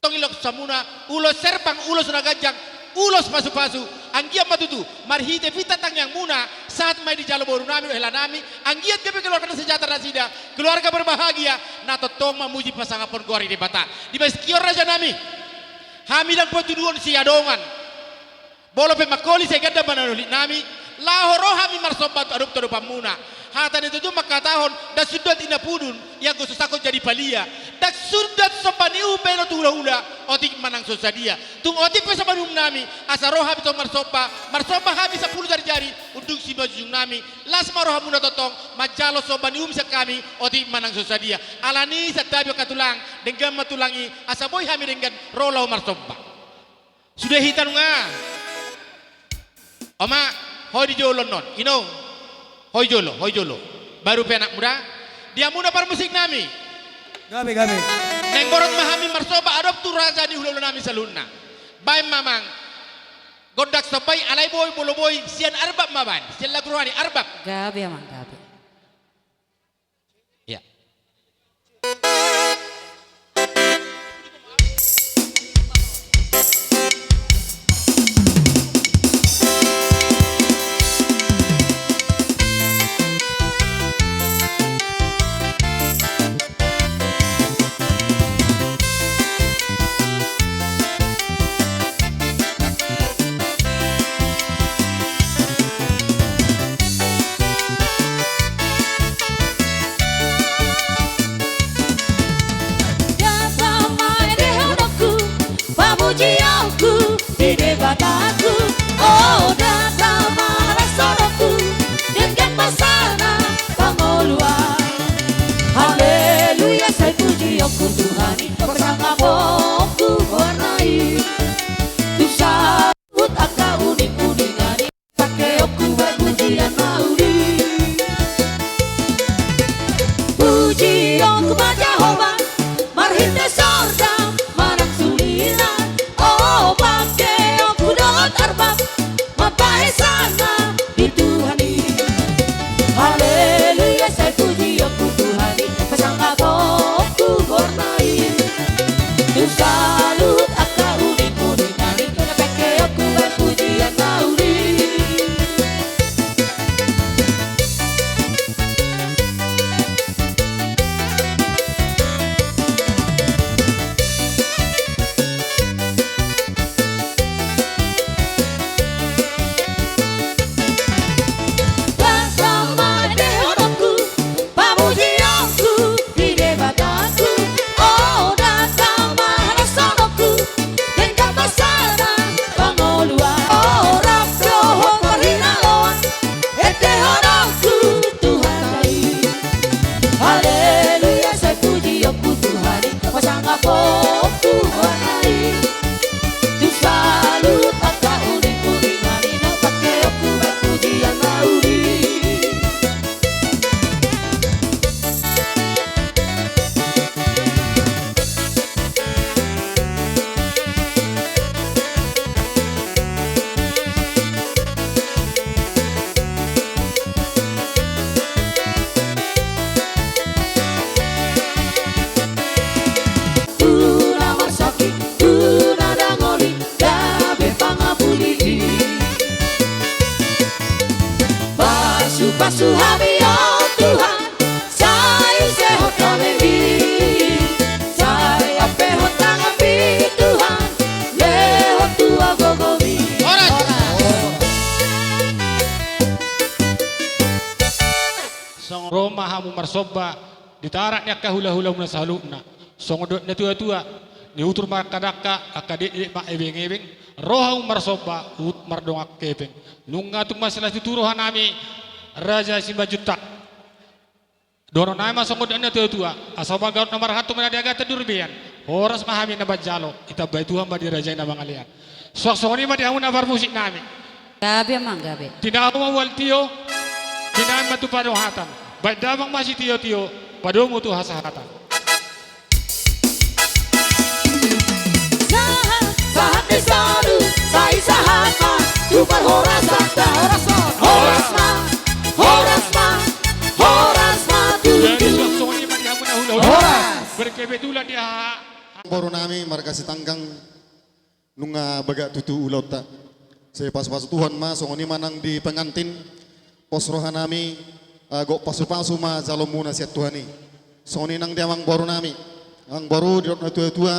Tong i, ulos samuna, ulos serbang, ulos na ganjang, ulos pasupasu. Anggiat ma tutu marhite pinta tangiangmuna, sahat ma i dijalo boru nami dohot hela nami, anggiat gabe keluarga na sejahtera nasida, keluarga berbahagia, na tongtong mamuji pasangaphon goar ni Debata. Di bagasan on, raja nami, hami ndang potuduhon siadongan. Molo pe mangoli sai ganda mananolik nami, laho ro hami marsomba tu adop-, tu adopanmuna. Hata ni tutu mangkatahon, ndang sundat ina pudun, ianggo so sangkot jadi palia. Ndang sundat somba ni uhum bahenon tu hula-hula, otik manang so sadia. Tung otik pe somba ni uhum nami, asa ro hami tong marsomba, marsomba hami sampulu jari-jari, unduk simanjujung nami, las ma rohamuna tongtong, manjalo somba ni uhum sian hami, otik manang so sadia. Alani i santabi angka tulang, denggan ma tulang i, asa boi hami denggan, ro laho marsomba. Sude hita nunga. Oma, ho di jolo annon. Ino. Ho di jolo, ho di jolo. Baru pe anak muda. Di hamuna parmusik nami. Gabe, gabe. Naeng borhat ma hami marsomba adop tu raja ni hula-hula nami saluhutna. Baen ma amang gondang somba i, alai boi, molo boi, sian arbab ma baen. Sian lagu roha ni arbab. Gabe, amang, gabe. Iya. Datang ma endehononku, pamujionku di Debataku. O, datang ma hasononku, denggan ma sana pangoluan. Haleluya, sai pujionku Tuhan i, pasangaphonku goarna i. Tu saut angka uning-uningan i, pangkeonku buat pujian na uli. Pujionku ma Jahowa, marhite sorda manang suliran. O, pangkeonku dohot arbab, mambahen sangap di Tuhan i. Haleluya, sai pujionku Tuhan i, pasangaphonku goarna i. Tu Oku hona i tu saluhut angka uning-uning na nina pangkeonku marpujian na uli. Tu na marsakit, tu na dangol i, gabe pangapuli i. Pasu-pasu hami o Tuhan, sai sehat hami i. Sai ampehon tanganmi Tuhan, lehon tu hagogoonmi. Horas. Songon ro ma hamu marsomba di tarak ni angka hula-hulamuna saluhutna. Songon dok na tua-tua, niutur ma angka dangka, angka dekdek ma ebeng-ebeng, ro hamu marsomba, huhut mardongan hepeng. Nunga tung ma silas tutu rohanami, Raja Simanjuntak. Dohononnami ma songon dok na tua-tua, asa ma gabe na marhato ma na diagatan di robean. Horas ma hami na manjalo, ditambai Tuhan ma di raja i na mangalean. Suang songon i ma di hamu na parmusiknami. Gabe amang, gabe. Tinahu ma mual tio, tinahu ma tu padohatan. Baen damang ma sitio-tio, padomu tu hasahatan. Sahat, sahat ni solu, sai sahat ma tu parhorasanta. Horas ma, horas ma, horas ma tutu. Jadi, suang songon i ma di hamu na hula-hula. Horas. Berkebetulan di ha- Borunami marga Sitanggang. Nunga bagak tutu ulaonta. Sai pasu-pasu Tuhan ma, songon i ma nang di pengantin. Pos rohanami, ah, gok pasu-pasu ma jalonmuna sian Tuhan i. Songon i nang di amangborunami. Amangboru, didok na tua-tua,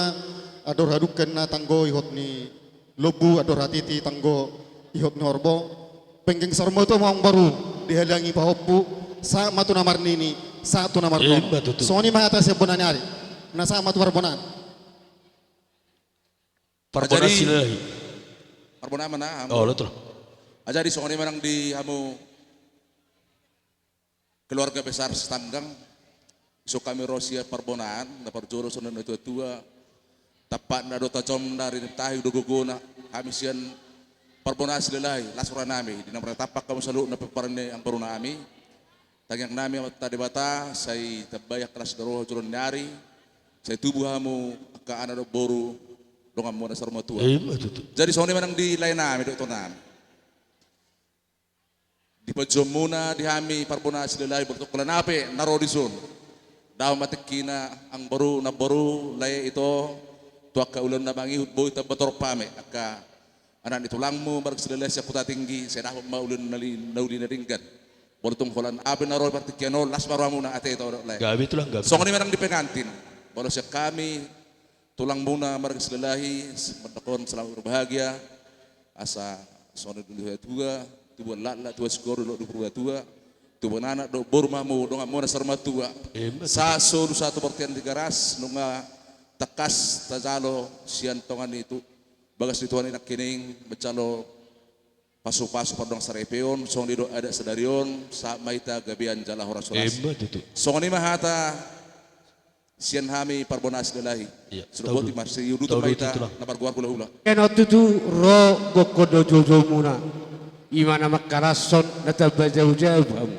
andor hadungka ninna tanggo ihot ni lombu, andor hatiti tanggo ihot ni horbo. Penggeng saur matua ma amangboru, dihalangi pahompu, sahat ma tu na marnini, sahat tu na marnono. Ima tutu. Songon i ma hata sian bona ni ari. Na sahat ma tu parbonaan. Parbonaan silalahi. Parbonaan ma na hamu. Oh, lo, tro. Ah, jadi songon i ma nang di hamu keluarga besar Sitanggang. Dison hami ro sian parbonaan, na parjolo songon na tua-tua. Tampakna do tajomna, rintahi do gogona, hami sian parbonaan silalahi, las rohanami, di na marnatampak hamu saluhutna pomparan ni amangborunami. Tangiangnami Amanta Debata, sai tambai angka las ni roha tu joloan ni ari, sai tubu hamu angka anak dohot boru, donganmuna saur matua. Ima tutu. Jadi songon i ma nang di laenami dohot itonami. Di panjouonmuna di hami parbonaan silalahi, molo tung holan aha pe na ro dison. Dao ma tingkina amangboru, namboru, lae, ito, tu angka ulaon na mangihut boi tamba torop hami, angka anak ni tulangmu marga Silalahi sian Kota Tinggi, sai dapot ma ulaon na li-, na uli na denggan. Molo tung holan aha pe na ro di partingkian on, las ma rohamuna, ate, ito dohot lae. Gabe tulang, gabe. Songon i ma nang di pengantin. Molo sian hami tulangmuna marga Silalahi, mandok selamat berbahagia. Asa songon i do di hatuatua, tubuan laklak, tubuan singkoru, dohot di hatuatua. Tubuan anak dohot boru ma hamu, donganmuna saur matua. Ima tutu. Sahat solu sahat tu bontean Tigaras, nunga tangkas tajalo sian tonga ni tu bagas ni Tuhan i nangkining, manjalo pasu-pasu pardongan saripeon, songon i do adat sadari on, sahat ma hita gabean jala horas-horas. Ima tutu. Songon i ma hata sian hami parbonaan silalahi. Iya, sudah tau boti du-, marsiudutan tau ma du hita tutu lah. Na margoar hula-hula. Eno tutu ro gokkon dohot joujoumuna. Ima na mangkalashon na tamba jabu-jabu hamu.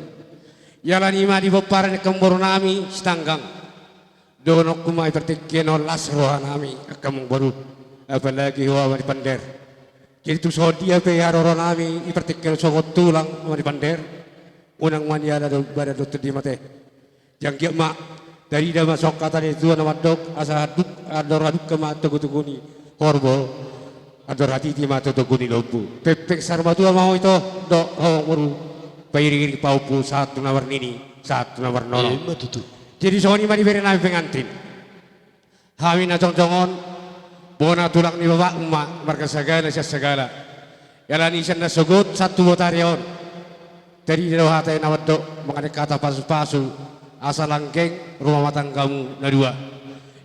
Ialani ma di pomparan ni amangborunami Sitanggang. Dohononku ma di partingkian on las rohanami, angka amangboru. Apalagi ho Amang ni Pander. Jadi tung songon dia pe haroronami di partingkian on songon tulang Amang ni Pander. Unang ma niala do badan dohot tondi ma ate. Janggiat ma, tarida ma songon hata ni natuatua na mandok, asa hadung, andor hadungka ma togu-togu ni horbo, andor hatiti ma togu-togu ni lombu. Pengpeng saur matua ma ho ito, dohot ho amangboru, pairing-iring pahompu, sahat tu na marnini, sahat tu na marnono. Ima tutu. Jadi songon i ma di berenami pengantin. Hami na jongjong on, bona tulang ni bapakmu ma, marga Sagala sian Sagala. Ialani sian na sogot sahat tu botari on. Tarida do hata i na mandok, mangalehon hata pasu-pasu, asa langgeng rumah tanggamu na dua.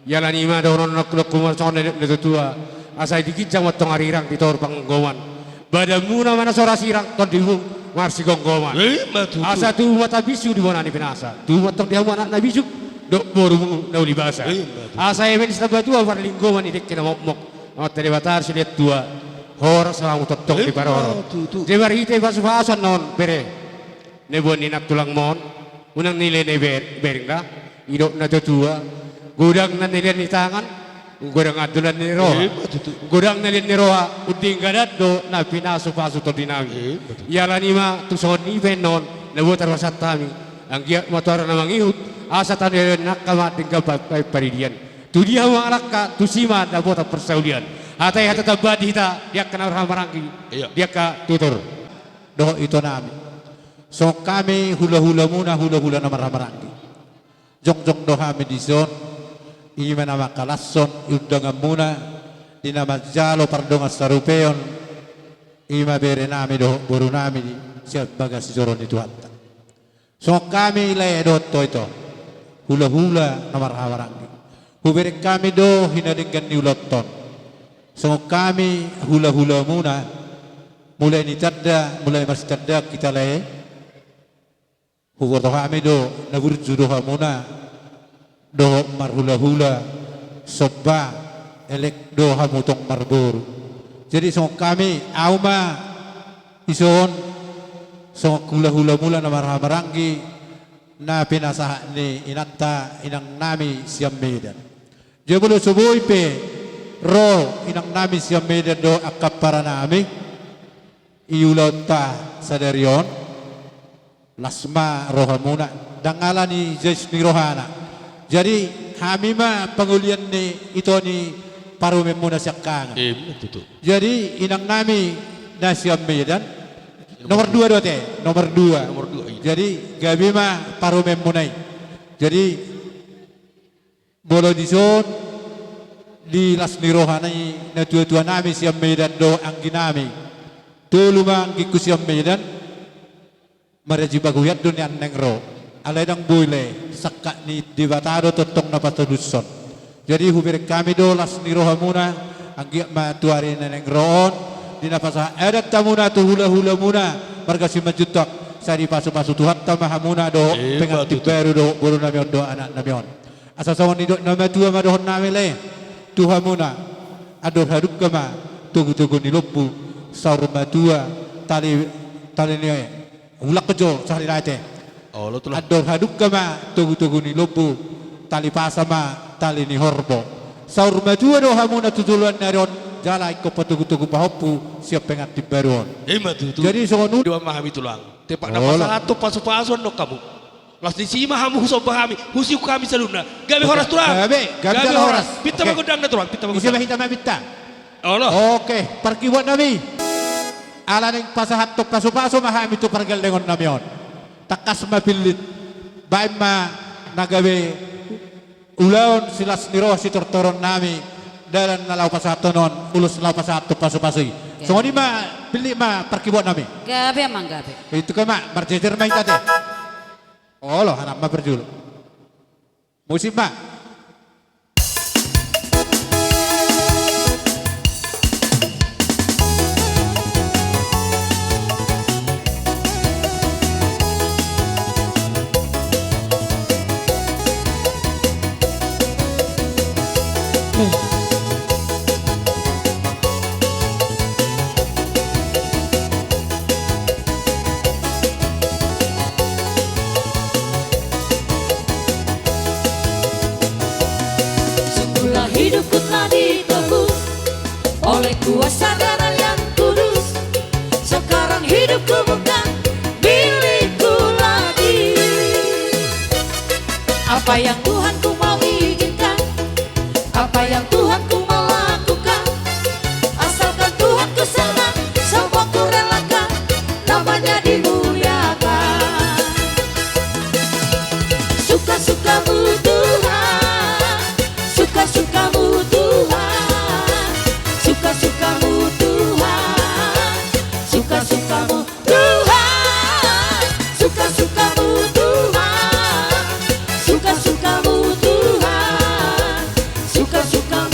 Ialani ma dohonon ni angka tulang ma songon na nidok ni natuatua, asa di ginjang ma antong arirang, di toru panggomgoman. Badanmuna ma na so ra sirang, tondimu marsigomgoman. Ima tutu. Asa tubu ma tambinsu di bona ni pinasa. Tubu ma antong di hamu anak na bisuk, dohot borumu na uli basa. Ima tutu. Asa eme ni sitambatua parlinggoman ni dengke na mokmok, Amanta Debata do silehon tua, horas ma hamu tongtong di parorot. Ima tutu. Jadi marhite pasupasu annon bere, na boan ni inanta tulangmon, unang nilehon ni ber-, bereng da, didok na tuatua, godang na nilehon ni tangan, godang andolan ni roha. Ima tutu. Godang na nilehon ni roha, unding gadan do na pinasupasu tondinami. Ima tutu. Ia alani ma tung songon i pe annon na boi tarbahen hami, anggiat ma tu ari na mangihut, asa tano ni angka ma denggan pa-, pa-, paridian. Tu dia hamu mangalangka, tusi ma dapotan parsaulian. Hata i hata tambahan di hita, di angka na marhahamaranggi. Iya. Di angka tutur dohot itonami. Songon hami hulahulamuna, hulahula na marhahamaranggi, jongjong do hami dison, i ma na mangkalashon undanganmuna di na manjalo pardongan sarupeon, i ma berenami dohot borunami sian bagas joro ni Tuhanta. Songon hami lae dohot ito, hulahula na marhahamaranggi, hubereng hami do hinadenggan ni ulaonta on. Songon hami hulahulamuna, mulai ni tanda, mulai marsitanda hita lae, huboto hami do na burju do hamuna dohot marhulahula, somba, elek do hamu tong marboru. Jadi songon hami, ahu ma dison, songon hulahulamuna na marhahamaranggi, na pinasahat ni inanta inangnami sian Medan. Jadi molo so boi pe ro inangnami sian Medan dohot angka paranami, i ulaonta sadari on, las ma rohamuna, ndang alani jais ni rohana. Jadi hami ma pangolian ni ito ni parumaenmuna siangkangan. Ima tutu. Jadi inangnami na sian Medan, nomor dua do ate, nomor dua. Nomor dua, iya. Jadi gabe ma parumaenmuna i. Jadi molo dison, di las ni roha ni natuatuanami sian Medan dohot angginami, tolu ma anggingku sian Medan, maraji bagoian do nian naeng ro. Alai ndang boi lae, sangkap ni Debata do tongtong na patodushon. Jadi hubereng hami do las ni rohamuna, anggiat ma tu ari na naeng ro on, di na pasahat adat hamuna tu hulahulamuna marga Simanjuntak, sai dipasupasu Tuhanta ma hamuna dohot pengantin baru dohot borunami on dohot anaknami on. Asa songon nidok ni na matua ma dohononnami lae tu hamuna: Andor hadungka ma togutogu ni lombu, saur matua tali, tali ni, ulang jo sahali nai ate. Olo, tulang. Andor hadungka ma togutogu ni lombu, tali pasa ma tali ni horbo. Saur matua do hamuna tu joloan ni ari on, jala ingkon patogutogu pahompu sian pengantin baru on. Ima tutu. Jadi songon i. Dua ma hami tulang. Tepa na pasahathon pasupasu annon hamu. Las ni si ma hamu husomba hami, husiuk hami saluhutna. Gabe horas tulang. Gabe, gabe horas. Pinta ma gondangna tulang, pinta ma gondang. Ise ma hita ma pinta. Olo. Oke, parkibuatnami. Ala naeng pasahathon pasupasu ma hami tu pargandengonnami on. Tangkas ma pillit. Baen ma na gabe ulaon silas ni roha sitortoronnami, dalan na laho pasahathon on, ulos laho pasahathon pasupasu i. Gabe. Songon i ma, pillit ma parkibuatnami. Gabe amang, gabe. Itu ke ma, marjejer ma hita ate. Olo, hanap ma parjolo. Musik ma. Semula hidupku telah ditebus oleh kuasa darah yang kudus. Sekarang hidupku bukan milikku lagi. Apa yang Tuhanku mau izinkan, apa yang Tuhanku mau lakukan, asalkan Tuhanku senang, semua kurelakan, namanya dimuliakan. Suka-sukamu Tuhan, suka-sukamu Tuhan, suka-sukamu Tuhan, suka-sukamu Tuhan, suka-sukamu Tuhan, suka-sukamu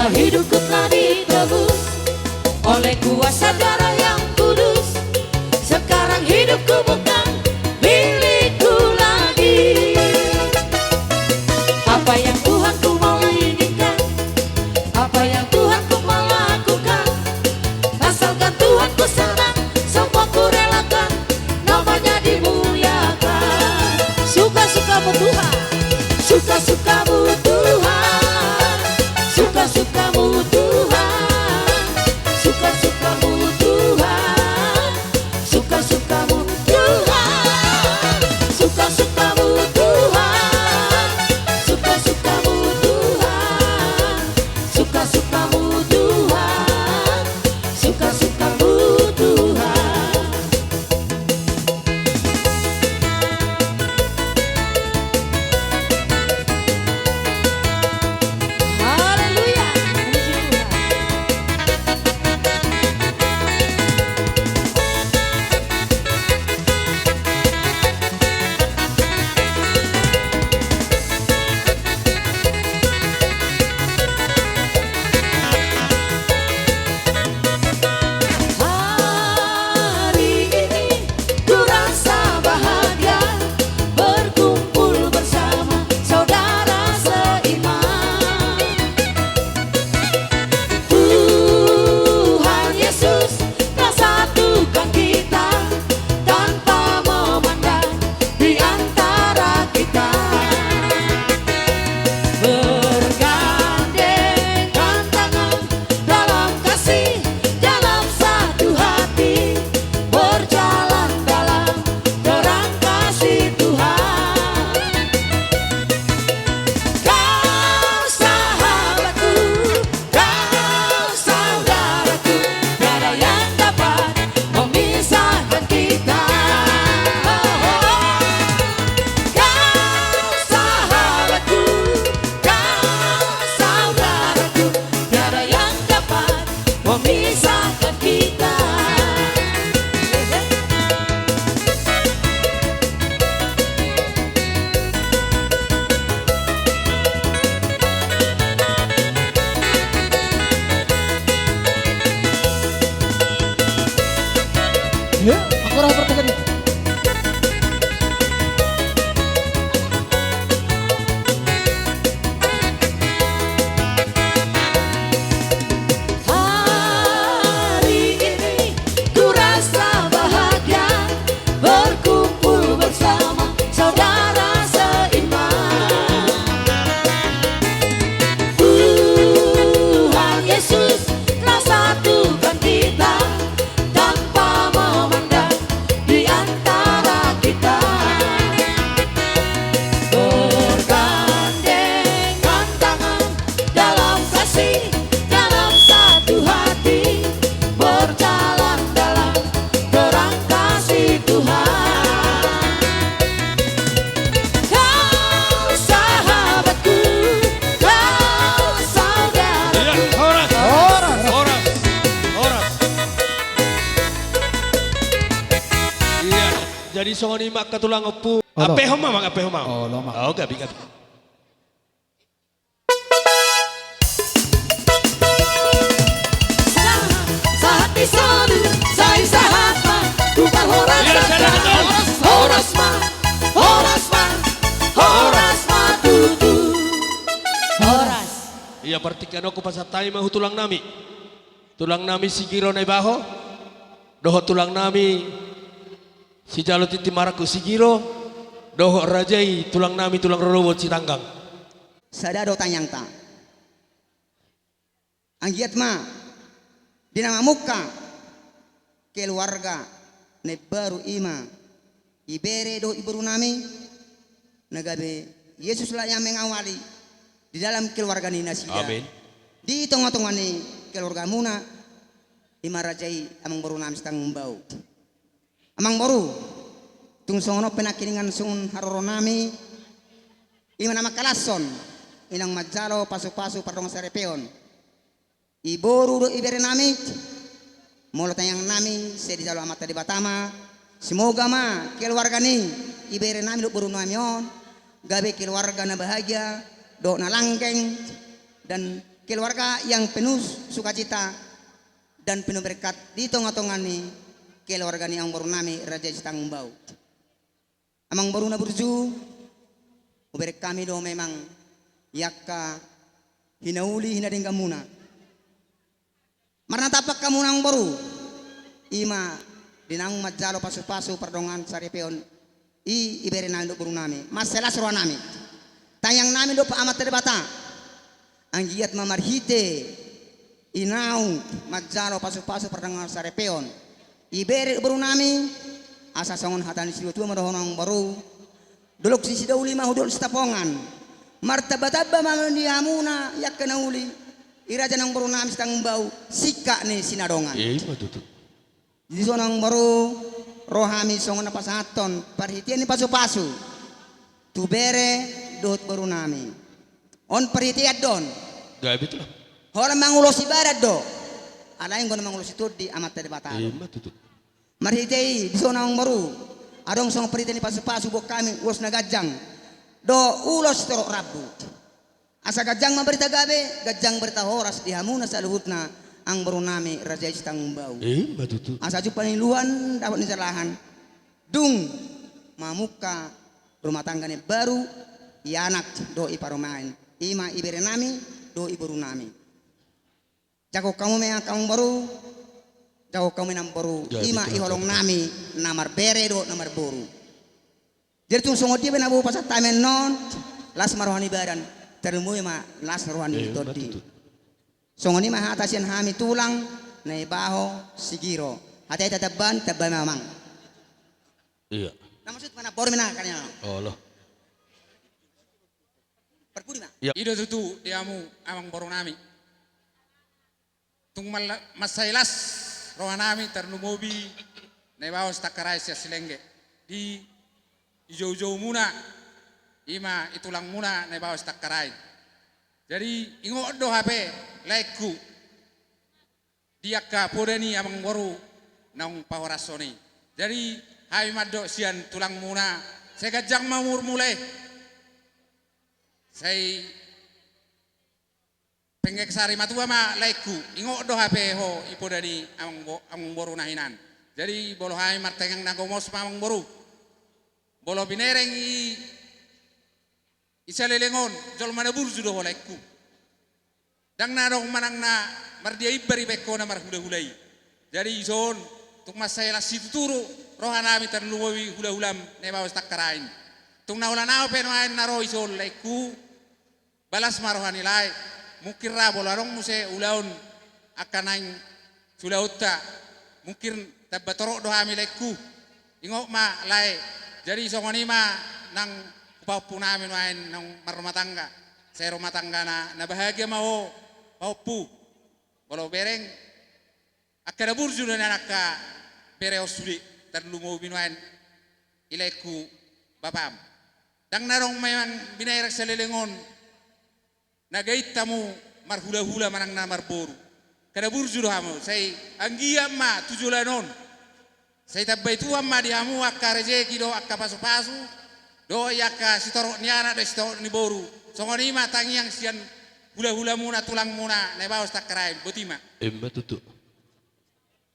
Hidupku telah ditebus oleh kuasa darah yang kudus. Sekarang hidupku bukan milikku lagi. Apa yang Tuhanku mau inginkan, apa yang Tuhanku mau lakukan, asalkan Tuhanku senang, semua kurelakan, namanya dimuliakan. Suka-sukamu Tuhan, suka-sukamu Tuhan, suka-sukamu Tuhan, suka-sukamu Tuhan, suka-sukamu Tuhan, suka-sukamu Tuhan, suka-sukamu Tuhan, suka-sukamu Tuhan, suka-sukamu Tuhan. Haleluya. Puji Tuhan. Hari ini ku rasa bahagia berkumpul bersama saudara seiman. Tuhan Yesus telah satukan kita tanpa memandang di antara kita. Bergandengan tangan dalam kasih, dalam satu hati, berjalan dalam terang kasih Tuhan. Kau sahabatku, kau saudaraku, tiada yang dapat memisahkan kita. Oh, oh, oh. Kau sahabatku, kau saudaraku, tiada yang dapat memisahkan kita. Ya, aku orang pertengah. Hari ini ku rasa bahagia berkumpul bersama saudara seiman. Tuhan Yesus telah satukan kita tanpa memandang di antara kita. Bergandengan tangan dalam kasih, dalam satu hati, berjalan dalam terang kasih Tuhan. Kau sahabatku, kau saudaraku. Iya, horas. Horas. Horas. Horas. Iya. Jadi songon i ma angka tulang ompu. Olo. Ampehon ma, Amang, ampehon ma. Olo, Amang. Oh, gabe, gabe. Sahat, sahat di solu, sai sahat ma, tu parhorasan. Iya, sahat, sahat. Horas, horas ma, horas ma, horas ma tutu. Horas. Iya, partingkian on hupasahat hami ma tu tulang nami. Tulang nami Sigiro Naibaho, dohot tulang nami sijalo tintin marangkup Sigiro, dohot raja i tulang nami tulang rorobot Sitanggang. Sada do tangiangta. Anggiat ma di na mamungka keluarga na imbaru, i ma ibere dohot iboru nami, na gabe Yesus lah yang mengawali di dalam keluarga ni nasida. Amin. Di tongatonga ni keluargamuna, i ma raja i amangboru nami Sitanggang Bau. Amangboru, tung songon on pe nangkiningan songon haroro nami, i ma na mangkalashon, i naung manjalo pasupasu pardongansaripeon. Iboru dohot ibere nami, molo tangiang nami sai dijalo Amanta Debata ma, semoga ma keluarga ni ibere nami dohot boru nami on gabe keluarga na bahagia dohot na langgeng, dan Keluarga yang penuh sukacita dan penuh berkat di tonga-tonga ni keluarga ni amangboru nami Raja Sitanggung Bau. Amangboru na burju, hubereng hami do memang i angka hinauli hinadengganmuna. Marnatampak hamuna amangboru, i ma di naung manjalo pasu-pasu pardongansaripeon i, ibere nami dohot boru nami. Mansai las roha nami. Tangiang nami dohot Amanta Debata, anggiat ma marhite i naung manjalo pasu-pasu pardongansaripeon i, ibere dohot boru nami, asa songon hata ni situa-tua ma dohonon amangboru: Dolok ni sidauli ma hu dolok ni sitapongan. Martamba-tamba ma di hamuna i angka na uli, i raja ni amangboru nami Sitanggung Bau, singkat ni sinadongan. Iya, ima tutu. Di son amangboru, ro hami songon na pasahathon parhitean ni pasu-pasu tu bere dohot boru nami. On parhitean do on. Gabe tulang. Holan mangulosi badan do. Alai anggo na mangulosi tondi Amanta Debata do. Ima tutu. Marhite i, di son amangboru, adong songon parhite ni pasu-pasu, boan hami ulos na ganjang dohot ulos torop rambu. Asa ganjang ma barita gabe, ganjang barita horas di hamuna saluhutna, amangboru nami Raja i Sitanggung Bau. Ima tutu. Asa jumpang ni luhuan, dapot ni jalahan, dung mamungka rumah tangga na imbaru, i anak dohot i parumaen, i ma ibere nami dohot i boru nami. Jago hamu ma i angka amangboru, jago hamu ma i amangboru. Jadi, i ma tulang, i holong nami na marbere dohot na marboru. Jadi tung songon dia pe na boi pasahat hami annon, las ma roha ni badan, tarlumobi ma las roha ni tondi. Iya, ima tutu. Songon i ma hata sian hami tulang Naibaho Sigiro. Hata i tatambai, tambai ma amang. Iya. Na maksud ma na boru mina kania. Olo. Parpudi ma. Iya. I do tutu di hamu amangboru nami. Tung mala-, mansai las roha nami, tarlumobi Naibaho Sitangkarain sian Silengge. Di ijou-ijoumuna, i ma i tulangmuna Naibaho Sitangkarain. Jadi, ingot do hape laengku di angka poda ni amangboru naung pahorashon i. Jadi, hami mandok sian tulangmuna, sai ganjang ma umurmu lae. Sai penggeng sari matua ma laengku, ingot do hape ho i poda ni amangbo-, amangboruna hinan. Jadi, molo hami martangiang na gomos ma amangboru. Molo binereng i, i saleleng on, jolma na burju do ho laengku. Ndang na adong manang na mardia imbar ibaen ho na marhula-hula i. Jadi dison, tung mansai las situtu do roha nami, tarlumobi hula-hulam Naibaho Sitangkarain. Tung na ulaon ahu pe nuaeng na ro dison laengku, balas ma roha ni lae. Mungkin ra molo adong muse ulaon angka naeng siulaonta, mungkin tamba torop do hami laengku. Ingot ma lae. Jadi songon i ma nang hupahompu nami nuaeng naung marrumah tangga. Sai rumah tangga na, na bahagia ma ho pahompu. Molo bereng angka na burju do nian angka bere on sude, tarlumobi nuaeng i laengku bapam. Ndang na adong memang binereng saleleng on na gait hamu marhula-hula manang na marboru. Angka na burju do hamu, sai anggiat ma tu joloan on sai tambai Tuhan ma di hamu angka rejeki dohot angka pasu-pasu dohot i angka sitorop ni anak dohot sitorop ni boru. Songon i ma tangiang sian hula-hulamuna, tulangmuna Naibaho Sitangkarain. Boti ma. Ima tutu.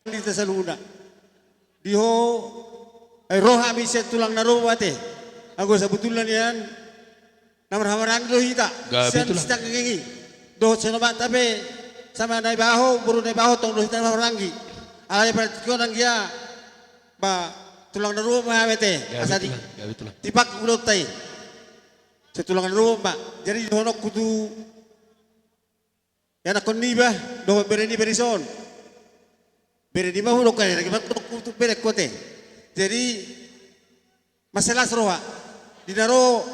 Di hita saluhutna. Di ho, ai ro hami sian tulang na ro ate. Anggo sabotulna nian na marhahamaranggi do hita. Gabe tulang. Sian Sitanggung i dohot sian omakta pe, sama Naibaho, boru Naibaho tong do hita na marhahamaranggi. Alai partingkian on anggia, ba, tulang na ro ma hami ate. Gabe tulang, gabe tulang. Asa di tipak ulaonta i. Sian tulang na ro ma. Jadi dohononku tu ianakkon niba dohot bere niba dison. Bere niba hudok kan, ianakkon niba hudok tu berengku ate. Jadi mansai las roha di na ro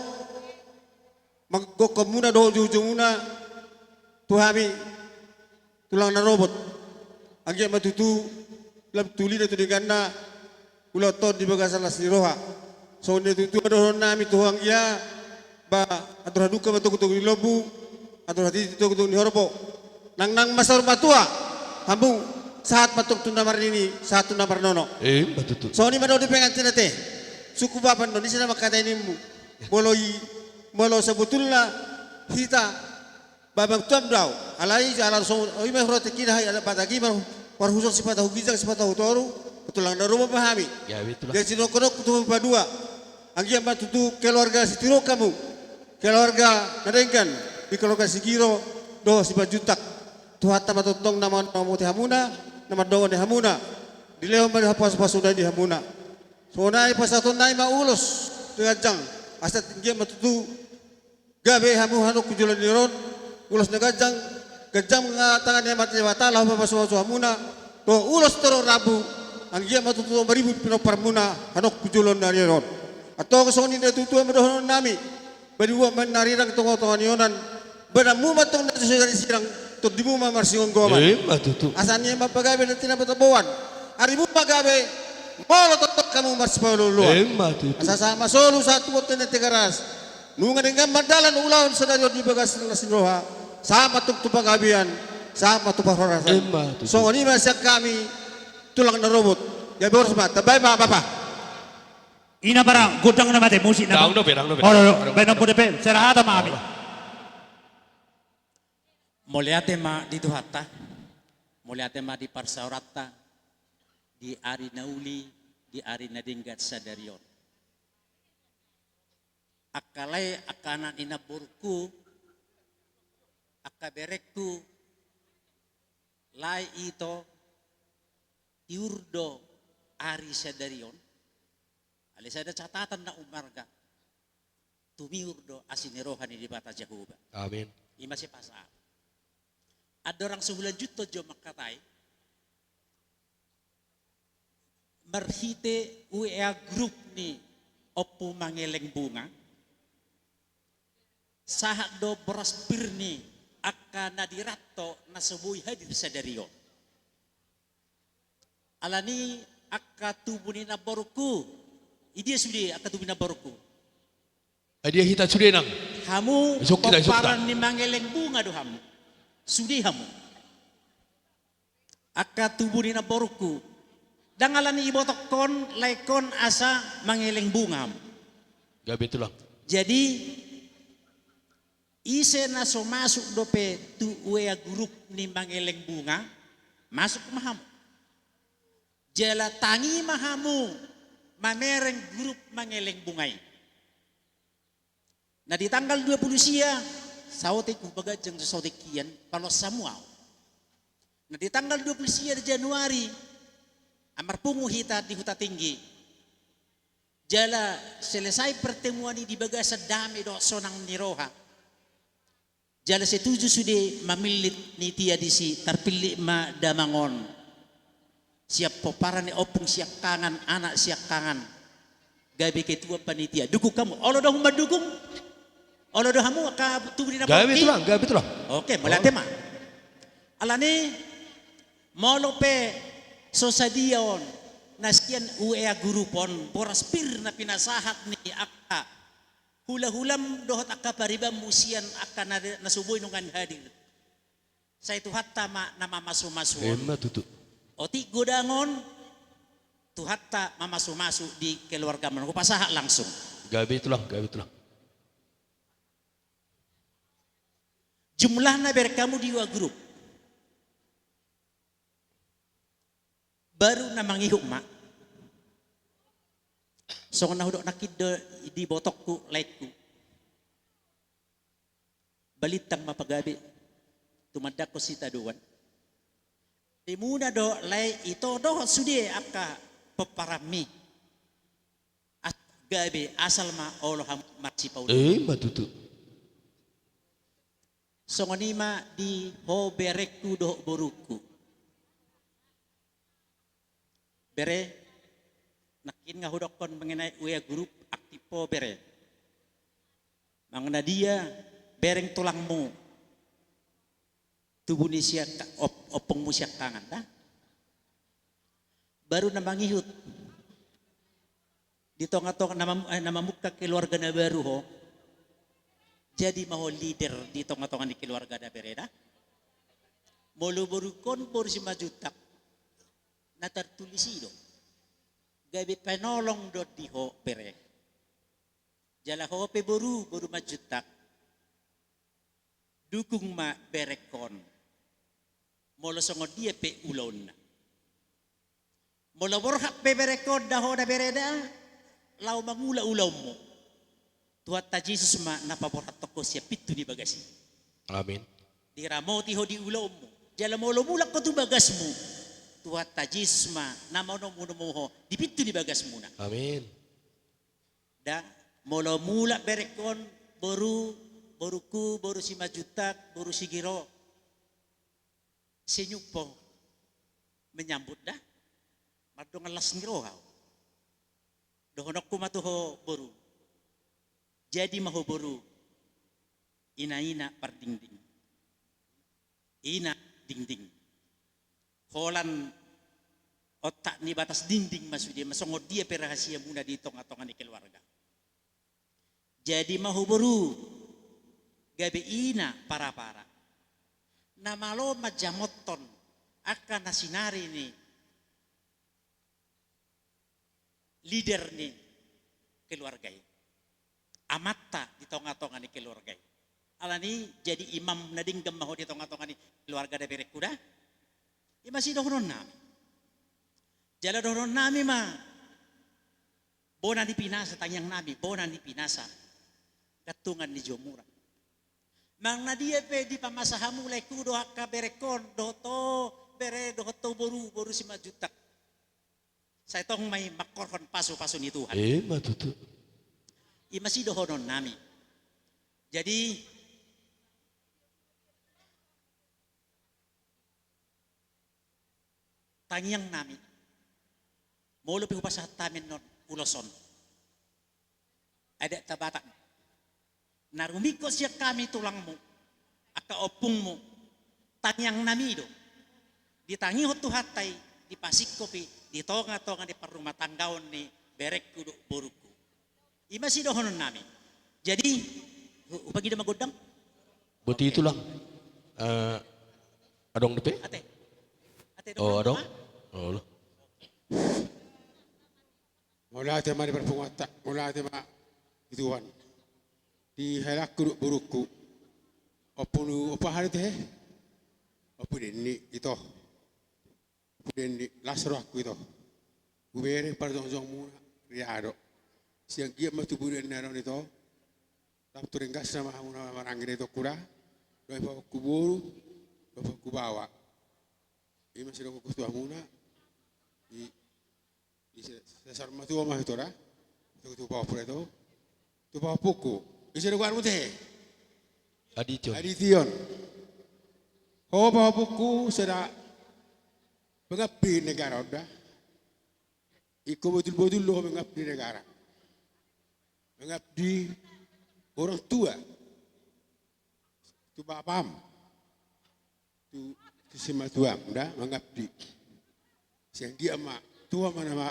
manggokhonmuna dohot joujoumuna tu hami tulang na robot. Anggiat ma tutu lam tulina tu dengganna ulaonta on di bagasan las ni roha. Songon na tutu ma dohonon nami tu ho anggia, ba, andor halumpang ma togu-togu ni lombu, andor hatiti togu-togu ni horbo. Nangnang ma saur matua hamu, sahat ma tong tu na marnini, sahat tu na marnono. Ima tutu. Songon i ma dohot di pengantin ate. Sungkun bapa annon, ise na mangkatai nimmu? Molo i, molo sabotulna hita, ba, ba, tuam do au. Alai jala so ima hurate kina hai adat Batak i, marhuson sipata hu ginjang sipata hu toru, tulang na robot ma hami. Jadi sinongkonok tu paduahon, anggiat ma tutu keluarga sitiruon hamu, keluarga na denggan, di keluarga Sigiro dohot Simanjuntak. Tuhanta ma tongtong na mamoti hamuna, na mandongani hamuna, dilehon ma di hampasupasuna di hamuna. Songon i pasahatonnami ma ulos na ganjang, asa anggiat ma tutu gabe hamu hamu tu joloan ni ari on, ulos na ganjang, ganjang ma tangan ni Amanta Debata laho mamasumasu hamuna, dohot ulos torop rambu, anggiat ma tutu maribut pinomparmuna hamu tu joloan ni ari on. Antong songon i na tutu ma dohononnami, badanmu ma na rirang tongatonga ni onan, badanmu ma tong na so sirang, tondimu ma marsigomgoman. Ima tutu. Asa nian ma pagabe na tinabotaboan, arimu ma gabe, molo tongtong hamu marsipaolooloan. Ima tutu. Asa sahat ma solu sahat tu bontean ni Tigaras. Nunga denggan ma dalan ulaon sadari on di bagasan las ni roha, sahat ma tong tu panggabean, sahat ma tu parhorasan. Ima tutu. Songon i ma sian hami, tulang na robot. Gabe horas ma, tambai ma bapa. Ina barang, godang na mate musik na. Daong dope, daong dope. Olo, olo, baen on dope, serahata ma hami. Mauliate ma di Tuhanta, mauliate ma di parsaoranta, di ari na uli, di ari na denggan sadari on. Angka lae, angka anak ni namborungku, angka berengku, lae, ito, tiur do ari sadari on. Alai sada catatan na ummarga, tumiur do asi ni roha ni Debata Jahowa. Amin. Ima sipasahat. Andorang so hulanjuthon jo mangkatai, marhite W A grup ni Ompu Mangeleng Bunga, sahat do boras pir ni angka na di Ranto na so boi hadir sadari on. Alani angka tubu ni namborungku, idia sude angka tubu ni namborungku? Idia hita sude nang? Hamu pomparan ni Mangeleng Bunga do hamu. Sude hamu. Angka tubu ni namborungku. Ndang alani ibotokkon, laengkon asa Mangeleng Bunga hamu. Gabe tulang. Jadi, ise na so masuk dope tu W A grup ni Mangeleng Bunga, masuk ma hamu. Jala tangi ma hamu mamereng grup Mangeleng Bunga i. Na di tanggal dua pulu sia, saotik hupaganjang saotik hian, paloas hamu ahu. Na di tanggal dua pulu sia Januari, marpungu hita di Huta Tinggi. Jala selesai pertemuan i di bagasan dame dohot sonang ni roha. Jala setuju sude mamillit nitia disi, tarpillit ma damang on. Sian pomparan ni ompung siangkangan, anak siangkangan. Gabe ketua panitia. Dukung hamu. Olo do hamu mandukung? Olo do hamu angka tubu ni namborungki? Gabe tulang, gabe tulang. Oke, mauliate ma. Alani, molo pe so sadia on na sian W A grup on, boras pir na pinasahat ni angka hulahulam dohot angka paribanmu sian angka na, na so boi nunga hadir. Sai Tuhanta ma na mamasumasu on. Ima tutu. Otik godang on, Tuhanta mamasumasu di keluargamu. Hupasahat langsung. Gabe tulang, gabe tulang. Jumlahna bereng hamu di W A grup. Baru na mangihut ma. Songon na hudok nangkin do di ibotongku, laengku. Balintang ma pagabe. Tumandangkon sitadoan. Rimuna do lae, ito dohot sude angka pomparanmi. As-, gabe asal ma olo hamu marsipaolooloan. Ima tutu. Songon i ma di ho berengku dohot borungku. Bere, nangkin nga hudokkon mengenai W A grup, aktif ho bere. Manang na dia bereng tulangmu. Tubu ni siangka-, op-, ompungmu siangkangan da. Baru na mangihut. Di tongatonga na mam-, eh, na mamungka keluarga na baru ho. Jadi ma ho leader di tongatonga ni keluarga da bere da. Molo borungkon boru Simanjuntak. Na tartulis i do. Gabe penolong do di ho bere. Jala ho pe boru, boru Manjuntak. Dukung ma berengkon. Molo songon dia pe ulaonna. Molo borhat pe berengkon da ho da bere da, laho mangula ulaonmu. Tuhanta Jesus ma na paborhathon ho sian pintu ni bagas i. Amin. Diramoti ho di ulaonmu. Jala molo mulak ho tu bagasmu, Tuhanta Jesus ma na manomunomu ho di pintu ni bagasmuna. Amin. Da, molo mulak berengkon, boru, boruku, boru Simanjuntak, boru Sigiro. Senyum ho menyambut da. Mardongan las ni roha ho. Dohononku ma tu ho boru. Jadi ma ho boru. Ina-ina pardingding. Ina dingding. Holan otak ni batas dinding ma sude, ma songon dia pe rahasiamuna di tonga-tonga ni keluarga. Jadi ma ho boru, gabe ina para-para. Na malo manjamothon angka na sinari ni leader ni keluarga i. Amanta di tonga-tonga ni keluarga i. Alani jadi imam na denggan ma ho di tonga-tonga ni keluarga da berengku da. I ma sidohononnami. Jala dohononnami ma. Bona ni pinasa, tangiangnami, bona ni pinasa. Gantungan ni jomura. Manang na dia pe dipamasa hamu laengku dohot angka berengkon, dohot ho bere, dohot ho boru, boru Simanjuntak. Sai tong ma i mangkorhon pasu-pasu ni Tuhan. I ma tutu. I ma sidohononnami. Jadi, tangiangnami. Molo pe hupasahat hami annon ulos on. Adat ta Batak. Na rumingkot sian hami tulangmu, angka ompungmu, tangiangnami do. Ditangihon Tuhanta i, dipasingkop i di tonga-tonga ni parrumatanggaon ni berengku dohot borungku. I ma sidohononnami. Jadi, hu-, hupangido ma gondang. Boti tulang. Eh, adong dope? Ate. Ate, adong? Olo. Mauliate ma di parpunguanta, mauliate ma di Tuhan. Di helangku dohot borungku. Ompu, ompu aha do ite he? Ompu Denny, ito. Ompu Denny, las rohangku ito. Hubereng parjongjongmuna, ria do. Sian giat ma tubu di na ro ito. Rap tu ringgas nama hamuna maranggi da itongku da. Dohot pahompu boru, dohot pahompu baoa. I ma sidohononku tu hamuna. I Ise, sesar matua ma ito da. Tu, tu pahompu da ito. Tu pahompuku. Ise do goarmu ite? Adition. Adition. Ho pahompuku sada pengabdi negara on da. Ingkon botul-botul do ho mengabdi negara. Mengabdi orang tua. Tu bapam. Tu, tu simatuam da mangabdi. Sian dia ma tua ma nama,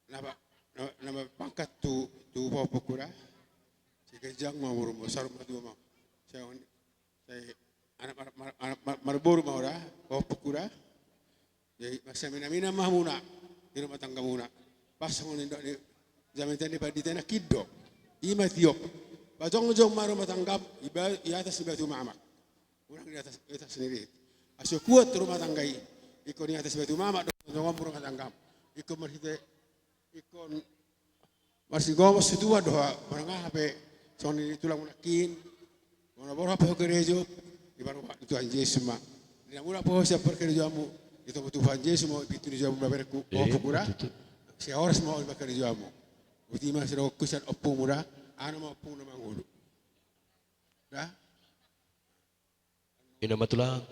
nama, nama, nama pangkat tu, tu pahompuku da. Sai ganjang ma umurmu, saur matua ma. Sai, sai anak mar-, mar-, anak mar-, marboru ma ho da, pahompuku da. Jadi, marsaminan-minan ma hamuna di rumah tanggamuna. Pas songon nidok ni jamitena ni pandita nangkin do. I ma tiop. Pajongjong ma rumah tanggam, i ba-, i atas ni batu mamak. Unang di atas, di atas ni rit. Asa kuat rumah tangga i. Ingkon i atas batu mamak do jongjong rumah tanggam. Ingkon marhite, ingkon marsigomos tu Tuhan do ho, manang aha pe, songon ni tulangmu nangkin, molo borhat pe ho karejo, diparroha Tuhan Jesus ma. Di na mulak pe ho sian parkarejoanmu, ditompa Tuhan Jesus ma ho di pintu ni jabunmu da berengku, eh, pahompuku da. Betul. Sai horas ma ho di parkarejoanmu. Boti ma sidohononku sian ompungmu da, ahu ma ompung na mangolu. Da? I ma tulang.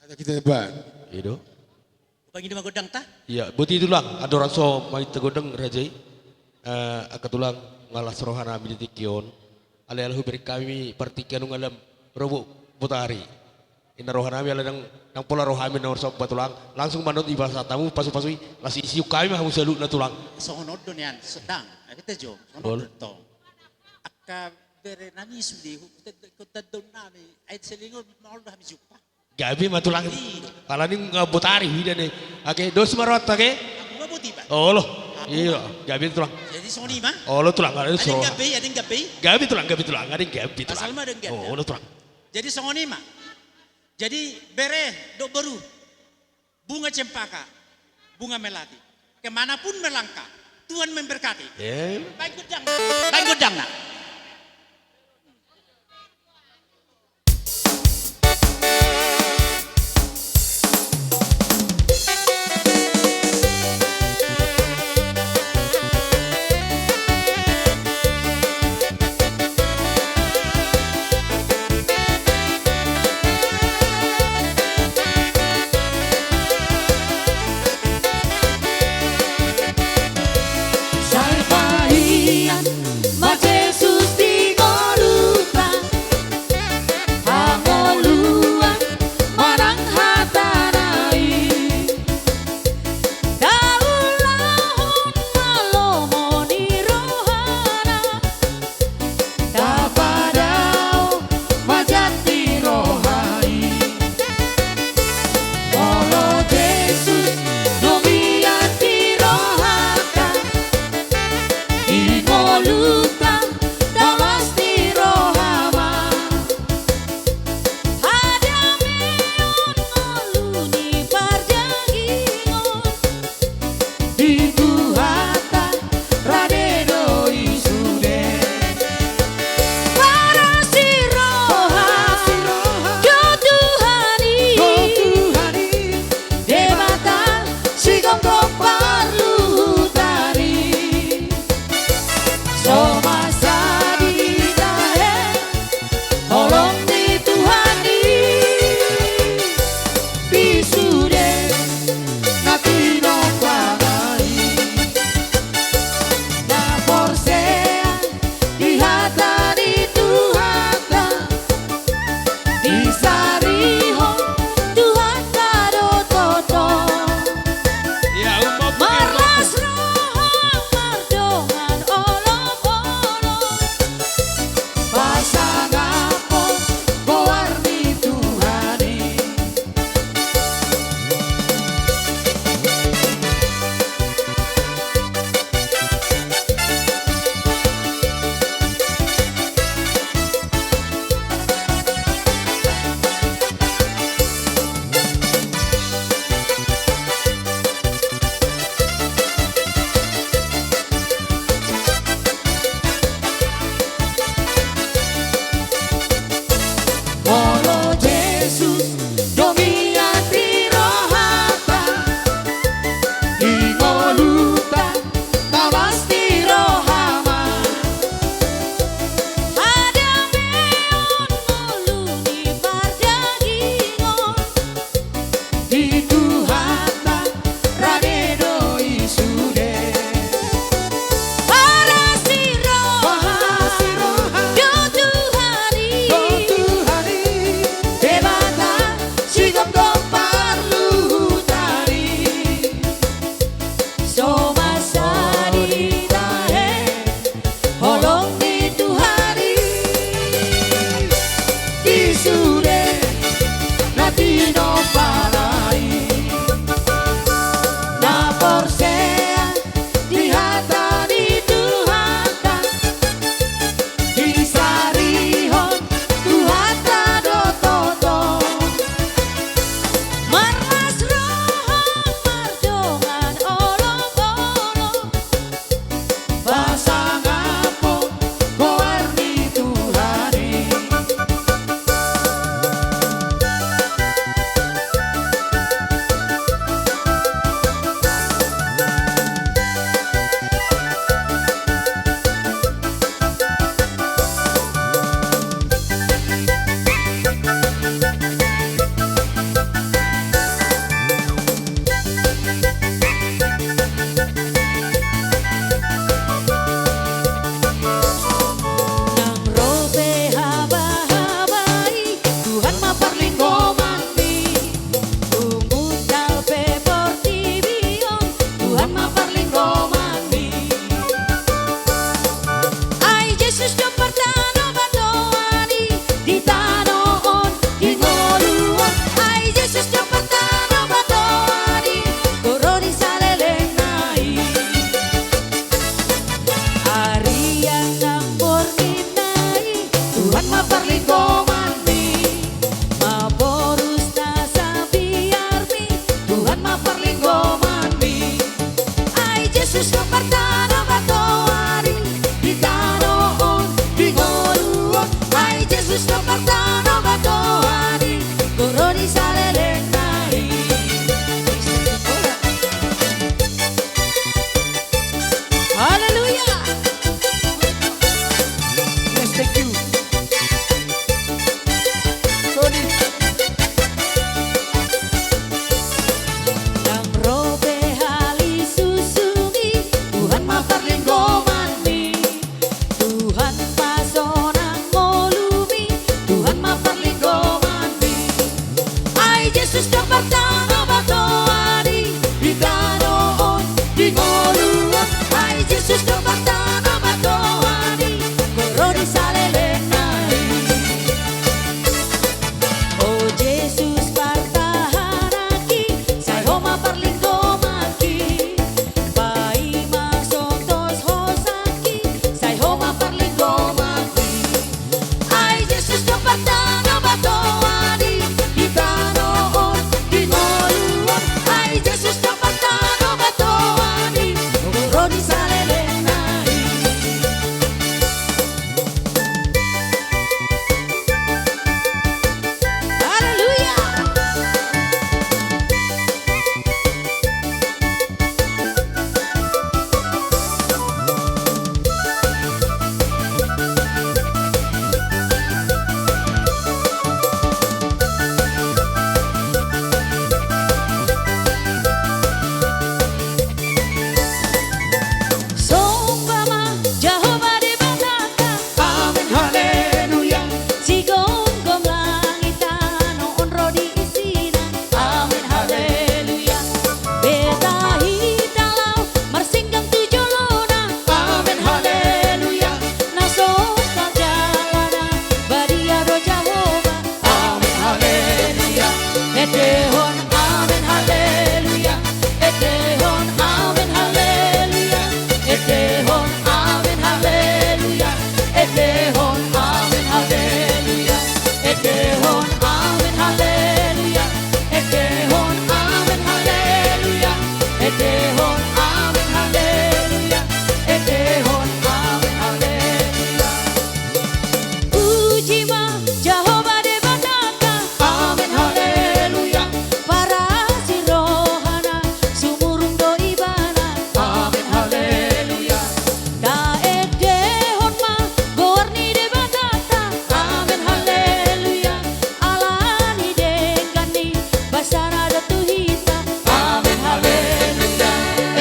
Hata hita, Pak. I do. Hupangido ma gondang ta? Iya, boti tulang, andorang so mangido gondang raja i. Eh, angka tulang, nga las rohanami di tingki on. Alai ala hubereng hami partingkian nunga lam robot botari. Inna rohanami ala ndang, ndang pola rohami na marsomba tulang. Langsung ma annon dipasahat hamu pasu-pasu i, laos isihum hami ma hamu saluhutna tulang. Songon on do nian, sedang. Ate jo, songon on do tong. Angka berenami sude, hu-, hu-, hu-, tandaonnami, ai selingon, maol do hami jumpa. Gabe ma tulang. Iya. Alani nga botari huida ne. Oke, dos ma rohanta ke. Aku ma boti, Pak. Olo. Iya, gabe tulang. Jadi songon i ma. Olo tulang, ada yang gabe, ada yang gabe. Gabe tulang, gabe tulang, ada yang gabe tulang. Asal ma ada yang gabe. Oh, olo tulang. Jadi songon i ma. Jadi bere dohot boru. Bunga cempaka, bunga melati. Ke mana pun melangkah, Tuhan memberkati. Eh. Baen gondang, baen gondang na. Sai pahian ma Jesus. Sto partano batoani, goro di saleleng nai. Haleluya. Yes, thank you. Sorry. Ndang ro pe hali susumi, Tuhan ma parlinggomanmi. Tuhan ma sonang ngolumi, Tuhan ma parlinggomanmi. Ai Jesus ndang partano batoani, di tano on, di ngolu on. Ai Jesus ndang partano batoani, goro di saleleng nai. O Jesus partahananki, sai Ho ma parlinggomanki. Paima sontos hosangki, sai Ho ma parlinggomanki. Ai Jesus ndang partano batoani, di tano on, di ngolu on. Ai Jesus ndang partano batoani, goro di saleleng nai. Haleluya. Somba ma Jahowa Debatanta. Amen, haleluya. Sigomgom langit tano on ro di isina. Amen, haleluya. Beta hita laho marsinggang tu jolona. Amen, haleluya. Na sompal jalana badia do Jahowa. Amen, haleluya. Endehon, amen, haleluya. Endehon, amen, haleluya. Endehon, amen, haleluya. Endehon, amen, haleluya. Endehon, amen, haleluya. Endehon, amen, haleluya. Endehon, amen, haleluya. Endehon, amen, haleluya. Puji ma Jahowa Debatanta. Amen, haleluya. Parasi rohana, sumurung do ibana. Amen, haleluya. Taendehon ma goar ni Debatanta. Amen, haleluya. Ala ni denggan ni basana do tu hita. Amen, haleluya.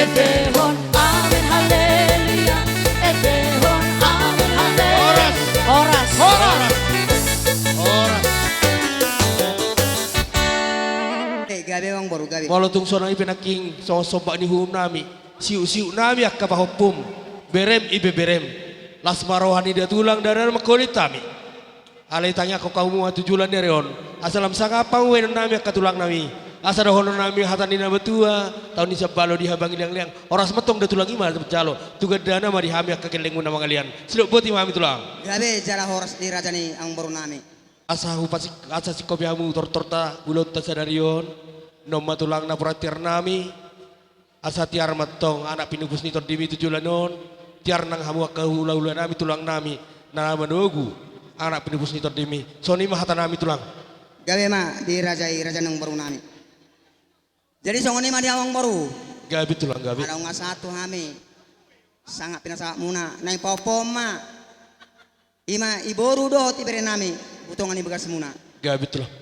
Endehon, amen, haleluya. Endehon, amen, haleluya. Horas. Horas. Horas. Horas. Eh, gabe, amangboru, gabe. Molo tung sonang i pe nangkin, songon sombak ni uhum nami, siuk-siuk nami angka pahompum, berem ibeberem. Las ma roha ni da tulang, da na mangholit hami. Alai tangiangkon hamu ma tu joloan ni ari on, asa lam sangap hamu bahenon nami angka tulang nami, asa dohonon nami hata ni na matua, taon ni sambalo dihabangi leang-leang. Horas ma antong da tulang, i ma na manjalo, tu gandana ma di hami angka gellengmu na mangalean. Sidok boti ma hami tulang. Gabe jala horas di raja ni amangboru nami. Asa hupasik-, asa singkopi hamu tortorta, ulaonta sadari on. Nunga ma tulang napuran tiar nami. Asa tiar ma antong anak pinupus ni tondimi tu joloan on, tiar nang hamu angka hulahula nami, tulang nami, na manogu anak pinupus ni tondimi. Songon i ma hata nami tulang. Gabe ma di raja i, raja ni amangboru nami. Jadi songon i ma di hamu amangboru. Gabe tulang, gabe. Ala nunga sahat tu hami sangap pinasahatmuna, naeng pahompom ma. I ma i boru dohot ibere nami, tu tonga ni bagasmuna. Gabe tulang.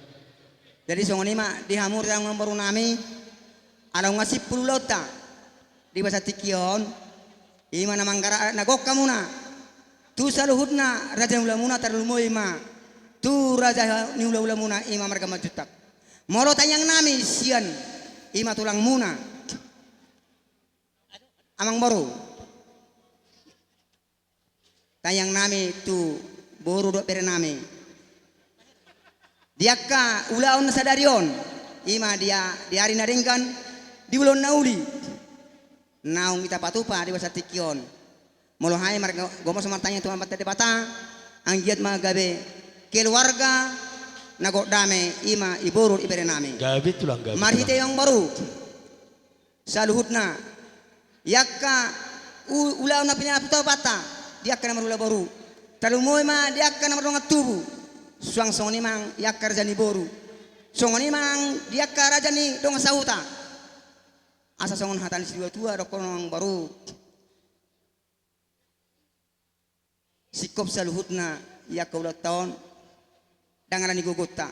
Jadi songon i ma di hamu raja ni amangboru nami, ala nunga simpul ulaonta di bagasan tingki on, i ma na manggarar adat na gok hamuna tu saluhutna raja ni hulamuna, tarlumobi ma tu raja ni hulahulamuna, i ma marga Simanjuntak. Molo tangiang nami sian i ma tulangmuna, amangboru. Tangiang nami tu boru dohot bere nami. Di angka ulaon na sadari on, i ma di a-, di ari na denggan, di ulaon na uli, naung hita patupa di bagasan tingki on. Molo hami marga-, gomos martangiang tu Amanta Debata, anggiat ma gabe keluarga na gok dame, i ma i boru ibere nami. Gabe tulang, gabe tulang. Marhite i amangboru. Saluhutna, di angka u-, ulaon na pinatupanta, di angka na marhula boru. Tarlumobi ma di angka na mardongan tubu. Suang songon i ma di angka raja ni boru. Songon i ma di angka raja ni dongan sahuta. Asa songon hata ni situa-tua dohonon, amangboru. Singkop saluhutna di angka ulaonta on, ndang ala ni gogonta.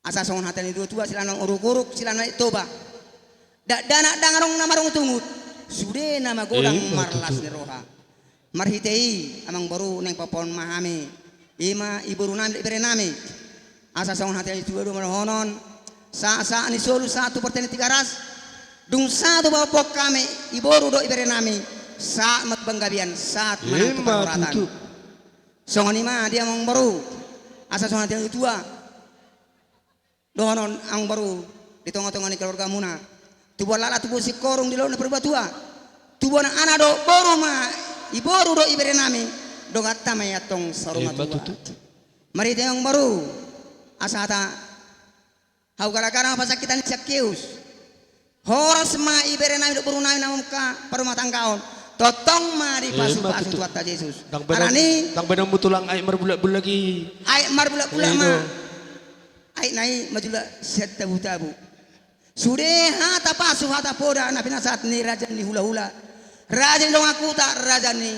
Asa songon hata ni situa-tua, siala naung uruk-uruk, siala naung Toba. Dakdanak ndang adong na marungutungut, sude na magodang. Ima tutu. Marlas ni roha. Marhite i, amangboru, naeng papoon ma hami. I ma iboru nami dohot ibere nami. Asa songon hata ni situa-tua do dohonon. Sahat-sahat ni solu sahat tu partingkian ni Tigaras. Dung sahat tu pahompahon hami, iboru dohot ibere nami. Sahat ma tu panggabean, sahat manang tu parhoratan. Ima tutu. Songon i ma di amangboru. Asa songon hata ni situa-tua dohonon, amangboru, di tonga-tonga ni keluargamuna. Tubuan laklak, tubuan singkoru di dolok ni Purbatua. Tubuan anak dohot boru ma iboru dohot ibere nami. Donganta ma i antong saur matua. Ima tutu. Marhite i, amangboru, asa hata hau gala-gala ma pasakitan ni si Akeus. Horas ma ibere nami dohot boru nami na mungka parrumatanggaon. Tongtong ma dipasu-pasu Tuhanta Jesus. Ima tutu. Ndang baenon, alani ndang baenon mu tulang aek marbulak-bulak i. Aek marbulak-bulak ma. Ima tutu. Aek na i manjulak sian tabu-tabu. Sude hata pasu, hata poda na pinasahat ni raja ni hula-hula, raja ni dongan huta, raja ni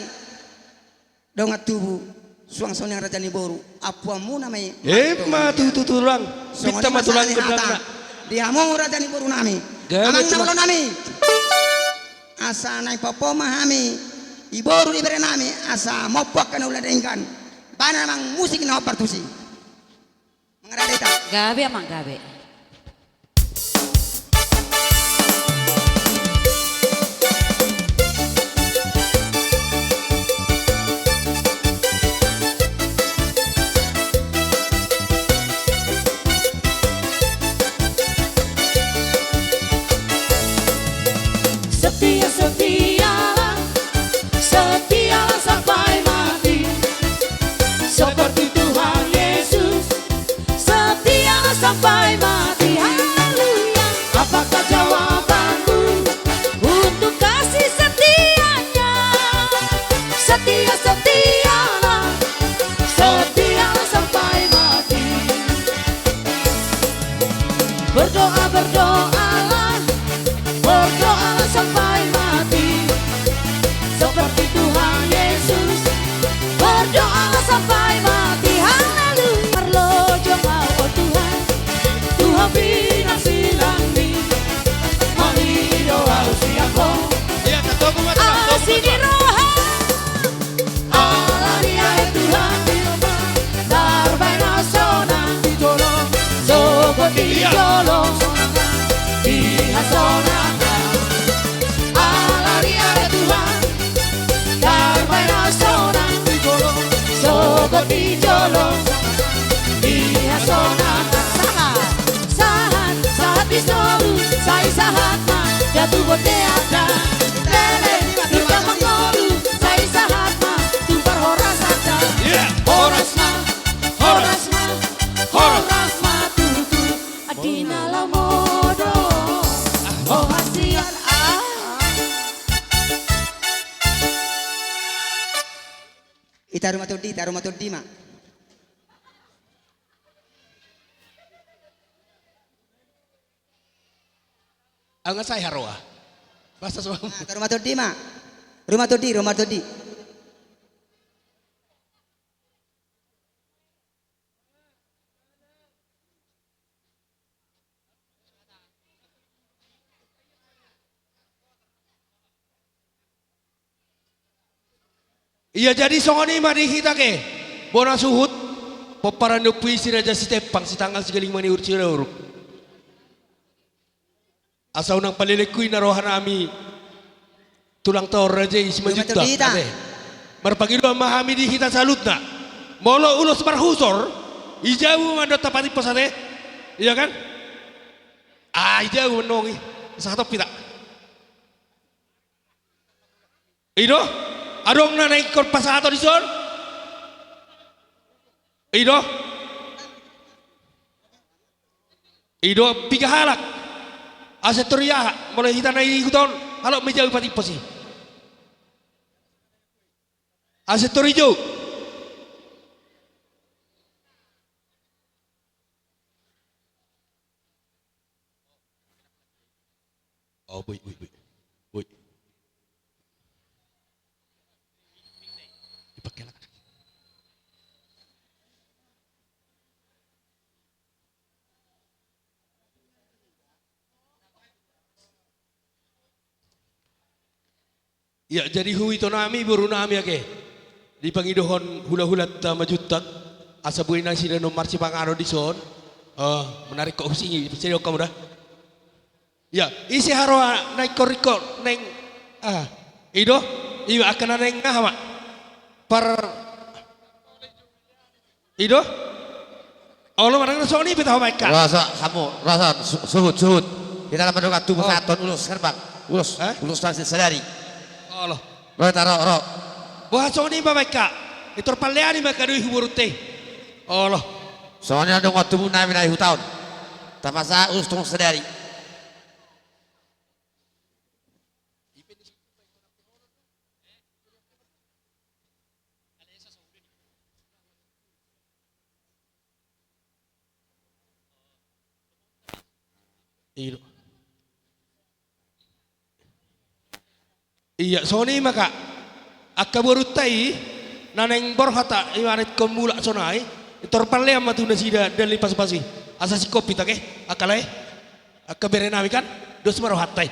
dongan tubu, suang songon i raja ni boru. Ampuanmuna ma i. Ima tutu tulang. Songon i ma tulang, sahat ni hata gondangna di hamu raja ni boru nami. Gabe tulang. Amang na malo nami. Asa naeng papoon ma hami iboru dohot ibere nami, asa mompo angka na ula denggan. Bahen amang musik na hombar tusi. Mangarade hita. Gabe, amang, gabe. Setia, setialah, setialah sampai mati. Seperti Tuhan Yesus, setialah sampai mati. Haleluya. Apakah jawabanmu untuk kasih setianya? Setia, setialah, setialah sampai mati. Berdoa, berdoalah, berdoalah sampai mati. Seperti Tuhan Yesus, berdoalah sampai mati. Haleluya. Parlo jo ma Ho Tuhan, Tuhan pinarsilang ni. Mangido ahu sian Ho. Iya, tatogu ma, tatogu ma. Asi ni roha. Alani ahu Tuhan, tarbaen ahu sonang di jolo, sogot di jolo, di hasonangan. Alani ahu Tuhan, tarbaen ahu sonang di jolo, sogot di jolo, di hasonangan. Sahat, sahat, sahat di solu, sai sahat ma, da tu bontean da. Lele, hita mangolu, sai sahat ma, tu parhorasan da. Iya. Horas ma, horas ma, horas ma tutu. Adi na laho modom, ah, oh hasian, ah. Hita Rumah Tondi, hita Rumah Tondi ma. Au nga sai haroa. Basa so. Nah, tu Rumah Tondi ma. Rumah Tondi, Rumah Tondi. Ia jadi songon i ma di hita ke. Bona suhut, pomparan ni ompu i si Raja Sitempang, sitanggang, sigaling, manihur, sidauruk. Asa unang palelengkui na roha nami. Tulang taon raja i Simanjuntak. Marpangidoan ma hami di hita saluhutna. Molo ulos marhusor, i jabu ma ndang tapatimpos ate. Iya kan? Ah, i jabu ma nong i. Sahat on hita. I do, adong na ingkon pasahaton dison. I do. I do piga halak. Asa tori aha, molo hita na i huta on, halak ma i jabu patimpos i. Asa tori jou. Oh, boi, boi, boi. Boi. Dipakai lah. Ia, jadi huitonami borunami ake, dipangidohon hulahulanta Majuntak, asa boi nasida na marsipanganon dison. Eh, menarik kok husingi, serius kamu dah. Ia, ise haroa na ingkon-ingkon naeng, ah, i do, i angka na naeng aha ma? Par I do? Olo, manang na songon i pe taho baen, Kak. Ro, asa hamu, ro, asa su-, suhut, suhut. Hita na mandongani tubu, oh, sahat tu ulos herbang. Ulos, eh? Ulos tangsi sadari. Olo. Ro, hita ro, ro. Boha songon i ma baen, Kak? Itor pallean i ma, Kak, do i hu borunta i. Olo. Songon i na dongani tubu nami na i hutaon. Tapasahat ulos tong sadari. I do. Ia, songon i ma, Kak. Angka borunta i, na naeng borhat, i ma na ingkon mulak sonai, tor pallean ma tu nasida dali pasupasu i. Asa singkop hita, ke? Angka lae? Angka berenami kan? Dos ma rohanta i.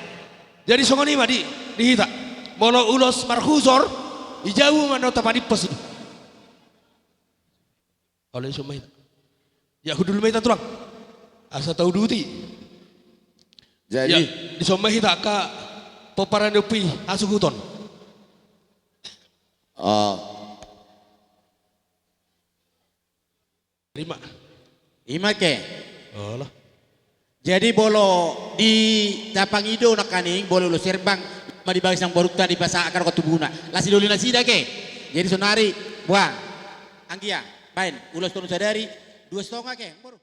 Jadi songon i ma di, di hita. Molo ulos marhusor, i jabu ma na tapadimpos i. Olo, dison ma hita. Ia, hundul ma hita, Tulang. Asa tauduti. Jadi. Ia, dison ma hita angka pomparan ni ompu i hasuhuton. Oh. Terima. I ma, ke? Olo. Jadi molo di tapangido nangkaning, molo ulos herbang ma di bagas ni borunta dipasahat angka tubuna, laos didoli nasida, ke? Jadi sonari, boha, anggia, baen ulos tolu sadari, dua stonga, ke, boru?